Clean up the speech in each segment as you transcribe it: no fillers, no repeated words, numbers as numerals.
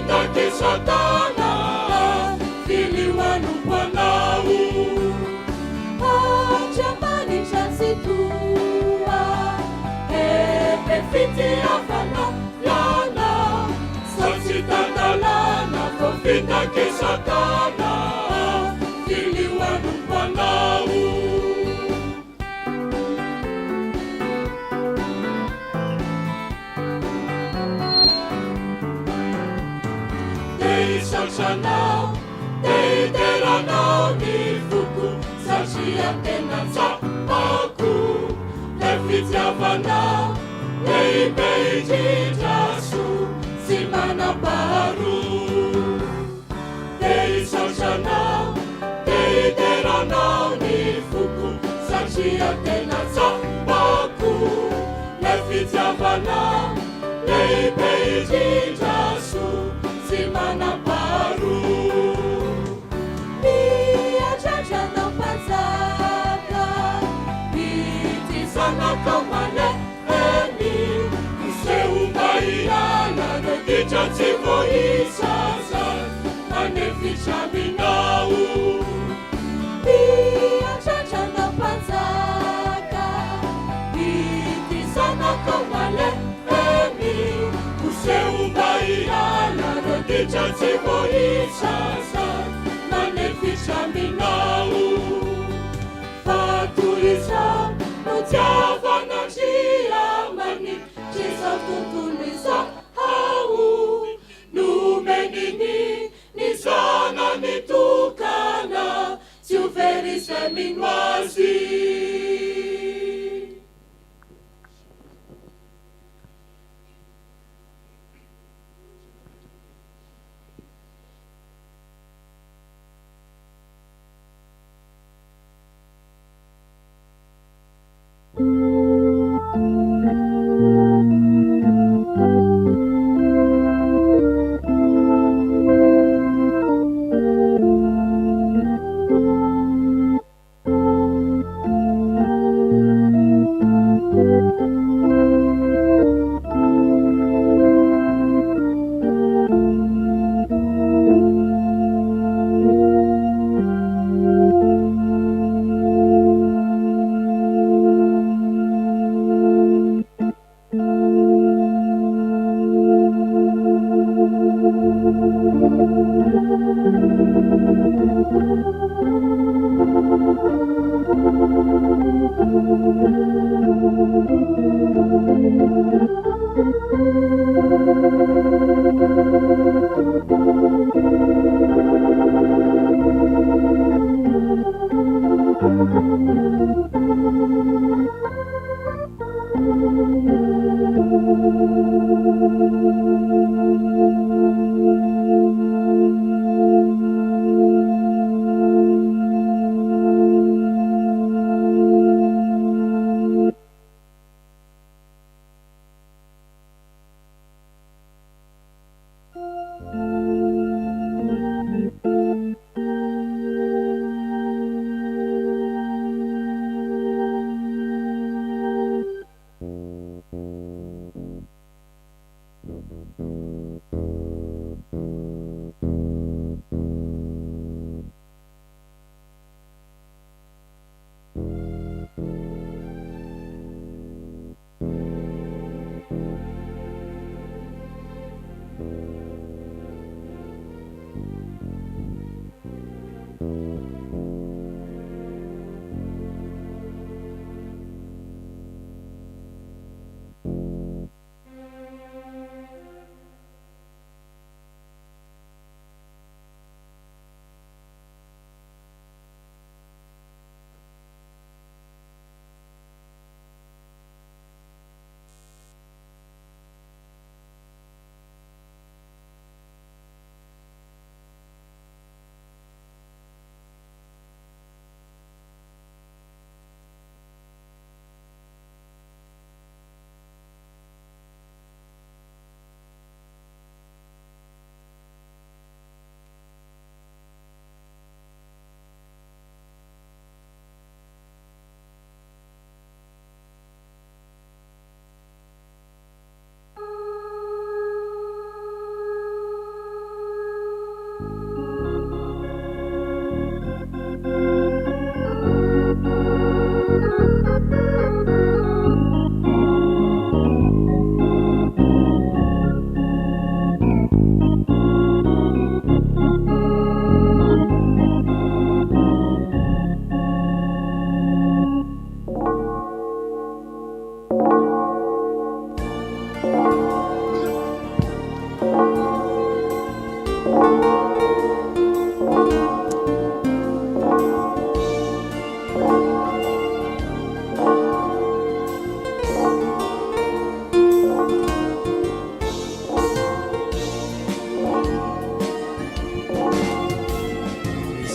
fitaky Satana, Filio hanompo Anao. Andriamanitra Tsitoha, Be fitiavana lana, Sao tsy tan-dalàna vao fitaky Satana, Filio hanompo Anao. Te hisaotra Anao, te hidera Anao ny foko, satria tena tsapako lay fitiavanao lehibe indrindra, soa tsy manam-paharoa. Te hisaotra Anao, te hidera Anao ny foko, satria tena tsapako lay fitiavanao lehibe indrindra, soa tsy manam-paharoa. Miandrandra Anao Mpanjaka, ity zanakao malemy, miseho mba hiala ireo ditra tsy voaisa zay manefitra aminao. Miandrandra Anao Mpanjaka, ity zanakao malemy, miseho mba hiala ireo ditra tsy voaisa zay manefitra aminao. Fa toy izao no tiavan'Andriamanitra izao tontolo izao, nomeny ny zanany tokana, tsy ho very izay mino Azy.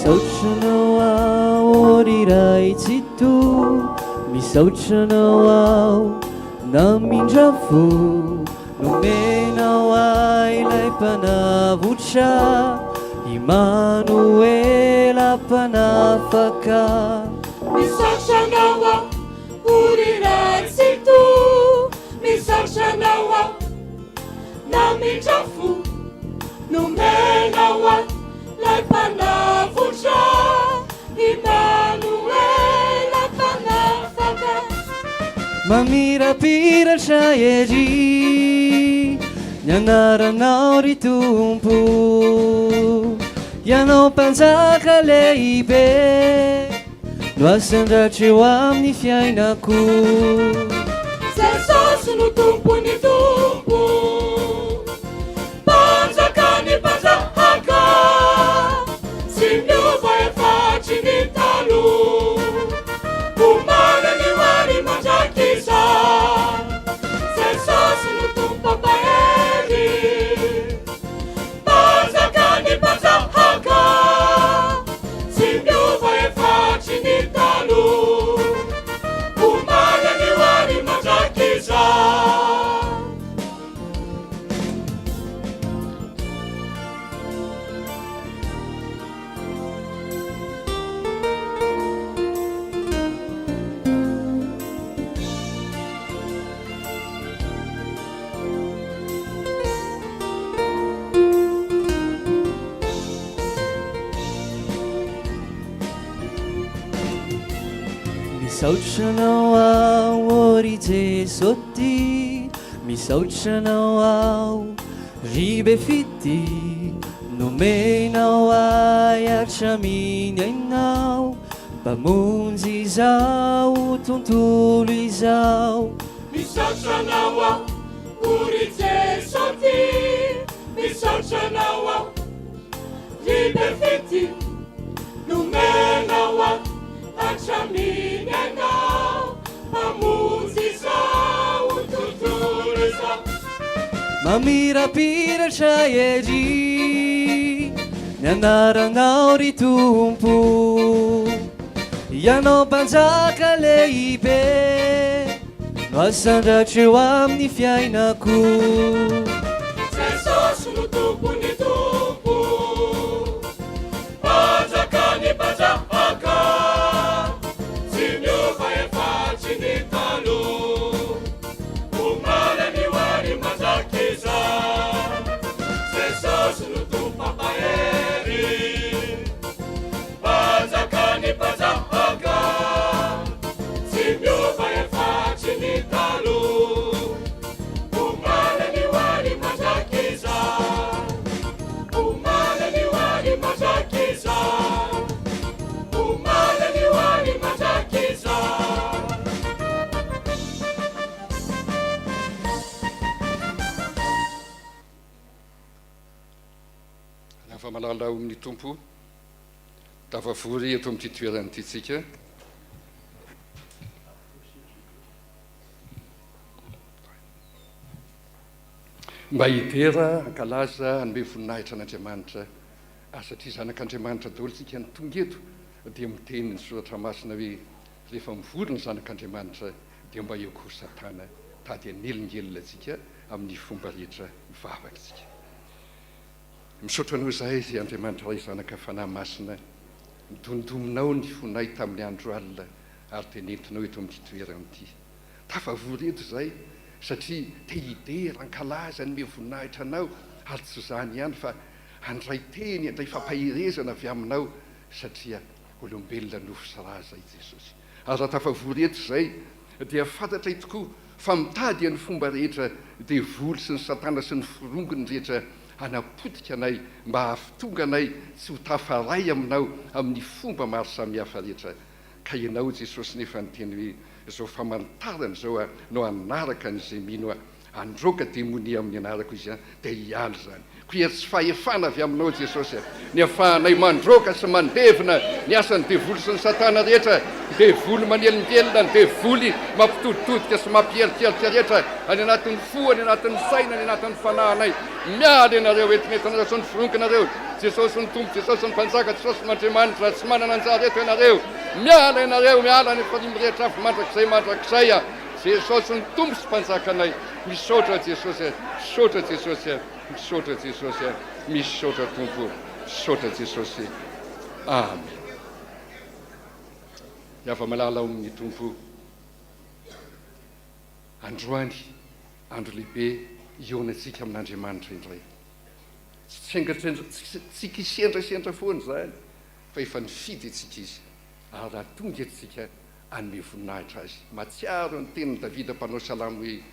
Misaotra anao aho ry Ray Tsitoha, misaotra anao aho namindra fo, nomenao ahy ilay Mpanavotra, Imanoela Mpanafaka. Misaotra anao aho ry Ray Tsitoha, misaotra anao aho namindra fo, nomenao ahy lay Mpanavotra, Imanoela Mpanafaka. Mamirapiratra ery ny anaranao ry Tompo, Ianao Mpanjaka lehibe no asandratra eo amin'ny fiainako. Jesosy no Tompon'ny tompo, Mpanjakan'ny mpanjaka, tsy miova efa hatry ny taloha, omaly anio ary mandrakizay. Jesosy no Tompo mpampahery, Mpanjakan'ny mpanjaka, tsy miova efa hatry ny taloha, omaly anio ary mandrakizay. Misaotra anao aho ry Jesosy, misaotra anao aho ry be fitia, nomenao ahy hatramin'ny ainao, Mpamonjy izao tontolo izao. Misaotra anao aho o ry Jesosy, misaotra anao aho ry be fitia, nomenao ahy hatramin'ny ainao, Mpamonjy izao tontolo izao. Mamirapiratra ery ny anaranao ry Tompo, Ianao Mpanjaka lehibe no asandratra eo amin'ny fiainako. Jesosy no Tompon'ny tompo, Mpanjakan'ny mpanjaka, tsy miova efa hatry ny taloha, omaly anio ary mandrakizay. Jesosy no Tompo mpampahery, Mpanjakan'ny mpanjaka, tsy miova efa hatry ny taloha, omaly anio ary mandrakizay. Omaly anio ary mandrakizay. Omaly anio ary mandrakizay. Lava malala ao amin'ny Tompo, tafavory eto amin'ity toerana ity tsika. Mba hidera, hankalaza, hanome voninahitra an'Andriamanitra. Ary satria zanak'Andriamanitra daholo isika no tonga eto, dia miteny ny Soratra Masina hoe, rehefa mivory ny zanak'Andriamanitra, dia mba eo koa Satana, tady hanelingelina antsika amin'ny fomba rehetra mivavaka isika. Misaotra Anao izahay, ry Andriamanitra Ray, Zanaka, Fanahy Masina, nidondominao ny fonay tamin'ny andro alina ary dia nentinao eto amin'ity toerana ity. Tafavory eto izahay satria te hidera, hankalaza, hanome voninahitra Anao ary tsy izany ihany fa handray teny, handray fampaherezana avy Aminao satria olombelona nofo sy ra izahay Jesosy. Ary raha tafavory eto izahay dia fantatray tokoa fa mitady ny fomba rehetra devoly sy ny satana sy ny forongony rehetra hanapotika anay mba hahatonga anay tsy ho tafaray Aminao amin'ny fomba maro samihafa rehetra Ka ianao Jesosy nefa niteny hoe izao famantarana izao no hanaraka an'izay mino ahy. Handroaka demonia amin'ny anarako izy an, dia hiala izany. Koa hery sy fahefana avy aminao Jesosy a, ny afahanay mandroaka sy mandevona ny asan'ny devoly sy ny satana rehetra, ny devoly manelingelina, ny devoly mampitoditodika sy mampieritreritra rehetra any anatin'ny fo, any anatin'ny saina, any anatin'ny fanahinay. Miala ianareo, entinentinareo sy ny fironkinareo. Jesosy ny Tompo, Jesosy ny Mpanjaka, Jesosy no Andriamanitra, tsy manana anjara eto ianareo. Miala ianareo, miala any farihy mirehitra afo mandrakizay mandrakizay a. Jesosy ny Tompo sy Mpanjakanay. Misaotra Jesosy a, misaotra Jesosy a, misaotra Jesosy a, misaotra Tompo, misaotra Jesosy. Amen. Ny hava-malala ao amin'ny Tompo. Androany, andro lehibe hihaonantsika amin'Andriamanitra indray. Tsy tsy kisendrasendra foana izany fa efa nifidy antsika Izy ary raha tonga eto isika hanome voninahitra Azy. Mahatsiaro ny tenin'i Davida mpanao salamo hoe,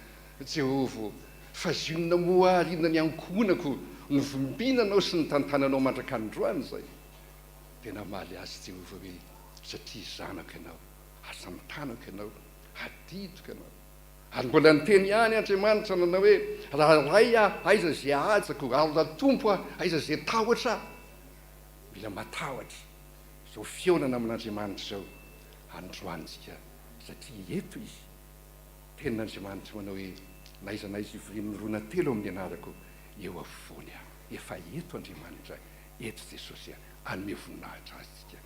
Jehovah ô, fa zinona moa ary inona ny ankohonako novimbinanao sy nitantananao mandrak'androany izay? Dia namaly azy Jehovah hoe, Satria zanako ianao, aza mitanako ianao, adidiko ianao. Ary mbola niteny ihany Andriamanitra nanao hoe, Raha Ray aho, aiza izay hajako? Ary raha Tompo aho, aiza izay tahotra aho? Mila matahotra izao fihaonana amin'Andriamanitra izao androantsika, satria eto Izy. Tenin'Andriamanitra manao hoe, Na aiza na aiza ivorian'ny roa na telo amin'ny anarako, eo afovoany aho. Efa eto Andriamanitra, eto Jesosy, hanome voninahitra Azy isika.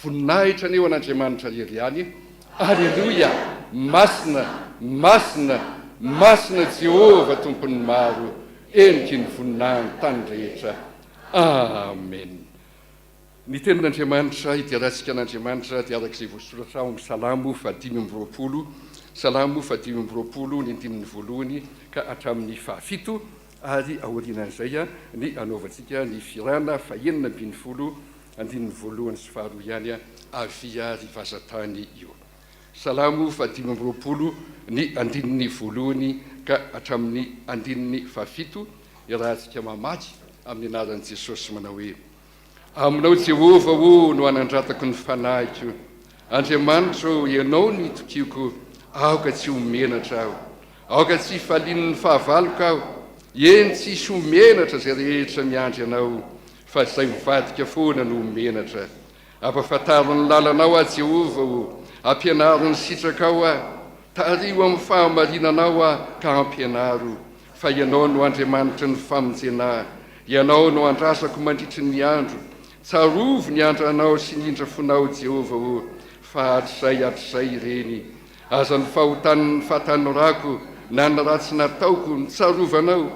Voninahitra anie ho an'Andriamanitra irery ihany. Aleloia! Masina, masina, masina Jehovah Tompon'ny maro, heniky ny voninahin'ny tany rehetra. Amen. Ny tenin'Andriamanitra, hiderantsika an'Andriamanitra dia araka izay voasoratra ao amin'ny Salamo fahadimy amby roapolo, Salamo fahadimy amby roapolo ny andininy voalohany ka hatramin'ny fahafito, ary aorianan'izay ny hanaovantsika ny fihirana fahenina ambin'ny folo Andininy voalohany sy faharoa ihany avia ry vazantany io. Salamo fahadimy amby roapolo ny andininy voalohany ka hatramin'ny andininy fahafito iarahantsika mamaky amin'ny anaran'i Jesosy manao hoe, Aminao Jehovah ô no anandratako ny fanahiko, Andriamanitra ô, Ianao no itokiako, aoka tsy ho menatra aho. Aoka tsy hifalian'ny fahavaloko aho, eny tsy hisy ho menatra izay rehetra miandry Anao. Fa izay mivadika foana no ho menatra. Ampafantaro ny lalanao aho, Jehovah ô, ampianaro ny sitrakao aho. Tariho amin'ny fahamarinanao aho ka ampianaro, fa Ianao no Andriamanitry ny famonjena ahy. Ianao no andrasako mandritry ny andro. Tsarovy ny andranao sy ny indra-fonao, Jehovah ô, fa hatrizay hatrizay ireny. Aza ny fahotan'ny fahatanorako na ny ratsy nataoko no tsarovanao,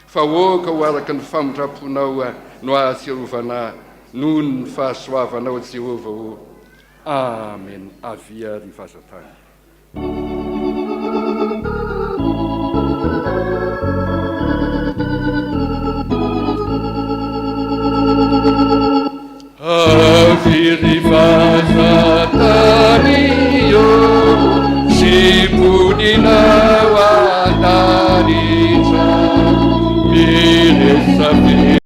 Fa aoka ho araka ny famindram-ponao no ahatsiarovana ahy noho ny fahasoavanao Jehovah ô. Amen. Avia ry vazantany. Avia ry vazantany ô, sy mponina ao an-danitra, miresabe.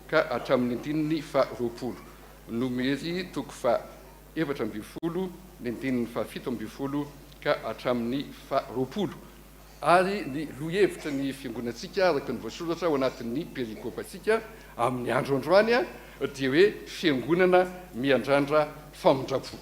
ka hatramin'ny andininy faha 20. Nomery toko faha 14 ny andininy faha 17 ka hatramin'ny faha 20. Ary ny lohahevitry ny fiangonantsika araka ny voasoratra ao anatin'ny perikopantsika amin'ny andro androany dia hoe Fiangonana miandrandra famindram-po.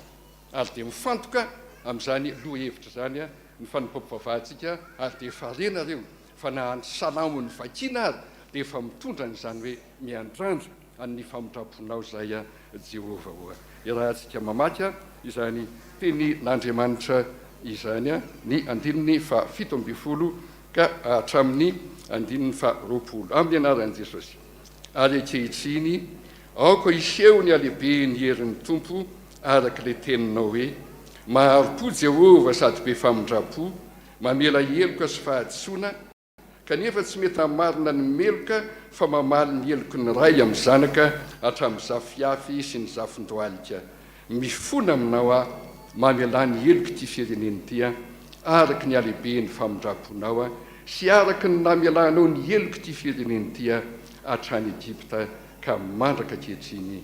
Ary dia mifantoka amin'izany lohahevitra izany ny fanompoam-pivavahantsika ary dia efa renareo fa na ny salamo novakiana ary dia efa mitondra an'izany hoe miandrandra an'ny famindram-ponao izay Jehovah ô. Iarahantsika mamaky izany tenin'Andriamanitra izany ny andininy faha 17 ka hatramin'ny andininy faha 20. Amin'ny anaran'i Jesosy. Ary ankehitriny, aoka hiseho ny halehiben'ny herin'ny Tompo araka ilay teninao hoe, Mahari-po Jehovah sady be famindram-po, mamela heloka sy fahadisoana, Kanefa tsy mety hamarina ny meloka fa mamaly ny heloky ny ray amin'ny zanaka hatramin'ny zafiafy sy ny zafindohalika. Mifona aminao aho, mamelà ny helok'ity firenena ity araka ny halehiben'ny famindram-ponao sy araka ny namelanao ny helok'ity firenena ity hatrany Egypta ka mandraka ankehitriny.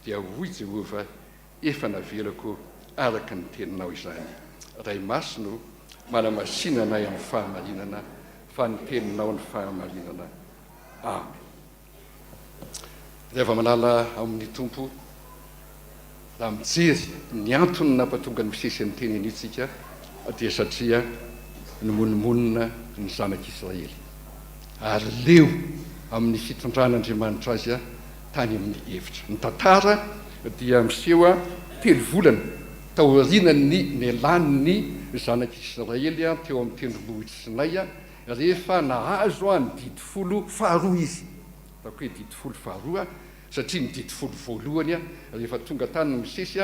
Dia hoy Jehovah, Efa navelako araka ny teninao izany. Ray Masina o, manamasina anay amin'ny fahamarinana, fa ny teninao ny fahamarinana. Amen. Ry hava-malala ao amin'ny Tompo, raha mijery ny antony nampatonga an'i Mosesy niteny an'io tsika, dia satria nimonomonona ny zanak'Israely, ary leo amin'ny fitondran'Andriamanitra azy tany amin'ny efitra. Ny tantara dia miseho telo volana taorian'ny nialan'ny zanak'Israely teo amin'ny tendrombohitr'i Sinay, rehefa nahazo ny didy folo faharoa izy. Ataoko hoe didy folo faharoa satria ny didy folo voalohany rehefa tonga tany Mosesy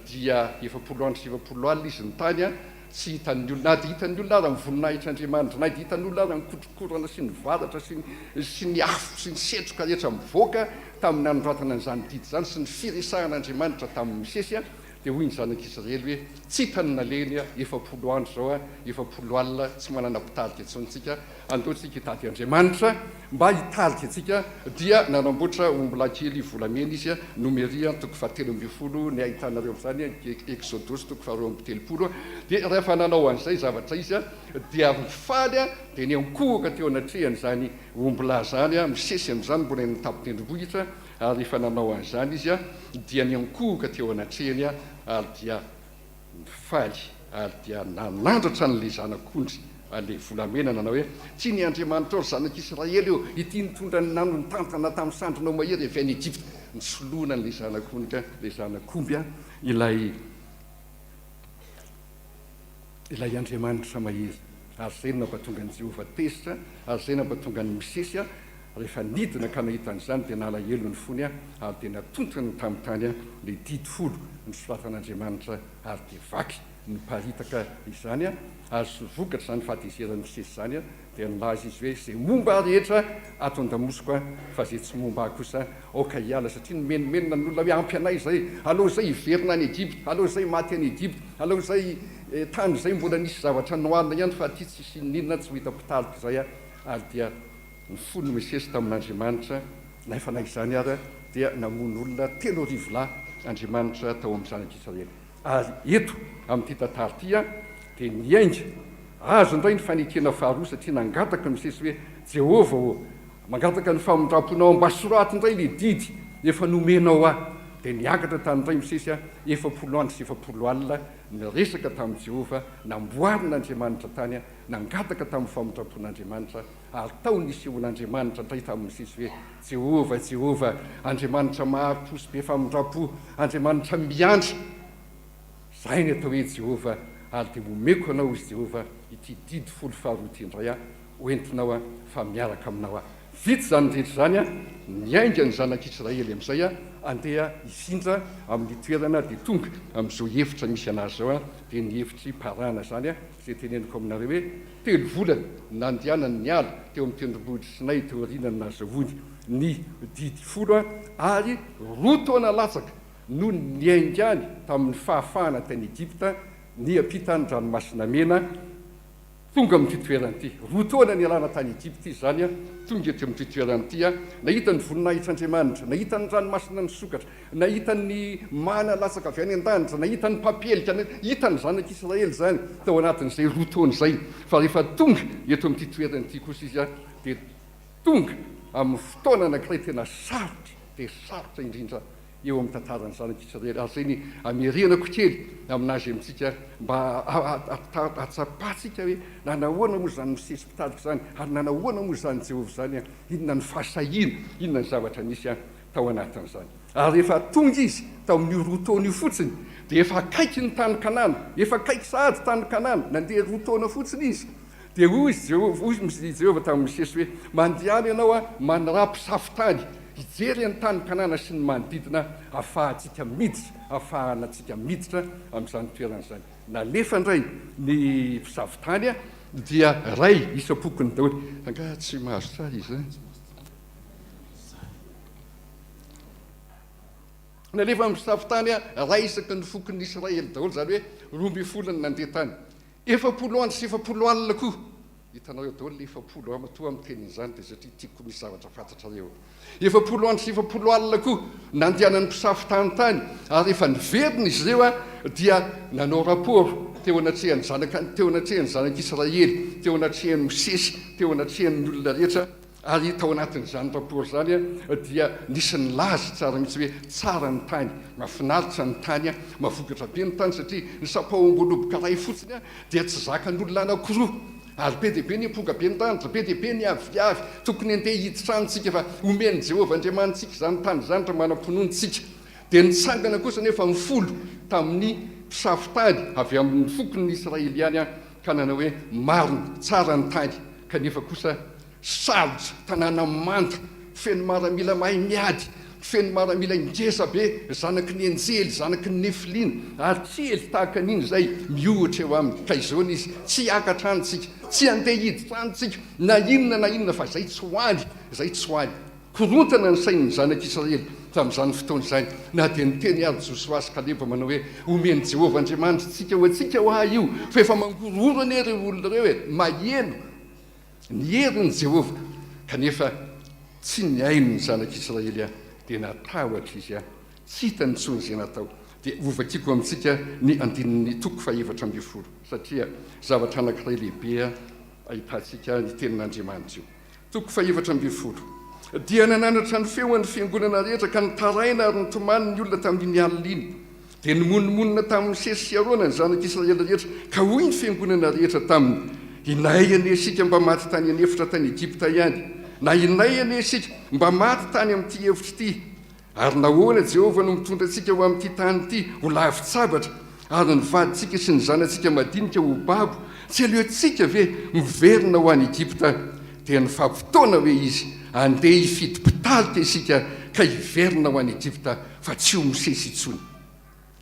dia 40 andro sy 40 alina izy nitany, Tsy hitan'ny olona, na dia hitan'ny olona aza ny voninahitr'Andriamanitra, na dia hitan'ny olona aza ny kotrokorana sy ny varatra sy ny sy ny afo sy ny setroka rehetra mivoaka tamin'ny nanoratana an'izany didy izany sy ny firesahan'Andriamanitra tamin'i Mosesy, dia hoy ny zanak'Israely hoe, Tsy hitany nalehiny, 40 andro izao, 40 alina, tsy manana mpitarika intsony isika, andao isika hitady Andriamanitra mba hitarika antsika, dia nanamboatra ombilahy kely volamena izy, Nomeria toko fahatelo 13 ny ahitanareo amin'izany, Eksodosy toko faharoa 32, dia rehefa nanao an'izay zavatra izy dia nifaly dia niankohoka teo anatrehan'izany ombilahy izany, misesy amin'izany mbola eny an-tampon-tendrombohitra, ary rehefa nanao an'izany izy dia niankohoka teo anatrehany ary dia Nifaly ary dia nanandratra an'ilay zanak'ondry ilay volamena nanao hoe, Ty ny Andriamanitrao, ry zanak'Israely ô, ity nitondra ny nano nitantana tamin'ny sandrinao mahery avy any Egypta. Nisoloana an'ilay zanak'ondry, ilay zanak'omby, ilay ilay Andriamanitra mahery. Ary izay no nampatonga an'i Jehovah tezitra, ary izay nampatonga an'i Mosesy, rehefa nidina ka nahita an'izany, dia nalahelo ny fony, ary dia natontony tamin'ny tany ilay didy folo nosoratan'Andriamanitra, ary dia vaky niparitaka izany, ary vokatr'izany fahatezeran'i Mosesy izany, dia nilaza izy hoe, Izay momba ahy rehetra ato an-damosiko, fa izay tsy momba ahy kosa, aoka hiala, satria nimenomenona ny olona hoe, Ampy anay izay, aleo izay hiverina any Egypta, aleo izay maty any Egypta, aleo izay tany izay mbola nisy zavatra nohanina ihany, fa aty tsisy inon'inona, tsy ho hita mpitarika izay, ary dia nifono Mosesy tamin'Andriamanitra, nefa na izany ara dia namono olona 3000 lahy Andriamanitra tao amin'ny zanak'Israely. Ary eto amin'ity tantara ity dia niainga azo indray ny fanekena faharoa satria nangataka Mosesy hoe, Jehovah ô, mangataka ny famindram-ponao mba soraty indray ilay didy efa nomenao ahy. Dia niakatra tany indray Mosesy 40 andro sy 40 alina niresaka tamin'i Jehovah, namboarin'Andriamanitra tany, nangataka tamin'ny famindram-pon'Andriamanitra, ary tao nisehoan'Andriamanitra indray tamin'i Mosesy hoe, Jehovah, Jehovah, Andriamanitra mahari-po sy be famindram-po, Andriamanitra miantra. Izay ny atao hoe Jehovah, ary dia omeko anao, hoy Jehovah, ity didy folo faharoa ity indray aho, ho entinao aho, fa miaraka aminao aho. Vita izany rehetra izany, niainga ny zanak'Israely amin'izay handeha hifindra amin'ny toerana, dia tonga amin'izao efitra misy an'azy izao, dia ny efitr'i Parana izany, izay teneniko aminareo hoe telo volana nandehanany niala teo amin'ny tendrombohitr'i Sinay teo aorianan'ny nahazahoany ny didy folo, ary roa taona latsaka no niaingany tamin'ny fahafahana tany Egypta niampita ny Ranomasina Mena. Tonga amin'ity toerana ity. Roa taona nialana tany Egypta izy izany, tonga eto amin'ity toerana ity, nahita ny voninahitr'Andriamanitra, nahita ny ranomasina nisokatra, nahita ny mana latsaka avy any an-danitra, nahita ny mpampielika, hita ny zanak'Israely izany tao anatin'izay roa taona izay. Fa rehefa tonga eto amin'ity toerana ity kosa izy dia tonga amin'ny fotoana anankiray tena sarotra dia sarotra indrindra eo amin'ny tantaran'ny zanak'Israely. Ary izay ny amerenako kely aminazy amintsika mba hahatsapantsika hoe nanahoana moa izany Mosesy mpitarika izany, ary nanahoana moa izany Jehovah izany, inona ny fahasahiana, inona ny zavatra nisy tao anatin'izany. Ary rehefa tonga izy tao amin'io roa taona io fotsiny, dia efa akaiky ny tany Kanana, efa akaiky sahady tany Kanana, nandeha roa taona fotsiny izy. Dia hoy izy Jehovah, hoy i Jehovah tamin'i Mosesy hoe, Mandehana ianao manaraha mpisafo tany, hijery ny tany Kanana sy ny manodidina, ahafahantsika miditra, ahafahanantsika miditra amin'izany toerana izany. Nalefa indray ny mpisafo tany, dia iray isam-pokony daholo. Angaha tsy mahazo tsara izy izany? Nalefa ny mpisafo tany iray isaky ny fokon'ny Israely daholo, izany hoe 12 ny nandeha tany. 40 andro sy 40 alina koa. Hitanareo daholo ilay 40 an, matoa aho miteny an'izany dia satria tiako misy zavatra fantatrareo. 40 andro sy 40 alina koa nandehanan'ny mpisafo tany tany, ary rehefa niverina izy ireo dia nanao rapport teo anatrehan'ny zanaka, teo anatrehan'ny zanak'Israely, teo anatrehan'i Mosesy, teo anatrehan'ny olona rehetra. Ary tao anatin'izany rapport izany dia nisy nilaza tsara mihitsy hoe tsara ny tany, mahafinaritra ny tany, mahavokatra be ny tany satria ny sampahom-boaloboka iray fotsiny dia tsy zakan'olona anankiroa. Ary be dia be ny ampongabendanitra, be dia be ny aviavy, tokony handeha hiditra any isika fa omen'i Jehovah Andriamanitsika izany tany izany raha manam-pinoana isika. Dia nitsangana kosa anefa ny folo tamin'ny mpisafo tany avy amin'ny fokon'ny Israely ihany ka nanao hoe, Marina, tsara ny tany, kanefa kosa Sarotra, tanàna manda, feno maramila mahay miady, feno maramila ngeza be, zanaky ny anjely, zanaky ny nefilina, ary kely tahaka an'iny izay miohatra eo aminy. Ka izao ny izy, tsy hiakatra any tsika, tsy handeha hiditra any tsika, na inona na inona, fa izay tsy ho any, izay tsy ho any. Korontana ny sain'ny zanak'Israely tamin'izany fotoana izany, na dia niteny ary Josoa sy Kaleba manao hoe, Omen'i Jehovah Andriamanitritsika ho antsika hoa io, fa efa mangorohoro anie ireo olona ireo e, maheno. Ny herin'i Jehovah, kanefa tsy nihaino ny zanak'Israely aho, dia natahotra izy aho, tsy hitany intsony izay natao. Dia hovakiko amintsika ny andininy toko faha-14, satria zavatra anankiray lehibe ahitantsika ny tenin'Andriamanitra io. Toko faha-14. Dia nananatra ny feony ny fiangonana rehetra, ka nitaraina ary nitomany ny olona tamin'iny alina iny. Dia nimonomonona tamin'i Mosesy sy Arona ny zanak'Israely rehetra, ka hoy ny fiangonana rehetra taminy, Inay anie isika mba maty tany an'efitra tany Egypta ihany, na inay anie isika mba maty tany amin'ity efitra ity! Ary nahoana Jehovah no mitondra antsika ho amin'ity tany ity ho lavin-tsabatra, ary ny vadintsika sy ny zanatsika madinika ho babo? Tsy aleontsika ve miverina ho any Egypta? Dia nifampitaona hoe izy, Andeha hifidy mpitarika isika ka hiverina ho any Egypta. Fa tsy ho Mosesy intsony.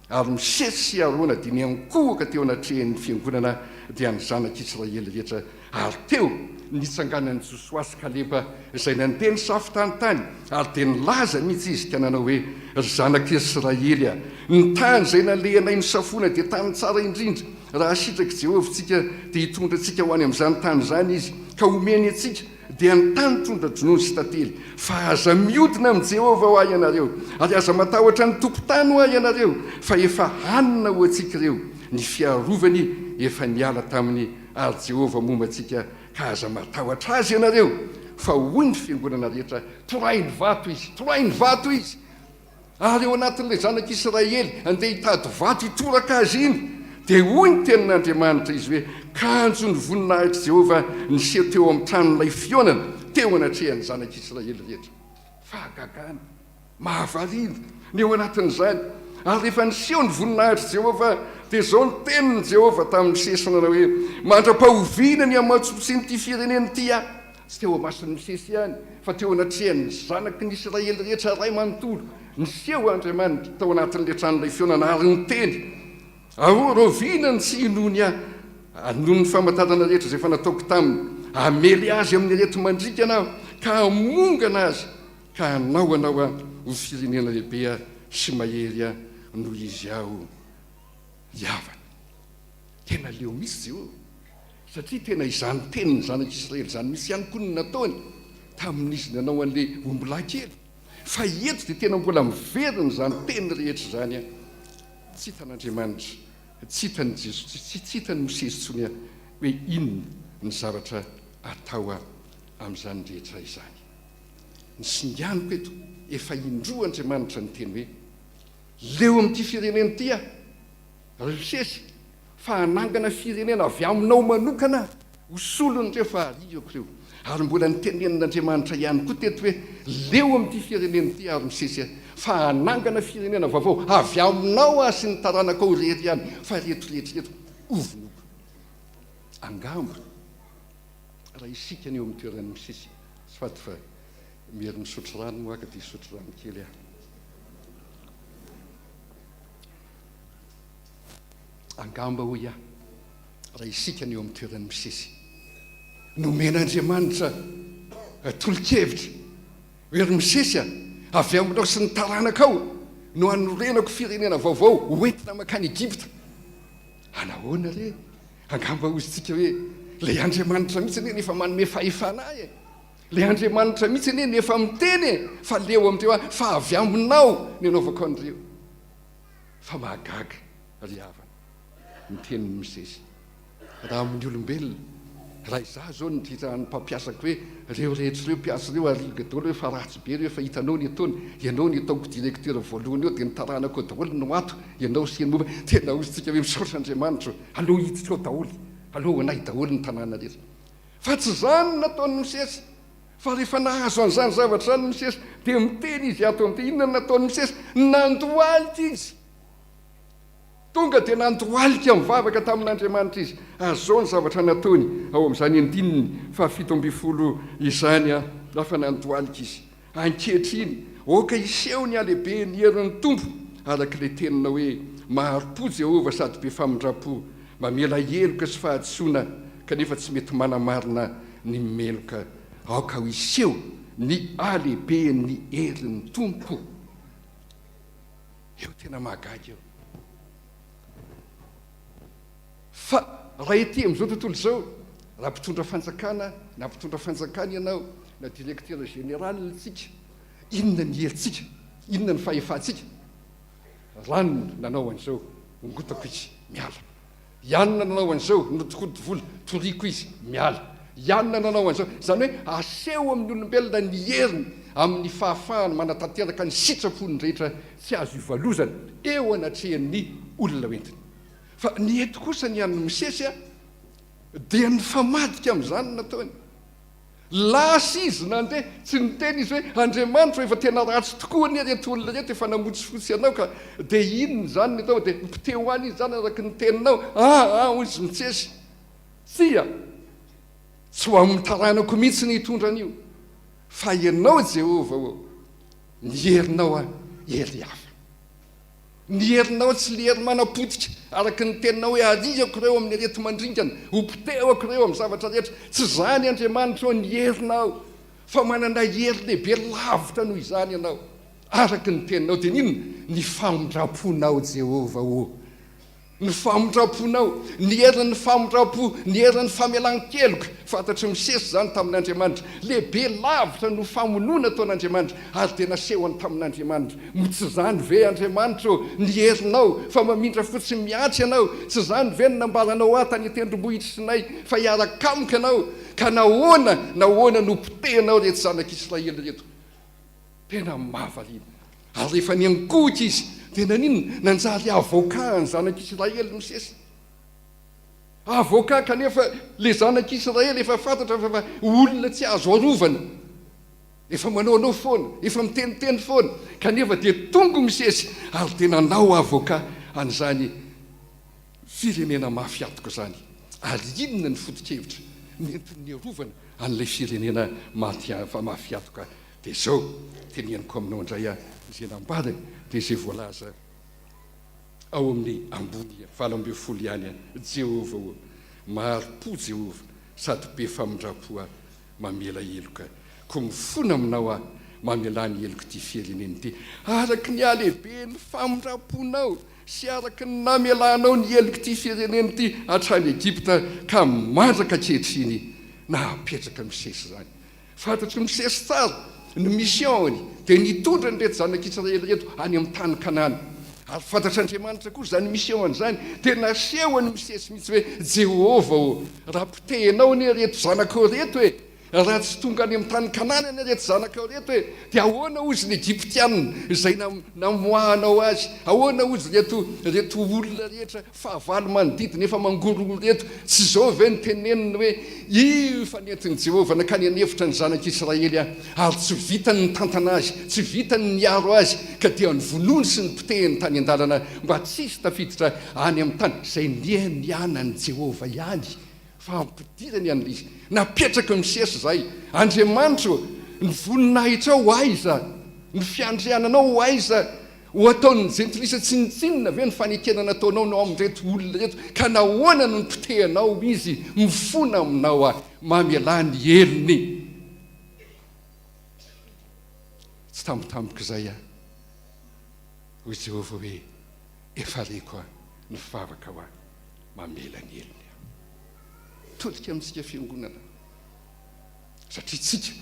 Ary Mosesy sy Arona dia niankohoka teo anatrehan'ny fiangonana, dia ny zanak'Israely rehetra, ary teo nitsanganan'i Josoa sy Kaleba, izay nandeha nisafo tany tany, ary dia nilaza mihitsy izy ka nanao hoe, Ry zanak'Israely a, ny tany izay nalehanay nisafoana dia tany tsara indrindra, raha sitrak'i Jehovah isika, dia hitondra antsika ho any amin'izany tany izany Izy, ka homeny antsika, Dia ny tany tondra-dronono sy tantely. Fa aza miodina amin'i Jehovah ho'a ianareo, ary aza matahotra ny tompon-tany ho'a ianareo, fa efa hanina ho antsika ireo, ny fiarovany efa niala taminy, ary Jehovah momba antsika, ka aza matahotra azy ianareo. Fa hoy ny fiangonana rehetra, Torahiny vato izy, torahiny vato izy! Ary ao anatin'ilay zanak'Israely andeha hitady vato hitoraka azy iny, dia hoy ny tenin'Andriamanitra izy hoe, Kanjo ny voninahitr'i Jehovah niseho teo amin'ny tranolay fihaonana, teo anatrehan'ny zanak'Israely rehetra. Fahagagana mahavariana ny ao anatin'izany. Ary rehefa niseho ny voninahitr'i Jehovah, dia izao ny tenin'i Jehovah tamin'i Mosesy nanao hoe, Mandra-pahoviana ny hamatsontsian'ity firenena ity aho? Tsy teo imason'i Mosesy ihany, fa teo anatrehan'ny zanaky ny Israely rehetra iray manontolo. Niseho Andriamanitra tao anatin'ilay tranolay fihaonana ary niteny, Ahoa, rahoviana no tsy hinoany Ahy, ary noho ny famantarana rehetra izay efa nataoko taminy? Hamely azy amin'ny areti-mandringana Aho, ka hamongana azy, ka hanao anao Aho ho firenena lehibe sy mahery noho izy Aho. Hihavana. Tena leo mihitsy Jehovah. Satria tena izany tenin'ny zanak'Israely izany mihitsy ihany koa no nataony tamin'izy nanao an'ilay ombilahy kely. Fa eto dia tena mbola miverina izany teny rehetra izany an! Tsy hitan'Andriamanitra, tsy hitan'i Jesoa, tsy hitan'i Mosesy intsony an, hoe inona ny zavatra atao amin'izany rehetra izany. Ny singaniko eto, efa indroa Andriamanitra niteny hoe, Leo amin'ity firenena ity aho. Ry Mosesy, fa hanangana firenena avy aminao manokana Aho, ho solon'ireo fahariako ireo. Ary mbola notenenin'Andriamanitra ihany koa teto hoe, Leo amin'ity firenena ity Aho, ry Mosesy a, fa hanangana firenena vaovao avy aminao Aho sy ny taranakao irery ihany, fa ireto rehetra ireto hovonoiko. Angamba, raha isika no eo amin'ny toeran'i Mosesy, azafady fa miery misotro rano moa aho ka dia hisotro rano kely aho. Angamba, hoy aho, raha isika no eo amin'ny toeran'i Mosesy. Nomen'Andriamanitra tolo-kevitra hoe, Ry Mosesy a, avy aminao sy ny taranakao no hanorenako firenena vaovao hoentina mankany Egypta. Anahoana re? Angamba hoy isika hoe, Ilay Andriamanitra mihitsy anie no efa manome fahefana ahy e! Ilay Andriamanitra mihitsy anie no efa miteny e! Fa leo amin'ireo aho, fa avy aminao ny anaovako an'ireo. Fa mahagaga, ry havana, ny tenin'i Mosesy. Raha amin'ny olombelona, raha izaho izao no nitran'ny mpampiasako hoe, ireo rehetra ireo mpiasa ireo arivo daholo hoe fa ratsy be ireo, efa hitanao ny ataony, ianao no ataoko directeur voalohany eo dia ny taranako eo daholo no ato, ianao sy ny tena hoy isika hoe misaotra Andriamanitra o, aleo hiditra ao daholo, aleo ho anay daholo ny tanàna rehetra. Fa tsy izany no nataon'i Mosesy. Fa rehefa nahazo an'izany zavatra izany Mosesy, dia miteny izy ato amin'ity, inona no nataon'i Mosesy? Nandohalika izy. Tonga dia nandohalika nivavaka tamin'Andriamanitra izy. Ary izao ny zavatra nataony ao amin'izany andininy fahafito ambin'ny folo izany, Rehefa nandohalika izy, Ankehitriny, aoka hiseho ny halehiben'ny herin'ny Tompo, araka ilay teninao hoe, Mahari-po Jehovah sady be famindram-po, mamela heloka sy fahadisoana, kanefa tsy mety manamarina ny meloka. Aoka hiseho ny halehiben'ny herin'ny Tompo. Eo tena mahagaga eo. Fa raha ety amin'izao tontolo izao, raha mpitondra fanjakana na mpitondra fanjakana ianao, na directeur général tsika, inona ny herintsika, inona ny fahefantsika? Ranona nanao an'izao, ongotako izy, miala. Ianona nanao an'izao, nodikody vola, toriko izy, miala. Ianona nanao an'izao. Izany hoe aseho amin'ny olombelona ny heriny amin'ny fahafahany manatanteraka ny sitrapony rehetra tsy azo ivalozana eo anatrehan'ny olona hoentiny. Fa ny eto kosa ny an'i Mosesy dia nifamadika amin'izany ny nataony. Lasa izy nandeha, tsy niteny izy hoe, Andriamanitra ô, efa tena ratsy tokoa anie ireto olona ireto, efa namotsifotsy anao ka dia inona izany ny atao, dia mpiteho any izy izany araka ny teninao, ah ah hoy izy Mosesy. Tsia, tsy ho amin'ny taranako mihitsy ny hitondra an'io, fa ianao Jehovah ô, ny herinao hery hafa. Ny herinao tsy le hery manapotika, araka ny teninao hoe arihako ireo amin'ny areti-mandringana, hopotehako ireo amin'ny zavatra rehetra. Tsy izany Andriamanitra ô ny herinao, fa manana hery lehibe lavitra noho izany Ianao, araka ny teninao. Dia n'inona? Ny famindram-ponao Jehovah ô. Ny famindram-ponao, ny herin'ny famindram-po, ny herin'ny famelan-keloka. Fantatr'i Mosesy izany tamin'Andriamanitra. Lehibe lavitra no famonoana ataon'Andriamanitra, ary dia nasehony tamin'Andriamanitra. Moa tsy izany ve, Andriamanitra ô, ny herinao, fa mamindra fo tsy miantra Ianao? Tsy izany ve no nambaranao ahy tany an-tendrombohitr'i Sinay, fa hiaraka amiko Ianao? Ka nahoana, nahoana no potehinao ireto zanak'Israely ireto? Tena mahavariana. Ary rehefa niankohoka izy, dia naninona? Nanjary avocat ny zanak'Israely Mosesy. Avocat kanefa ilay zanak'Israely efa fantatra fa efa olona tsy azo arovana. Efa manaonao foana, efa miteniteny foana. Kanefa dia tonga Mosesy ary dia nanao avocat an'izany firenena mafy hatoka izany. Ary inona ny foto-kevitra nentiny niarovana an'ilay firenena mafy hatoka? Dia izao, teneniko aminao indray aho, izay nambarany dia izay voalaza ao amin'ny ambony 18 ihany, Jehovah ô, mahari-po Jehovah, sady be famindram-po aho, mamela heloka. Koa mifona aminao aho, mamelà ny helok'ity firenena ity, araka ny halehiben'ny famindram-ponao. Sy araka ny namelanao ny helok'ity firenena ity hatrany Egypta ka mandraka ankehitriny. Nahapetraka Mosesy izany. Fantatr'i Mosesy tsara ny mission-ny, dia ny hitondra an'ireto zanak'Israely ireto any amin'ny tany Kanana. Ary fantatr'Andriamanitra koa izany mission-ny izany, dia nasehon'i Mosesy mihitsy hoe, Jehovah ô, raha potehinao anie ireto zanakao ireto e! Raha tsy tonga any amin'ny tany Kanana anie ireto zanakao ireto e, dia ahoana hozy ny Egyptiana izay namoahanao azy? Ahoana hozy ireto ireto olona rehetra fahavalo manodidina efa mangorohoro ireto? Tsy izao ve no teneniny hoe, Io fa nentin'i Jehovah nankany an'efitra ny zanak'Israely aho, ary tsy vitany ny nitantana azy, tsy vitany ny niaro azy, ka dia novonoiny sy nopotehiny tany an-dalana mba tsy hisy tafiditra any amin'ny tany izay nianianan'i Jehovah ihany Fa ampidirany an'ilay izy. Napetraka Mosesy izay. Andriamanitra ô, ny voninahitrao ho aiza? Ny fiandriananao ho aiza? Ho ataon'ny jentilisa tsinontsinona ve ny fanekena nataonao no amin'ireto olona ireto? Ka nahoana no nipotehanao izy? Mifona aminao aho. Mamelà ny helony. Tsy tambitamboka izay aho. Hoy Jehovah hoe, Efa reko aho ny vavakao aho. Mamela ny helony aho. Mitodika amintsika fiangonana satria tsika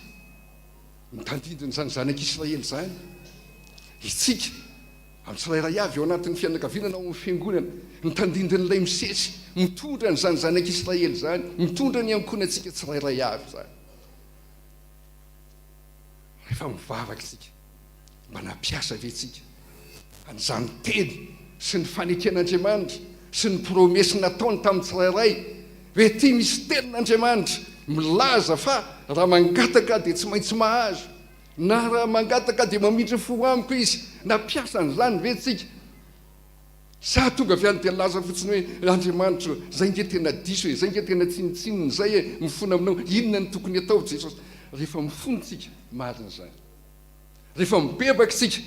no tandindon'izany zanak'Israely izany. Itsika amin'ny tsirairay avy ao anatin'ny fianakaviana na ao amin'ny fiangonana no tandindon'ilay misesy mitondra an'izany zanak'Israely izany, mitondra ny ankohonantsika tsirairay avy izany. Rehefa mivavaka isika, mba nampiasa ve tsika an'izany teny sy ny faneken'Andriamanitra sy ny promesy nataony tamin'ny tsirairay hoe ity misy tenin'Andriamanitra milaza fa raha mangataka dia tsy maintsy mahazo na raha mangataka dia mamindra fo amiko izy, nampiasa an'izany ve tsika? Sa tonga avy any dia nilaza fotsiny hoe, Andriamanitra ô, izay nge tena diso e, izay nge tena tsinontsinona, izay e, mifona aminao, inona no tokony atao Jesosy? Rehefa mifona isika, marina izany. Rehefa mibebaka isika,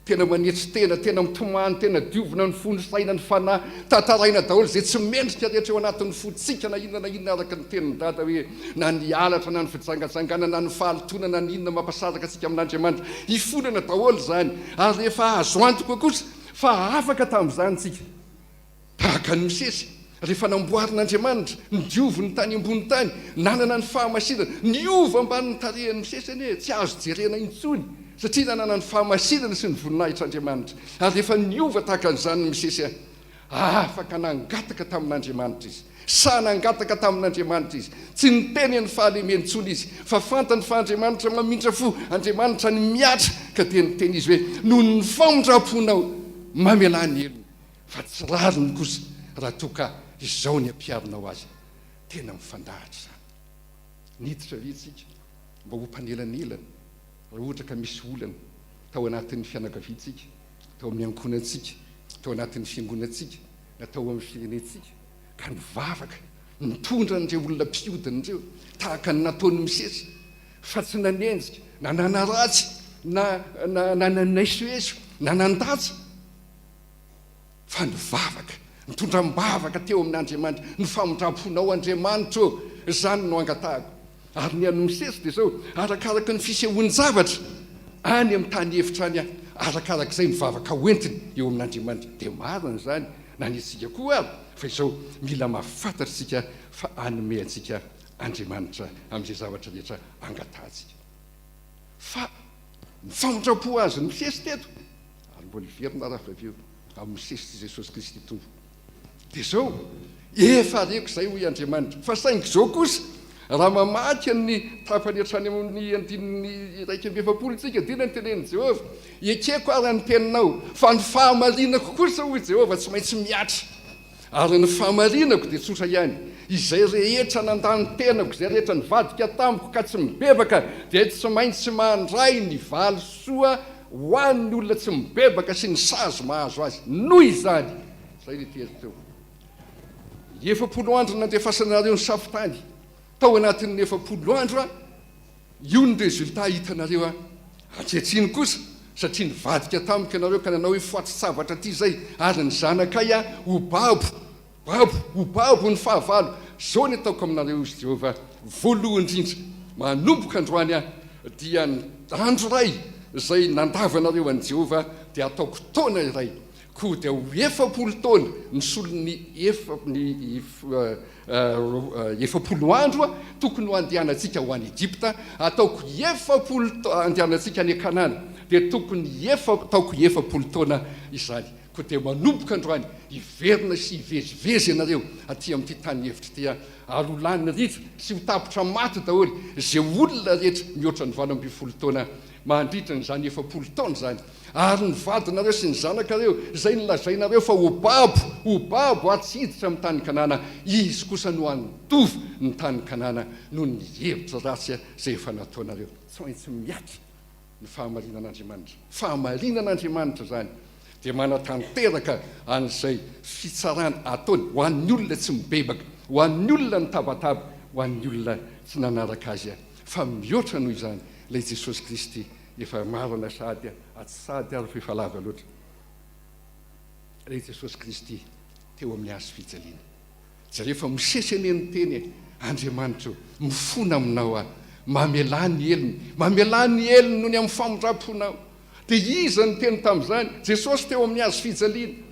tena manetry tena, tena mitomany, tena diovina ny fo, ny saina, ny fanahy, tantaraina daholo izay tsy mendrika rehetra eo anatin'ny fontsika na inona na inona araka ny tenin'i Dada hoe na ny halatra na ny fijangajangana na ny fahalotoana na ny inona mampasaraka antsika amin'Andriamanitra. Ifonana daholo izany ary rehefa azo antoka kosa Fa afaka tamin'izany isika, tahaka an'i Mosesy, rehefa namboarin'Andriamanitra, nodioviny tany ambony tany, nanana ny fahamasinana, niova ambanin'ny tarehin'i Mosesy anie, tsy azo jerena intsony, satria nanana ny fahamasinana sy ny voninahitr'Andriamanitra. Ary rehefa niova tahaka an'izany Mosesy, afaka nangataka tamin'Andriamanitra izy. Sahy nangataka tamin'Andriamanitra izy. Tsy niteny ny fahalemeny intsony izy, fa fantany fa Andriamanitra mamindra fo, Andriamanitra ny mihatra, ka dia niteny izy hoe, Noho ny famindram-ponao, mamelà ny helony, fa tsy rariny kosa raha toa ka izao ny ampiharinao azy. Tena mifandahatra izany. Niditra ve isika mba ho mpanelanelana raha ohatra ka misy olana tao anatin'ny fianakaviantsika, tao amin'ny ankohonantsika, tao anatin'ny fiangonantsika, na tao amin'ny firenentsika? ka nivavaka nitondra an'ireo olona mpiodina ireo tahaka ny nataon'i Mosesy, fa tsy nanenjika na nanaratsy na na na nanaisoeso na nandatsa, fa nivavaka nitondra am-bavaka teo amin'Andriamanitra, ny famindram-ponao Andriamanitra ô, izany no angatahako. Ary ny an'i Mosesy dia izao, arakaraka ny fisehoan-javatra any amin'ny tany efitra any, arakaraka izay ny vavaka hoentiny eo amin'Andriamanitra. Dia marina izany, na ny antsika koa ary, fa izao, mila mahafantatra isika fa hanome antsika Andriamanitra amin'izay zavatra rehetra angatahantsika. Fa ny famindram-po azon'i Mosesy teto, ary mbola hiverina ary aho avy eo, amin'i Mosesy sy Jesosy Kristy Tompo. Dia izao, efa reko izay hoy Andriamanitra, fa saingy izao kosa, raha mamaky ny tapany hatrany amin'ny andininy 41 isika, dia inona no tenenin'i Jehovah? Ekeko ary ny teninao, fa ny fahamarinako kosa hoy Jehovah tsy maintsy mihatra. Ary ny fahamarinako dia tsotra ihany, izay rehetra nandà ny tenako, izay rehetra nivadika tamiko ka tsy mibebaka dia tsy maintsy mandray ny valisoa ho an'ny olona tsy mibebaka sy ny sazy mahazo azy. Noho izany, izay ilay tery teo. 40 andro nandefasanareo ny safo-tany, tao anatin'ny 40 andro, io ny résultat hitanareo. Ankehitriny kosa, satria nivadika tamiko ianareo ka nanao hoe foatsin-tsabatra aty izay, ary ny zanakay ho babo, Babo, ho babo ny fahavalo. Izao ny ataoko aminareo, hoy Jehovah, Voalohany indrindra, manomboka androany aho, dia ny andro iray izay nandavanareo an'i Jehovah dia hataoko taona iray. Koa dia ho 40 taona ny solon'ny efa, ny 40 andro tokony ho andehanantsika ho any Egypta, ataoko 40 andehanantsika any Kanana, dia tokony efa, ataoko 40 taona izany. Koa dia manomboka androany, hiverina sy hivezivezy ianareo aty amin'ity tany efitra ity, ary ho lany ritra sy ho tapitra maty daholo izay olona rehetra mihoatra ny 18 taona mandritra an'izany 40 taona izany. Ary ny vadinareo sy ny zanakareo, izay nolazainareo fa ho babo, ho babo ary tsy hiditra amin'ny tany Kanana, izy kosa no handova ny tany Kanana noho ny hevitra ratsy izay efa nataonareo. Tsy maintsy mihatra ny fahamarinan'Andriamanitra. Fahamarinan'Andriamanitra izany dia manatanteraka an'izay fitsarana ataony ho an'ny olona tsy mibebaka, ho an'ny olona nitabataba, ho an'ny olona tsy nanaraka Azy. Fa mihoatra noho izany, ilay Jesosy Kristy Efa marina sahady atsy sahady ary fa efa lava loatra ilay Jesosy Kristy teo amin'ny hazo fijaliana. Jereo fa Mosesy anie niteny e, Andriamanitra o, mifona aminao aho, mamelà ny helony, mamelà ny helony noho ny amin'ny famindram-ponao. Dia iza niteny tamin'izany? Jesosy teo amin'ny hazo fijaliana.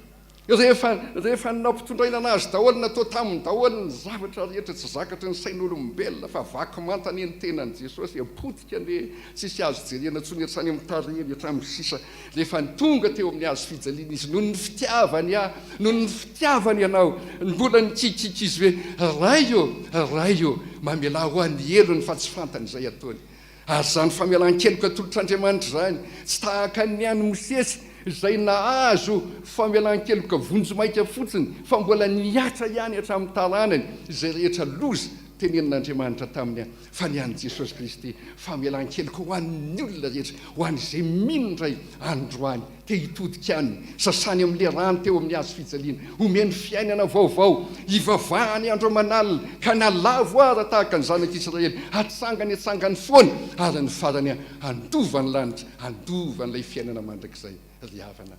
Rehefa rehefa nampitondraina anazy daholo, natao taminy daholo ny zavatra rehetra tsy zakatry ny sain'olombelona fa vaky manta anie ny tenan'i Jesosy e, potika anie, tsisy azo jerena intsony hatrany amin'ny tarehiny hatramin'ny sisa. Rehefa tonga teo amin'ny hazo fijaliana izy noho ny fitiavany ahy, noho ny fitiavany anao, mbola nikikiky izy hoe, Ray ô, Ray ô, mamelà ho ahy ny helony fa tsy fantany izay ataony. Ary izany famelan-keloka atolotr'Andriamanitra izany, tsy tahaka ny an'i Mosesy izay nahazo famelan-keloka vonjimaika fotsiny, fa mbola nihatra ihany hatramin'ny taranany izay rehetra loza tenenin'Andriamanitra taminy, fa ny an'i Jesosy Kristy, famelan-keloka ho an'ny olona rehetra, ho an'izay mino indray androany. Te hitodika aminy, sasany amin'ilay rano teo amin'ny hazo fijaliana, omeny fiainana vaovao, ivavahany andro aman'alina, ka na lavo ara tahaka ny zanak'Israely, hatsangany hatsangany foana, ary ny farany handova ny lanitra, handova an'ilay fiainana mandrakizay. Ry havana,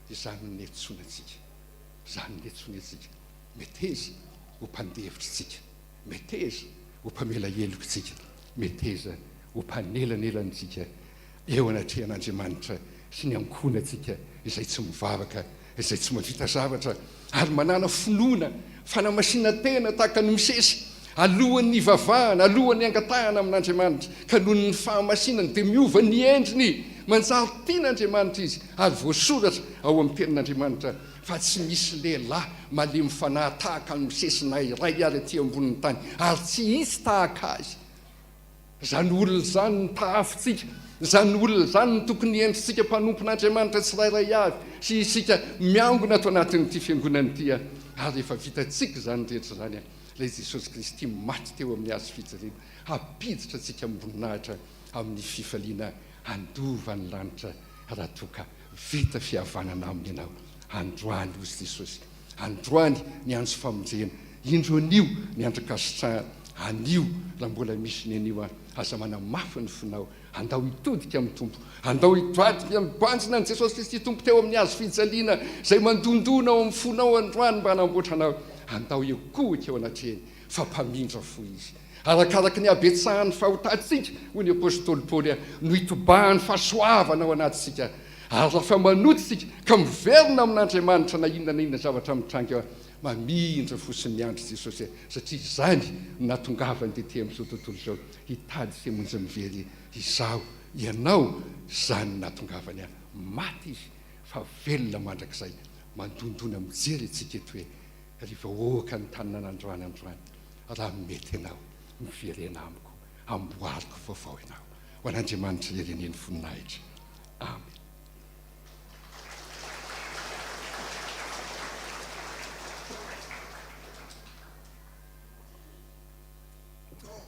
izany no niantsoana antsika, izany no niantsoana antsika. Meteza ho mpandefitra isika, meteza ho mpamela heloka isika, meteza ho mpanelanelana isika eo anatrehan'Andriamanitra sy ny ankohonantsika izay tsy mivavaka, izay tsy mahavita zavatra, ary manàna finoana, fanamasinan-tena tahaka an'i Mosesy, alohan'ny hivavahana, alohan'ny hangatahana amin'Andriamanitra, ka noho ny fahamasinany dia miova ny endriny, manjary tian'Andriamanitra izy, ary voasoratra ao amin'ny Tenin'Andriamanitra fa tsy misy lehilahy malemy fanahy tahaka an'i Mosesy na iray ary aty ambonin'ny tany, ary tsy hisy tahaka azy. Izany olona izany no tahafintsika, izany olona izany no tokony hendrintsika mpanompon'Andriamanitra tsirairay avy sy isika miangona ato anatin'ity fiangonana ity ary efa vitantsika izany rehetra izany ilay Jesosy Kristy maty teo amin'ny hazo fijaliana hampiditra antsika amim-boninahitra amin'ny fifaliana handova ny lanitra raha toa ka vita fihavanana aminy ianao androany hozy Jesosy. Androany ny andro famonjena, indro anio ny andron-kasitrahana, anio raha mbola misy ny anio an, aza manamafy ny fonao, andao hitodika amin'ny Tompo, andao hivadika mibanjina an'i Jesosy Kristy Tompo teo amin'ny hazo fijaliana izay mandondona ao amin'ny fonao androany mba hanamboatra anao, andao hikohika eo anatrehany fa mpamindra fo Izy. Arakaraka ny habetsahan'ny fahotantsika, hoy ny apostoly Paoly, no hitobahan'ny fahasoavana ao anatintsika. Ary raha manota isika ka miverina amin'Andriamanitra na inona na inona zavatra mitranga eo, mamindra fo sy miandry Jesosy satria izany no nahatongavany tety amin'izao tontolo izao hitady sy hamonjy ny very, izaho, ianao, izany no nahatongavany ahy. Maty Izy fa velona mandrakizay, mandondona mijery antsika eto hoe ry vahoaka ny tanana androany androany, raha mety ianao, miverena amiko, amboariko vaovao ianao. Ho an'Andriamanitra irery anie ny voninahitra. Amen.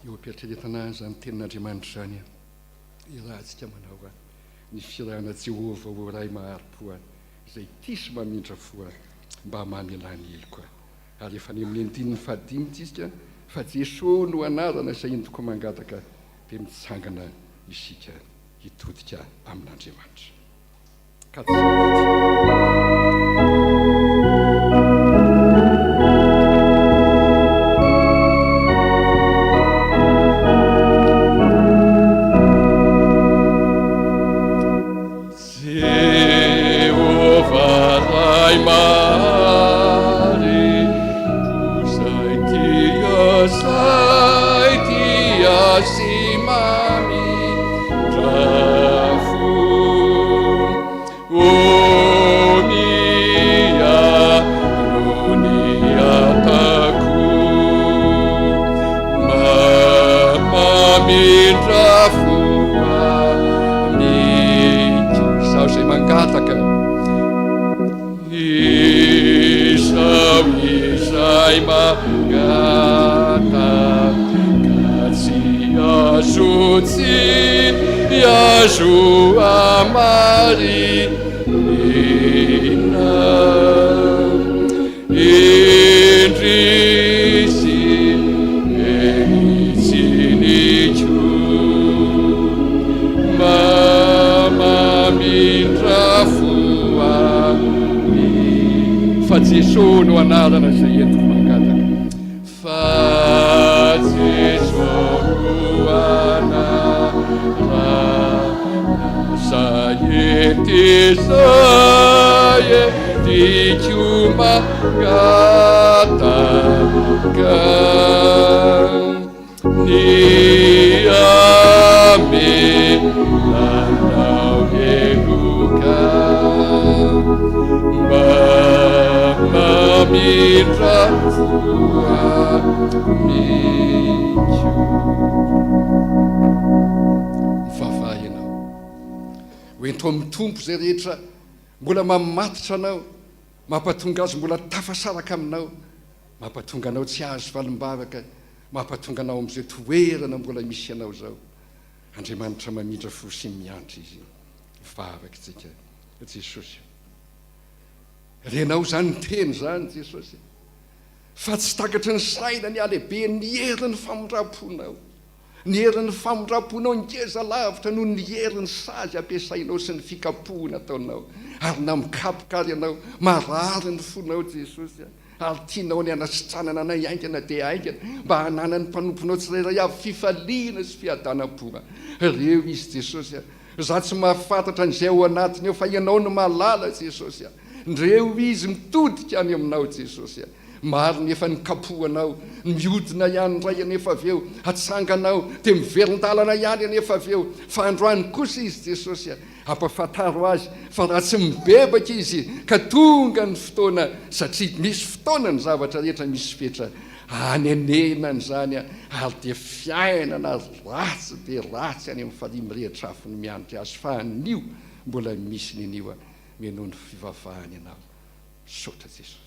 Eo am-pieritreretana izany tenin'Andriamanitra izany, iarahantsika manao ny firahana Jehovah ho Ray mahari-po izay tia sy mamindra fo mba mamela ny heloka. Ary efa any amin'ny andininy fahadimy isika fa Jesoa no anarana izay indriko mangataka dia mitsangana isika hitodika amin'Andriamanitra. Ka tsy Jehovah Ray. Mamindra fo amiko. Izaho izay mangataka. Izaho izay mangataka tsy azo tsy azo amarinina. Indrisy eny-tsiniko mba mamindra fo ahy. Fa Jeso no anarana izay entiko mangataka. Fa Jeso no anarana izay enti izay entiko mangataka ny hamelanao heloka mba mamindra fo amiko. Mivavaha ianao. Hoento amin'ny Tompo izay rehetra mbola mamatotra anao, mampatonga azy mbola tafasaraka aminao, mampatonga anao tsy hahazo valim-bavaka, mampatonga anao amin'izao toerana mbola misy anao izao. Andriamanitra mamindra fo sy miantra Izy. Mivavaka isika. Jesosy ô. Renao izany teny izany Jesosy fa tsy takatry ny saina ny halehiben'ny herin'ny famindram-ponao. Ny herin'ny famindram-ponao ngeza lavitra noho ny herin'ny sazy ampiasainao sy ny fikapohana ataonao. Ary na mikapoka ary ianao, marary ny fonao Jesosy a. Ary tianao ny hanasitranana anay haingana dia haingana mba hananan'ny mpanomponao tsirairay avy fifaliana sy fiadanam-po. Reo izy Jesosy a. Za tsy mahafantatra an'izay ao anatiny ao fa Ianao no mahalala Jesosy a. Ndreo izy mitodika any aminao Jesosy a. Maro ny efa nikapohanao, mihodina ihany indray anefa avy eo, atsanganao, dia miverin-dalana ihany anefa avy eo, fa androany kosa izy Jesosy a, ampafantaro azy fa raha tsy mibebaka izy ka tonga ny fotoana, satria misy fotoana ny zavatra rehetra misy fetra, hanenenana izany ary dia fiainana ratsy dia ratsy any amin'ny farihy mirehitra afo no miandry azy, fa anio mbola misy ny anio a, mihainoa ny fivavahany ianao. Misaotra Jesosy.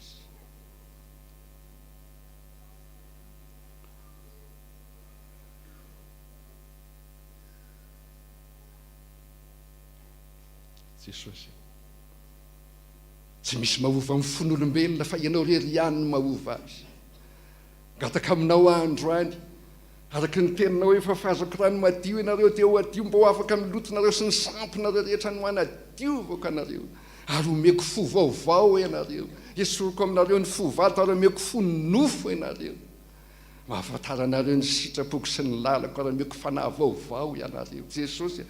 Jesosy. Tsy misy mahova ny fon'olombelona fa ianao irery ihany no mahova azy. Angataka aminao aho androany, araka ny teninao hoe fafazako rano madio ianareo dia ho hadio mba ho afaka amin'ny lotonareo sy ny sampinareo rehetra no hanadiovako anareo. Ary homeko fo vaovao ianareo, hesoriko aminareo ny fo vato ary homeko fo nofo ianareo. Mba hahafantaranareo ny sitrapoko sy ny lalako ary homeko fanahy vaovao ianareo. Jesosy a,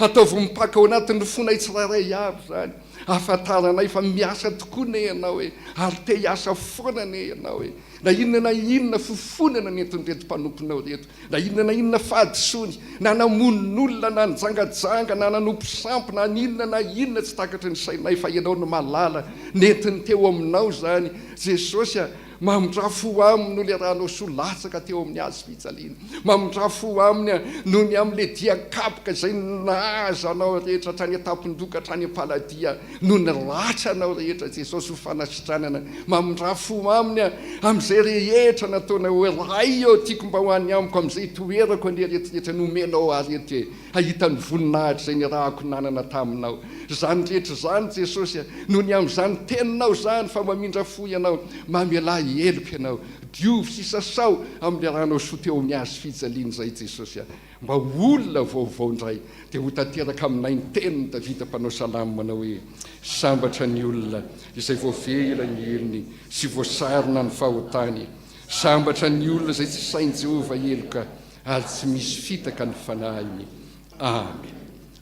ataovy mipaka ao anatin'ny fonay tsirairay avy izany, hahafantaranay fa miasa tokoa anie Ianao e, ary te hiasa foana anie Ianao e. Na inona na inona fofonana nentin'ireto mpanomponao ireto, na inona na inona fahadisoany, na namono olona, na nijangajanga, na nanompo sampy, na inona na inona tsy takatry ny sainay fa Ianao no mahalala, nentiny teo aminao izany. Jesosy a, mamindrà fo aminy noho ilay rànao soa latsaka teo amin'ny hazo fijaliana. Mamindrà fo aminy noho ny amin'ilay dian-kapoka izay nahazo anao rehetra hatrany an-tampon-doha ka hatrany am-paladia. Noho ny ratranao rehetra Jesosy ho fanasitranana, mamindrà fo aminy aho amin'izay rehetra nataonao hoe Ray ô tiako mba ho any amiko amin'izay itoerako anie reto rehetra nomenao ahy reto e, hahita ny voninahitra izay nirahako nanana taminao. Izany rehetra izany Jesosy a, noho ny amin'izany teninao izany fa mamindra fo Ianao, mamelà heloka Ianao, diovy sy sasao amin'ny ranao soa teo amin'ny hazo fijaliana izay Jesosy a. Mba ho olona vaovao indray, dia ho tanteraka aminay ny tenin'i Davida mpanao salamo manao hoe, Sambatra ny olona izay voavela ny helony sy voasarona ny fahotany. Sambatra ny olona izay tsy sain'i Jehovah heloka ary tsy misy fitaka ny fanahiny. Amena.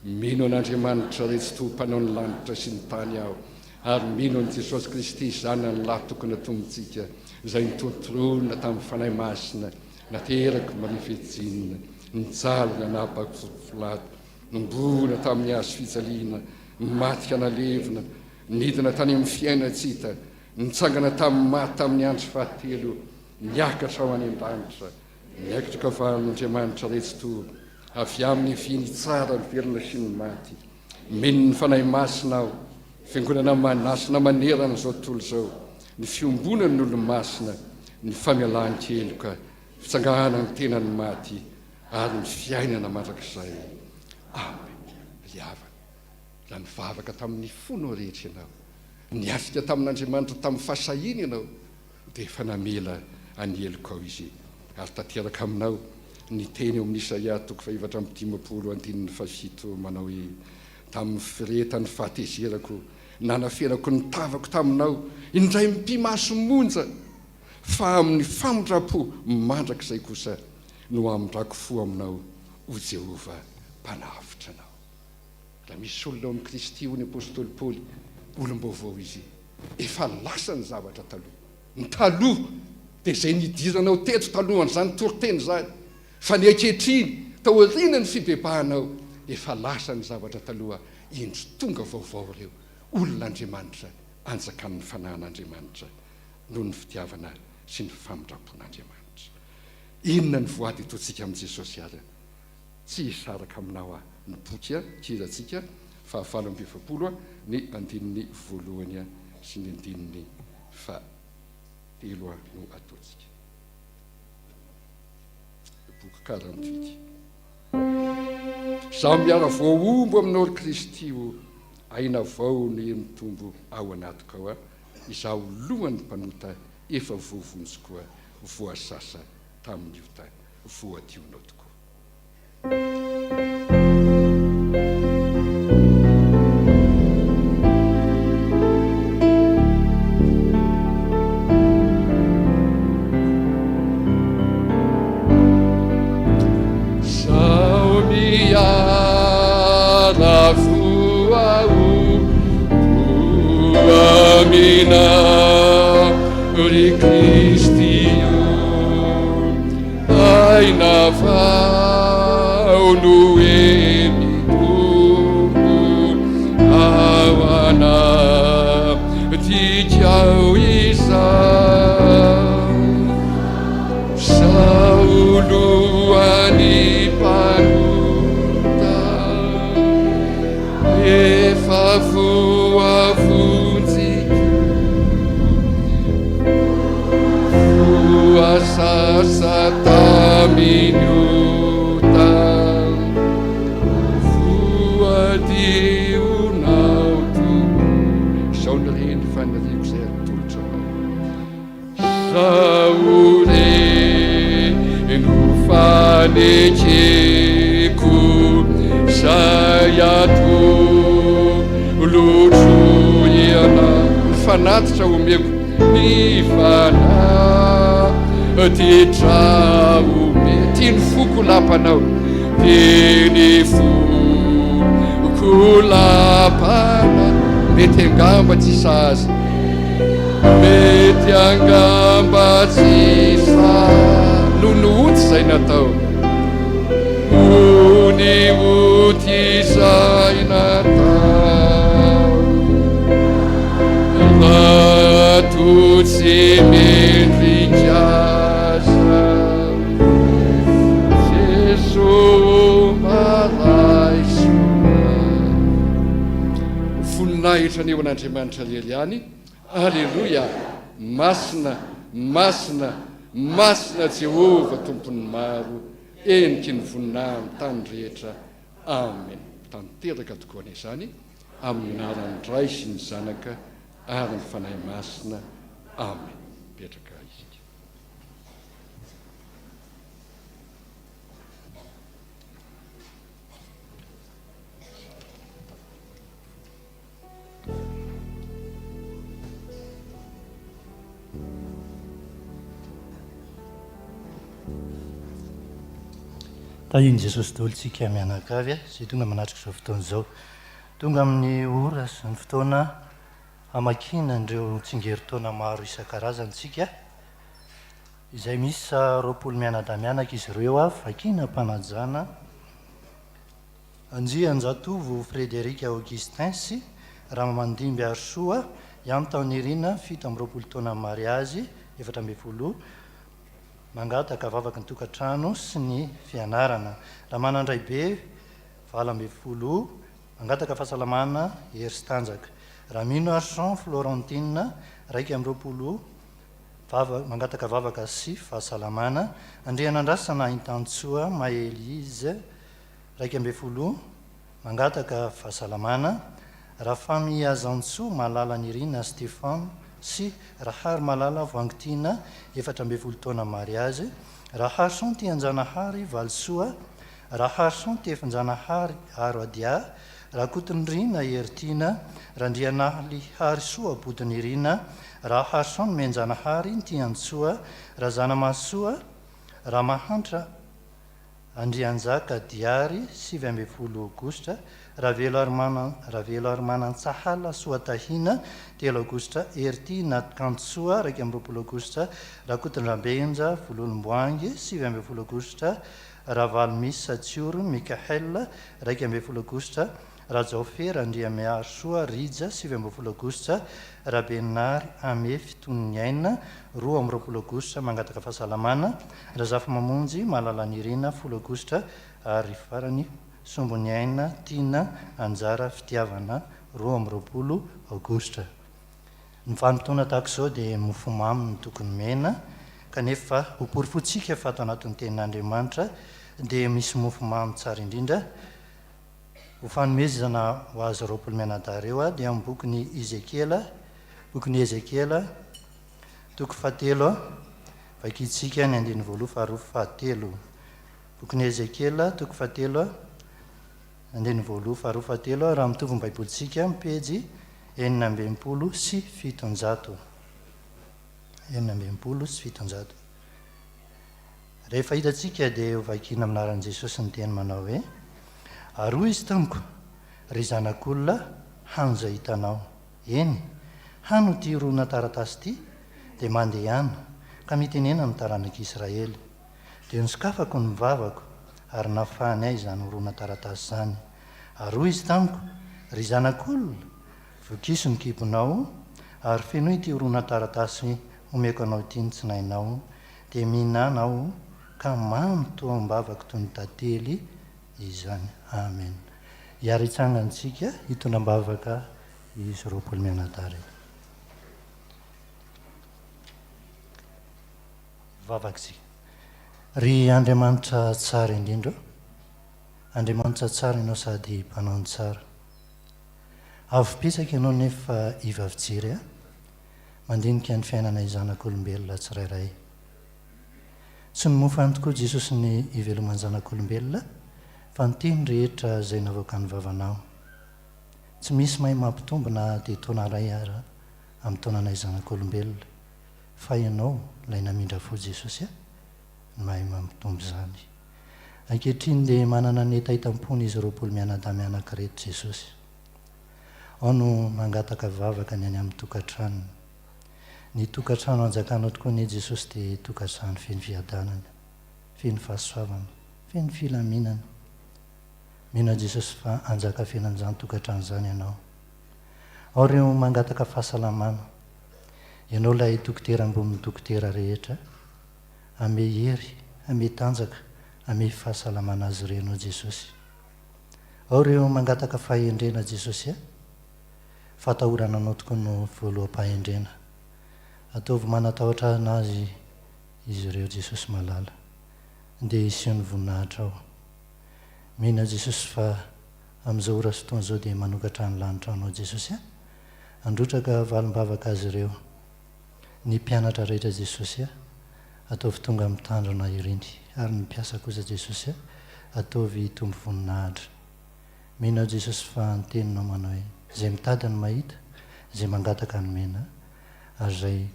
Mino an'Andriamanitra Ray Tsitoha Mpanao ny lanitra sy ny tany aho, ary mino an'i Jesosy Kristy Zanany lahy tokana Tompontsika, izay notorontoronina tamin'ny Fanahy Masina, Naterak'i Maria Virjina, nijaly nanapaka folato, nombohona tamin'ny hazo fijaliana, maty ka nalevina, nidina tany amin'ny fiainan-tsy hita, nitsangana tamin'ny maty tamin'ny andro fahatelo, niakatra ho any an-danitra. Miaiky toka fa Andriamanitra Ray Tsitoha, avy Aminy vy ny tsara, ny velona sy ny maty. Mino ny Fanahy Masina aho, Fiangonana manasina manerana izao tontolo izao, ny fiombonan'ny olo-masina, ny famelan-keloka, fitsangahanan'ny tenan'ny maty, ary ny fiainana mandrakizay. Amen. Ry havana, raha nivavaka tamin'ny fonao rehetra ianao, niatrika tamin'Andriamanitra tamin'ny fahasahiana ianao, dia efa namela an'ny helokao Izy, ary tanteraka aminao ny teny ao amin'ny Isaia toko fahefatra amby dimampolo andininy fahafito manao hoe, Tamin'ny firehetan'ny fahatezerako, nanafenako ny tavako taminao, indray mipi-maso monja, fa amin'ny famindram-po mandrakizay kosa no hamindrako fo aminao, o Jehovah Mpanavotra anao. Raha misy olona ao amin'i Kristy, hoy ny apostoly Paoly, olom-baovao izy. Efa lasa ny zavatra taloha. Ny taloha dia izay nidiranao teto talohan'izany toriteny izany. Fa ny ankehitriny, taorian'ny fibebahanao, efa lasa ny zavatra taloha, indro tonga vaovao ireo olon'Andriamanitra anjakan'ny Fanahin'Andriamanitra noho ny fitiavana sy ny famindram-pon'Andriamanitra. Inona ny voady ataontsika amin'i Jesosy ary? Tsy hisaraka aminao aho. Ny boky hirantsika faha 48 ny andininy voalohany sy ny andininy fahatelo no ataontsika. Boky 48. Izaho miara-voahombo aminao ry Kristy o, aina vao no mitombo ao anatiko ao, izaho lohan'ny mpanota efa voavonjy koa voasasa tamin'ny ota voadionao tokoa. Zaho miala voa aminao ry Kristy o. Aina vao no he mitombo ao anatintsika ao izao. Zaho lohan'ny mpanota efa voavonjiko. Voasasa tamin'ny ota, voadionao Tompo. Izao ny re ny faniriako izay atolotra anao. Izao re no fanekeko izay atolotro ianao. Ny fanatitra omeko. Ny fanatitra ome Tia ny foko lapanao Tia ny foko lapana Mety angamba tsy sahaza Mety angamba tsy sahaza Noho ny ota izay natao Noho ny ota izay natao Raha toa tsy mendrika aza Jeso mba raiso ahy. Voninahitra anie ho an'Andriamanitra irery ihany. Aleloia! Masina, masina, masina Jehovah Tompon'ny maro, heniky ny voninahiny tany rehetra. Amen. Tanteraka tokoa anie izany. Amin'ny anaran'ny Ray sy ny Zanaka ary ny Fanahy Masina. Amen. Mipetraka isika. Tahian'i Jesosy daholo tsika mianakavy izay tonga manatrika izao fotoana izao. Tonga amin'ny ora sy ny fotoana hamakiana an'ireo tsingerin-taona maro isan-karazany tsika, izay miisa 20 mianadahy mianaka izy ireo, vakiana am-panajana. Andrianjatovo Frédéric Augustin sy Ramamandimby Harisoa Iantaonirina, 27 taona mariazy, 14. Mangataka vavaky ny tokantrano sy ny fianarana. Ramanandraibe, 18, Mangataka fahasalamana, hery sy tanjaka. Raminoarison Florentine, 21, Vava, mangataka vavaka sy fahasalamana. Andrianandrasana Intantsoa Maëlise, 11, Mangataka fahasalamana, Rafamihazantsoa Malala Nirina Stephan sy Raharimalala Voangitiana, 14 taona mariazy, Raharison Tianjanahary Valisoa, Raharison Tefinjanahary Aro Adia, Rakotonirina Heritiana, Randrianaliharisoa Bodonirina, Raharison Nomenjanahary Ntiantsoa, Razanamahasoa Ramahantra Andrianjaka Diary, 19 Aogositra, Raveloarimanantsahala Soatahina, 3 Aogositra, Heritiana Kantosoa, 21 Aogositra, Rakotondrabenja Vololomboahangy, 19 Aogositra, Ravalomisa Tsioro Mickaël, 11 Aogositra, Rajaofera Andriamiarisoa Rija, 29 Aogositra, Rabenary Amefy Toniniaina, 22 Aogositra, Mangataka fahasalamana, Razafimamonjy Malalanirina, 10 Aogositra, ary farany Sombiniaina Tiana Anjara Fitiavana, 22 Aogositra. Ny vanim-potoana tahaka izao dia mofomamy no tokony omena, kanefa ho porofointsika fa ato anatin'ny Tenin'Andriamanitra dia misy mofomamy tsara indrindra ho fanomezana ho azy 20 mianadahy ireo, dia amin'ny bokin'i Ezekiela, bokin'i Ezekiela, toko fahatelo, vakintsika ny andininy voaloha, faharoa, fahatelo. Bokin'i Ezekiela, toko fahatelo, andininy voaloha, faharoa, fahatelo, raha mitovy ny Baibolintsika amin'ny pejy 766. 766. Rehefa hitantsika dia hovakiana amin'ny anaran'i Jesosy ny teny manao hoe, Ary hoy Izy tamiko, Ry zanak'olona, hano izay hitanao. Eny, hano ity horonan-taratasy ity, dia mandehana, ka mitenena amin'ny taranak'Israely. Dia nosokafako ny vavako, ary nafahany ahy izany horonan-taratasy izany. Ary hoy Izy tamiko, Ry zanak'olona, vokiso ny kibonao, ary fenoy ity horonan-taratasy omeko anao ity ny tsinainao, Dia mihinana aho ka mamy toa am-bavako toy ny tantely izany. Amen. Hiara-hitsangantsika hitondra am-bavaka izy 20 mianadahy ireto. Hivavaka isika. Ry Andriamanitra tsara indrindra ô, Andriamanitra tsara Ianao sady mpanao ny tsara. Avo betsaka Ianao nefa iva fijery ahy. Mandinika ny fiainanay zanak'olombelona tsirairay. Tsy ny mofo ihany tokoa Jesosy ny iveloman'ny zanak'olombelona fa ny teny rehetra izay navoakan'ny vavanao. Tsy misy mahay mampitombo na dia taona iray ara amin'ny taonanay zanak'olombelona fa Ianao ilay namindra fo Jesosy a no mahay mampitombo izany. Ankehitriny dia manana ny hetahetam-pony izy 20 mianadahy mianaka ireto Jesosy. Ao no mangataka vavaka ny any amin'ny tokantranony. Ny tokantrano anjakanao tokoa anie Jesosy dia tokantrano feno fiadanana, feno fahasoavana, feno filaminana. Mino aho Jesosy fa hanjaka feno an'izany tokantrano izany Ianao. Ao ireo mangataka fahasalamana. Ianao ilay dokotera ambonin'ny dokotera rehetra. Ame hery, ame tanjaka, ame fahasalamana azy ireo Ianao Jesosy. Ao ireo mangataka fahendrena Jesosy a! Fahatahorana anao tokoa no voaloham-pahendrena. Ataovy manatahotra an'Azy izy ireo Jesosy malala. Dia hiseho ny voninahitrao. Mino aho Jesosy fa amin'izao ora sy fotoana izao dia manokatra ny lanitra anao Jesosy a! Handrotraka valim-bavaka azy ireo. Ny mpianatra rehetra Jesosy a! Ataovy tonga mitandrina ireny ary ny mpiasa kosa Jesosy a! Ataovy hitombo voninahitra. Mino aho Jesosy fa ny teninao manao hoe izay mitady no mahita, izay mangataka no mena ary izay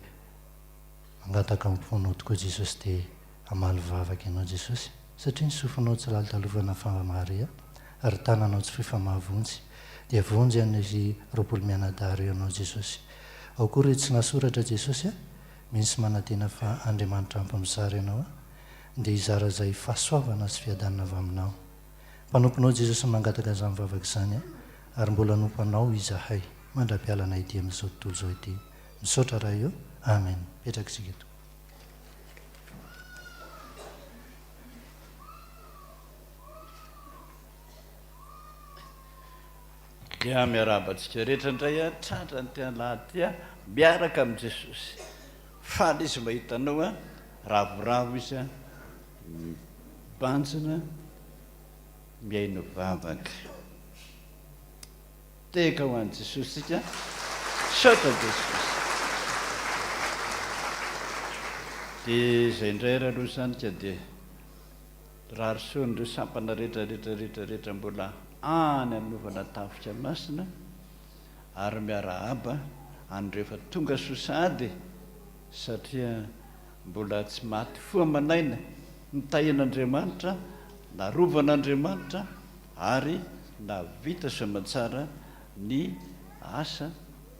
mangataka am-ponao tokoa Jesosy dia hamaly vavaka ianao Jesosy satria ny sofinao tsy lalitalovana fa mahare ary tananao tsy fohy fa mahavonjy dia vonjy an'izy 20 mianadahy ireo ianao Jesosy. Ao koa ireo tsy nasoratra Jesosy a! Mino sy manantena fa Andriamanitra ampy mizara ianao dia hizara izay fahasoavana sy fiadanana avy aminao. Mpanomponao Jesosy mangataka izany vavaka izany ary mbola hanompo Anao izahay mandra-pialanay ety amin'izao tontolo izao ity. Misaotra Ray o. Amen. Petraka isika tompoko. Dia miarahaba antsika rehetra indray a, tratra an'ity alahady ity a, miaraka amin'i Jesosy. Faly izy mahita anao a, ravoravo izy a, mibanjina, mihaino vavaka. Tehaka ho an'i Jesosy isika, misaotra Jesosy. Dia izay indray ary aloha izany ka dia Mirary soa an'ireo sampana rehetra rehetra rehetra rehetra mbola any anaovana tafika masina ary miarahaba an'ireo efa tonga soa sahady satria mbola tsy maty fo aman'aina notahian'Andriamanitra, narovan'Andriamanitra ary nahavita soamantsara ny asa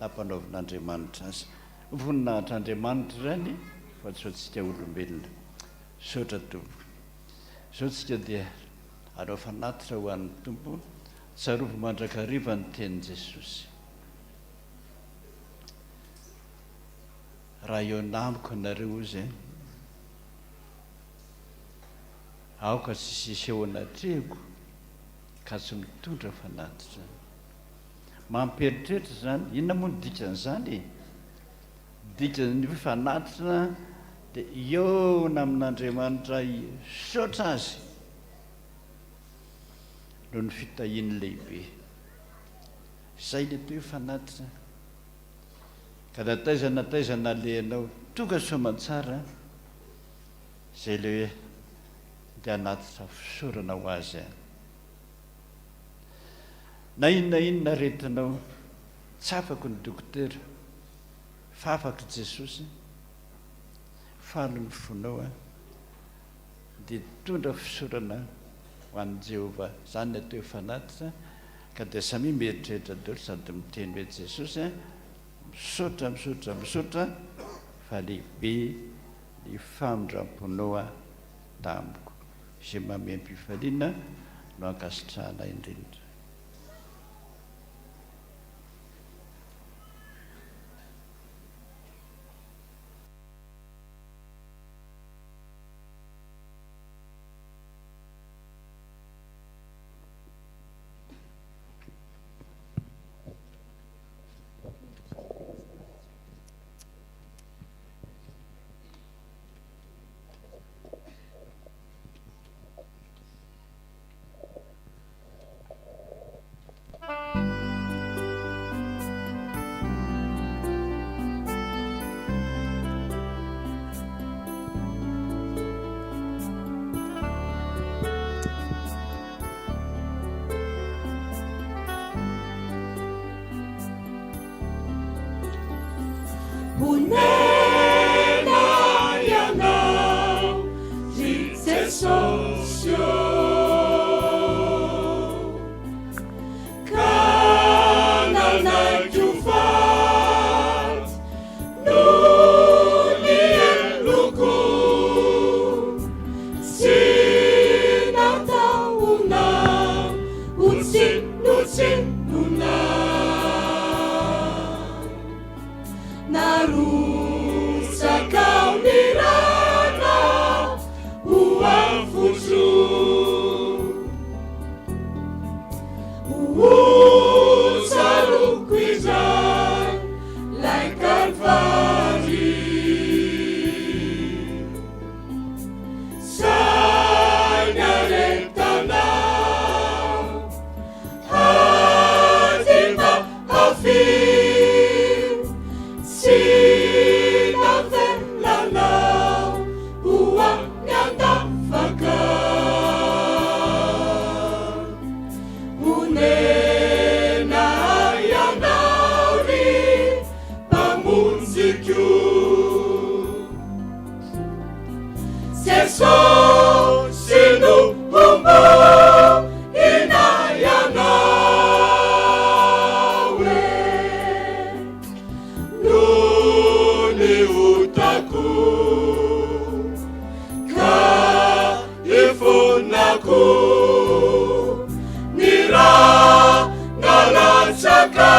nampanaovin'Andriamanitra azy. Voninahitr'Andriamanitra izany fa tsy ho antsika olombelona. Misaotra Tompoko. Izao tsika dia hanao fanatitra ho an'ny Tompo, tsarovy mandrakariva ny tenin'i Jesosy. Raha eo namiko nareo ozy eh. Aoka tsy hisy eo anatrehiko ka tsy mitondra fanatitra. Mampieritreritra izany, inona moa ny dikan'izany e? Dikan'ny hoe fanatitra dia hihaona amin'Andriamanitra hisaotra Azy noho ny fitahiany lehibe. Izay ilay atao hoe fanatitra. Ka na taiza na taiza nalehanao, tonga soamantsara, izay ilay hoe dia hanatitra fisaorana ho Azy any. Na inona inona aretinao, tsy afako ny dokotera. Vavaka Jesosy, faly ny fonao an, dia tondra fisaorana ho an'i Jehovah, izany ny atao hoe fanatitra, ka dia samia mieritreritra daholo sady miteny hoe Jesosy an, misaotra misaotra misaotra fa lehibe ny famindramponao tamiko, izay mamem-pifaliana no ankasitrahana indrindra. Honena ianao ry Jesosy ô. Ka nanaiky ho faty noho ny heloko. Tsy natahona ho tsinontsinona. Narotsakao ny ranao ho avotro. Ho tsaroako izany lay Kalvary. Zay niaretanao ady mafy. Tsy navelanao ho any an-davaka. Onena ianao ry Mpamonjiko. Jesosy no homboina ianao e. Noho ny otako ka ifonako ny ra nalatsaka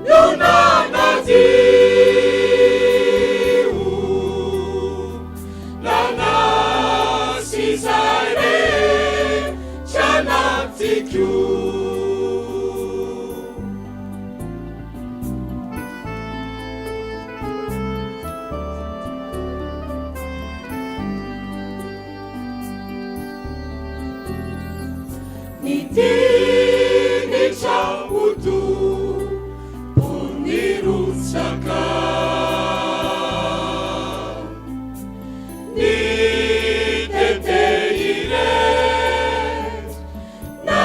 no nanadio nanasy izay rehetra anatiko. Ny dinitra ho tompon'ny rotsaka. Ny tete irery na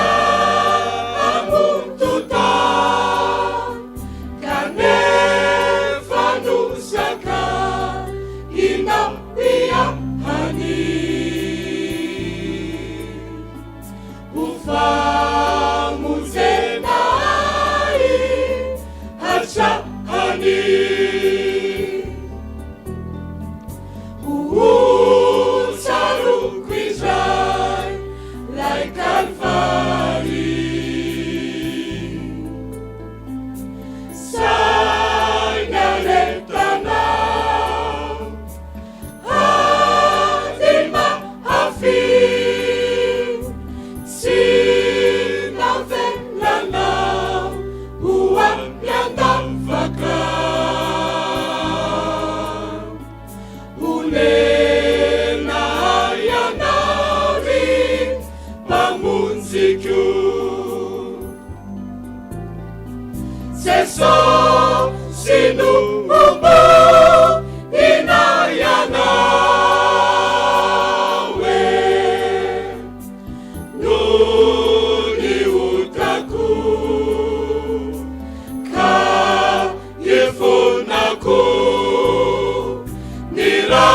ambony totany kanefa nosaka inampiahany. Ho famonjena ahy hatrany. Ho tsaroako indray 'lay Kalvary. Saina aretanao. Ady mafy tsy navelanao ho any an-davaka. Onena ianao ry Mpamonjiko. Jesosy no hombo ina ianao e Noho ny otako ka ifonako Ny ra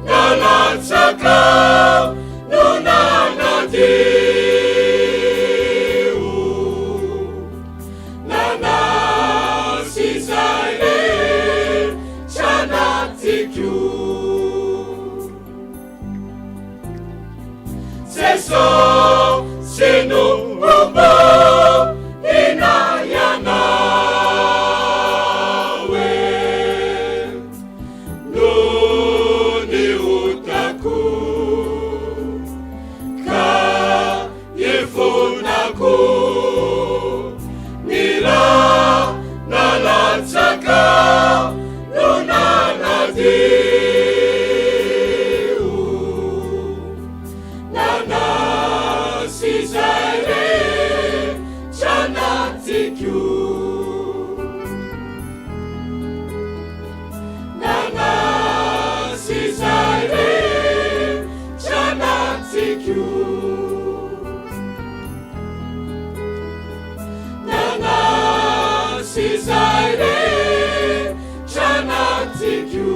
nalatsaka no nanadio Nanasy izay rehetra anatiko. Jesosy no hombo ina ianao e Noho ny otako ka Ifonako ny ra nalatsaka no nanadio Nanasy izay rehetra anatiko Nanasy izay rehetra anatiko Nanasy izay rehetra anatiko.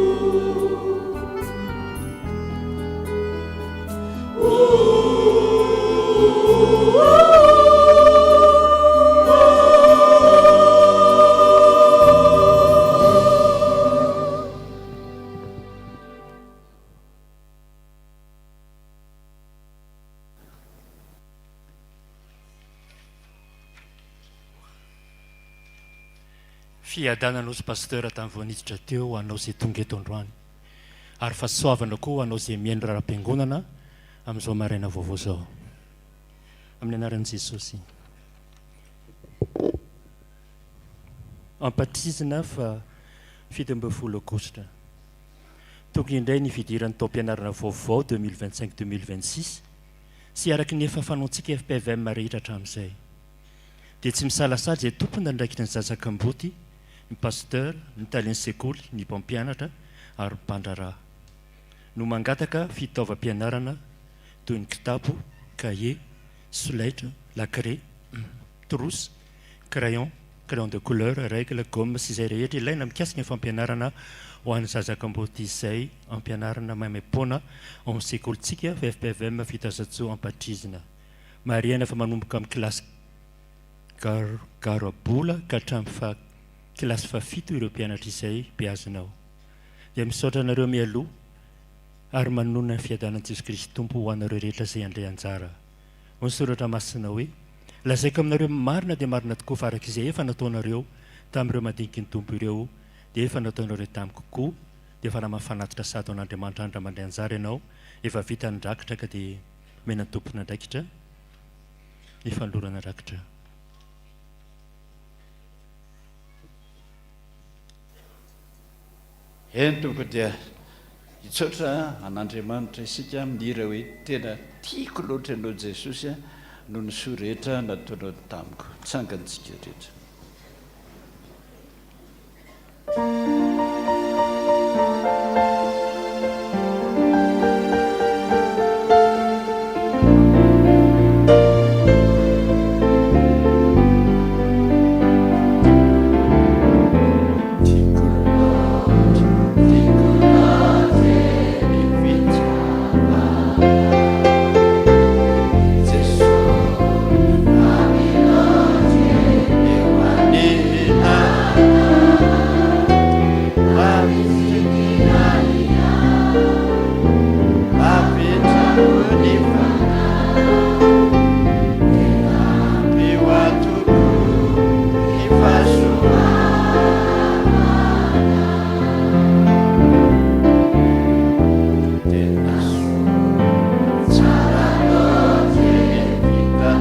Fiadanana ozy Pasteur tamin'ny vao niditra teo ho anao izay tonga eto androany. Ary fahasoavana koa ho anao izay mihaino raharaham-piangonana amin'izao maraina vaovao izao. Amin'ny anaran'i Jesosy. Ampatrizina fa 17 aogositra. Tonga indray ny fidiran'ny taom-pianarana vaovao 2025 2026 sy araka ny efa fanaontsika fpvm rehetra hatramin'izay. Dia tsy misalasala izay tompon'andraikitry ny zaza kamboty, ny pasteur, ny talen'ny sekoly, ny mpampianatra ary ny mpandraharaha. No mangataka fitaovam-pianarana toy ny kitapo, kahie, solaitra, lakre, trousse, crayon, crayon de couleur, règle, gomme sy izay rehetra ilaina mikasika ny fampianarana ho an'ny zaza kamboty izay ampianarina maimaimpoana ao amin'ny sekolintsika FPVM Fitazatsoa Ampatrizina. Marihana fa manomboka amin'ny kilasy garabola ka hatramin'ny faha kilasy fahafito ireo mpianatra izay beazina ao. Dia misaotra anareo mialoha ary manonona ny fiadanan'i Jesoa Kristy Tompo ho anareo rehetra izay handray anjara. Hoy ny Soratra Masina hoe, Lazaiko aminareo marina dia marina tokoa fa araka izay efa nataonareo tamin'ireo madiniky ny Tompo ireo dia efa nataonareo tamiko koa, dia efa raha mahafanatitra sady ho an'Andriamanitra andra mandray anjara ianao, efa vita ny rakitra ka dia omena ny tompon'andraikitra ny fanolorana rakitra. Eny tompoko dia hitsaotra an'Andriamanitra isika amin'ny hira hoe tena tiako loatra ianao Jesosy a! Noho ny soa rehetra nataonao tamiko. Tsangantsika rehetra. Tiako loatra, tiako loatra e ny fitiavanao. Tsara loatra e vita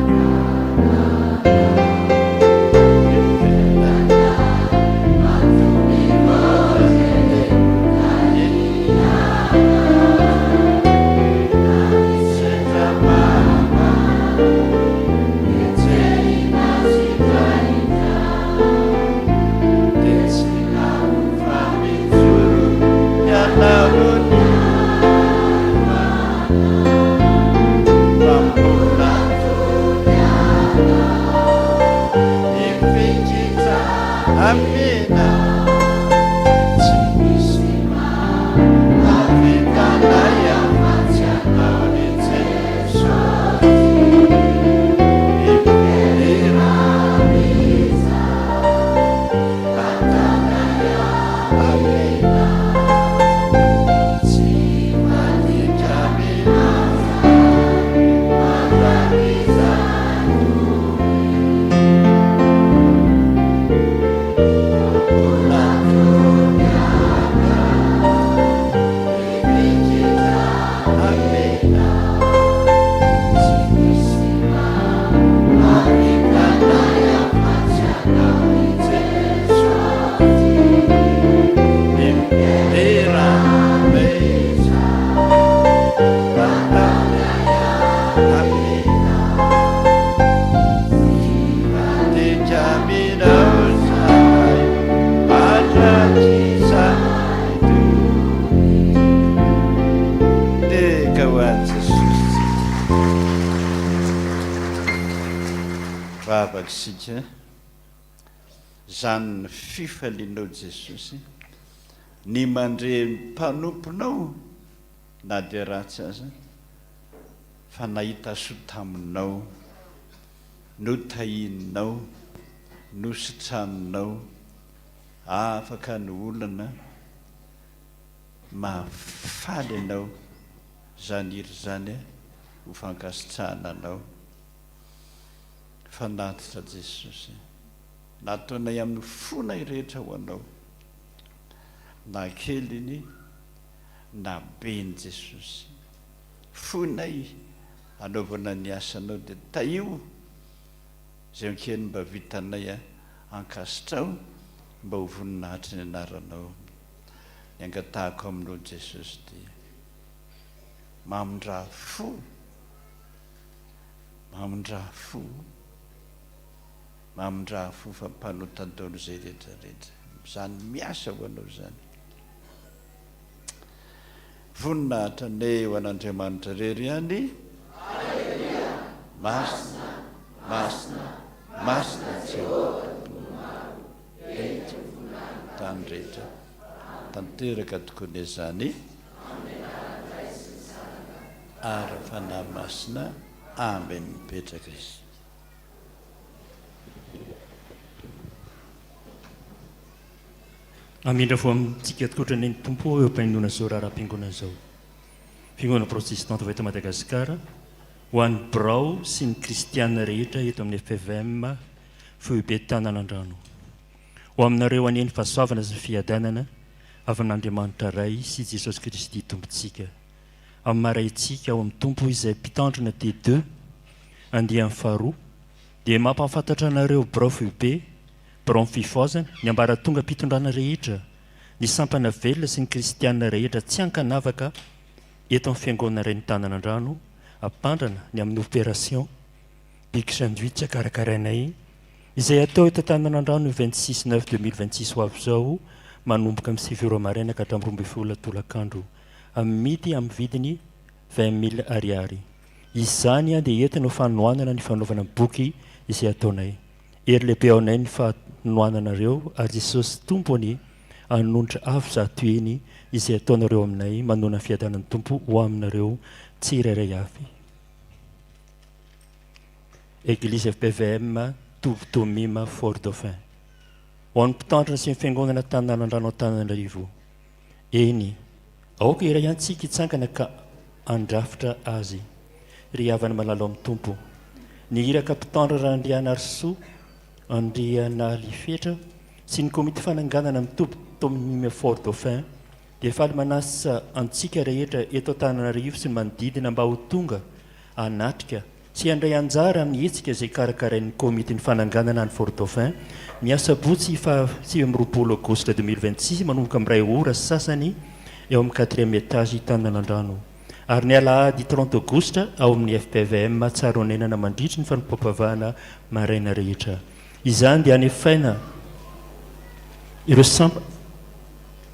Vavaka isika. Izany ny fifalianao Jesosy ny mandre ny mpanomponao na dia ratsy aza fa nahita soa taminao, notahianao, nositraninao, afaka ny olana, mahafaly anao izany hira izany ho fankasitrahana anao. Fanatitra Jesosy nataonay amin'ny fonay rehetra ho Anao na kely iny na be iny Jesosy fonay anaovana ny asanao dia tahio izay kely mba vitanay ankasitrao mba ho voninahitry ny anaranao ny angatahako aminao Jesosy dia mamindrà fo Mamindrà fo, mamindrà fo fa mpanota daholo izay rehetra rehetra. Izany miasa ho anao izany. Voninahitra anie ho an'Andriamanitra irery ihany. Aleloia. Masina, masina, masina Jehovah Tompon'ny maro. Rehetra, tany rehetra. Tanteraka tokoa anie izany. Ary Fanahy Masina. Amen Mipetraka izy. Hamindra fo amintsika tokoa anie ny Tompo eo am-painoana izao raharaham-piangonana izao. Fiangonana Protestanta avy eto Madagasikara, ho an'ny birao sy ny kristiana rehetra eto amin'ny FFVM Foibe Tananandrano. Ho aminareo anie ny fahasoavana sy ny fiadanana avy amin'Andriamanitra Ray sy Jesosy Kristy Tompontsika. Amin'ny maha-Raintsika ao amin'ny Tompo izay mpitandrina T-deux, andiany faharoa, dia mampahafantatra anareo Birao Foibe, Biraon'ny Fifohazana, ny ambaratongam-pitondrana rehetra, ny sampana velona sy ny kristiana rehetra tsy ankanavaka eto amin'ny Fiangonana Renitananandrano Ampandrana ny amin'ny Opération. Big Sandwich karakarainay izay atao eto Antananandrano ny 26 9 2026 ho avy izao manomboka amin'ny sivy ora maraina ka hatramin'ny 12 tolakandro. Amidy amin'ny vidiny 20 mille ariary. Izany dia entina ho fanohanana ny fanaovana boky izay ataonay. Hery lehibe ao anay ny fanohananareo ary Jesosy Tompo anie hanonitra avo zato heny izay ataonareo aminay manoana ny fiadanan'ny Tompo ho aminareo tsirairay avy. Eglise fpvm Toby Tomima Fort Dauphin. Ho an'ny mpitandrina sy ny fiangonana Tananandrano Antananarivo. Eny, aoka iray ihany tsika hitsangana ka handrafitra azy. Ry havana malala ao amin'ny Tompo. Ny iraka mpitandro Randrianarisoa Andrianalifetra sy ny komity fananganana ny toby Tomnime Fort Dauphin dia faly manasa antsika rehetra eto Antananarivo sy ny manodidina mba ho tonga hanatrika sy handray anjara amin'ny hetsika izay karakarain'ny komitin'ny fananganana any Fort Dauphin ny asabotsy faha 29 aogositra 2026 manomboka amin'ny iray ora sy sasany eo amin'ny quatrième étage Tananandrano ary ny alahady 30 aogositra ao amin'ny FPVM Tsaronenana mandritry ny fanompoam-pivavahana maraina rehetra. Izany dia hanefaina ireo sampa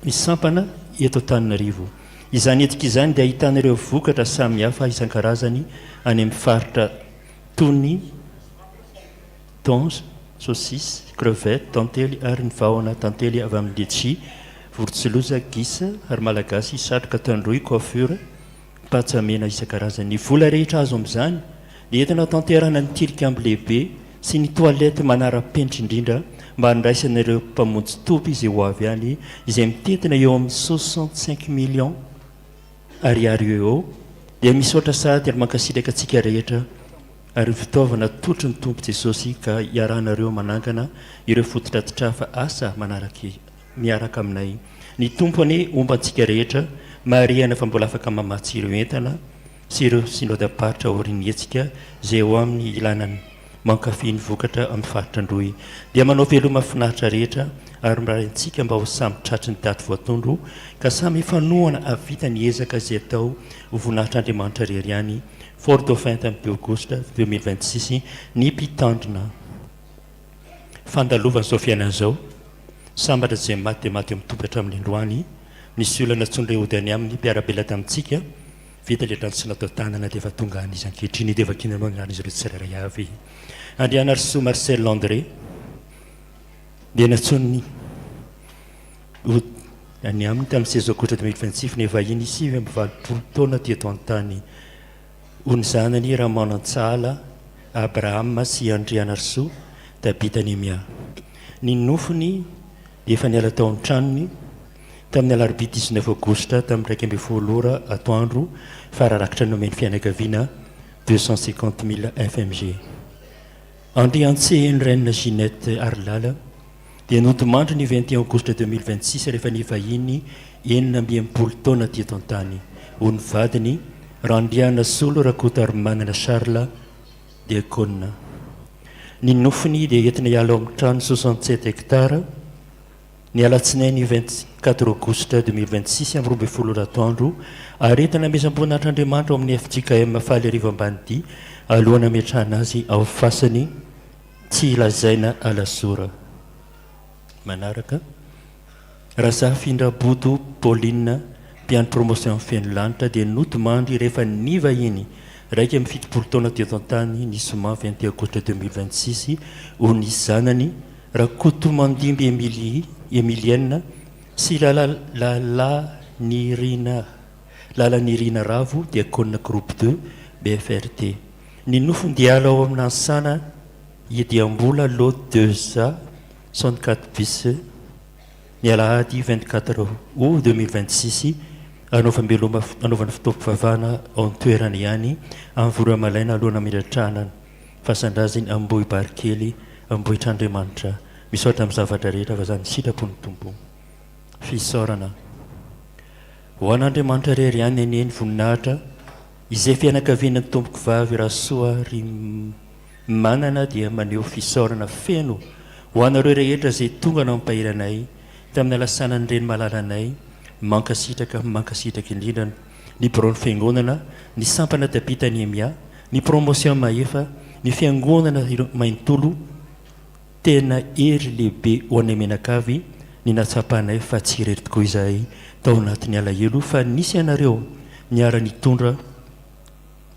ny sampana eto Antananarivo. Izany hetsika izany dia ahitana ireo vokatra samihafa isan-karazany any amin'ny faritra toy ny thons, saucisse, crevette, tantely ary ny vahona tantely avy amin'ny letchi, vorontsiloza, gisa ary malagasy, satroka, tandroy, coiffure, patsa mena isan-karazany. Ny vola rehetra azo amin'izany dia entina tanterahana ny tilikambo lehibe sy ny toilette manara-penitra indrindra mba handraisana ireo mpamonjy toby izay ho avy any izay mitentina eo amin'ny 65 millions ariary eo eo. Dia misaotra sahady ary mankasitraka antsika rehetra ary fitaovana totry ny Tompo Jesosy ka iarahanareo manangana ireo fotodrafitrafa asa manaraka miaraka aminay. Ny Tompo anie homba antsika rehetra, marihana fa mbola afaka mamatsy ireo entana sy ireo synodam-paritra aorian'ny hetsika izay eo amin'ny ilana ny mankafy ny vokatra amin'ny faritra Androy. Dia manao veloma finaritra rehetra ary mirary antsika mba ho samy tratry ny daty voatondro ka samy hifanohana hahavita ny ezaka izay atao ho voninahitr'Andriamanitra irery ihany. Fort Dauphin tamin'ny aogositra 2026 ny mpitandrina. Fandalovana izao fiainana izao. Sambatra izay maty dia maty eo amin'ny Tompo hatramin'ny androany. Nisy olona nantsoin'i Rehody any aminy, mpiara-bela tamintsika. Vita ilay trano tsy natao tanana dia efa tonga any izy ankehitriny. Dia vakiana aloha ny anaran'izy ireo tsirairay avy. Andrianarisoa Marcel André dia nantsoin'i Hody any aminy tamin'ny seize aogositra 2026 ny vahiny 89 taona teto an-tany. Ho ny zanany Ramanantsahala Abraham sy Andrianarisoa Tabitha Nehemia. Ny nofony dia efa niala tao an-tranony tamin'ny alarobia dix-neuf aogositra tamin'ny 11 ora atoandro fa raha rakitra nomen'ny fianakaviana 250 000 fmg. Andriantseheno Reine Ginette Harilala dia nodimandry ny 21 aogositra 2026 rehefa nivahiny 66 taona teto an-tany. Ho ny vadiny, Randrianasolo Rakotoarimanana Charles, diakona. Ny nofony dia entina hiala ao amin'ny trano 67 hectares ny alatsinainy 24 aogositra 2026 amin'ny 12 ora atoandro ary entina amezam-boninahitr'Andriamanitra ao amin'ny fjkm Faly Arivo Ambanidia alohan'ny hametrahana azy ao fasany tsy lazaina Alasora. Manaraka, Razafindrabodo Pauline, mpiandry promotion Feno Lanitra dia nodimandry rehefa nivahiny 71 taona teto an-tany ny zoma 21 aogositra 2026 ho ny zanany Rakotomandimby Emilie, Emilienne, sy Lalanirina Lalanirina Ravo, diakona groupe deux, BFRT. Ny nofony dia ala ao amina ansana Iediambola lot deux A 64 bis ny alahady 24 août 2026 anaovam-beloma anaovana fotoam-pivavahana ao an-toerana ihany amin'ny voro malaina alohan'ny hametrahana ny fasan-drazany Ambohibarikely Ambohitrandriamanitra. Misaotra amin'ny zavatra rehetra fa izany sitrapon'ny Tompo. Fisaorana ho an'Andriamanitra irery ihany anie ny voninahitra izay fianakaviana ny tompoko vavy Rasoa ry Manana dia maneho fisaorana feno ho anareo rehetra izay tonga nampahery anay tamin'ny halasanan'ny reny malalanay. Mankasitraka mankasitraka indrindra ny biraon'ny fiangonana, ny sampana Tabita Nehemia, ny promotion Mahefa, Ny Fiangonana manontolo, tena hery lehibe ho anay mianakavy ny nahatsapanay fa tsy irery tokoa izahay tao anatin'ny alahelo fa nisy anareo niara-nitondra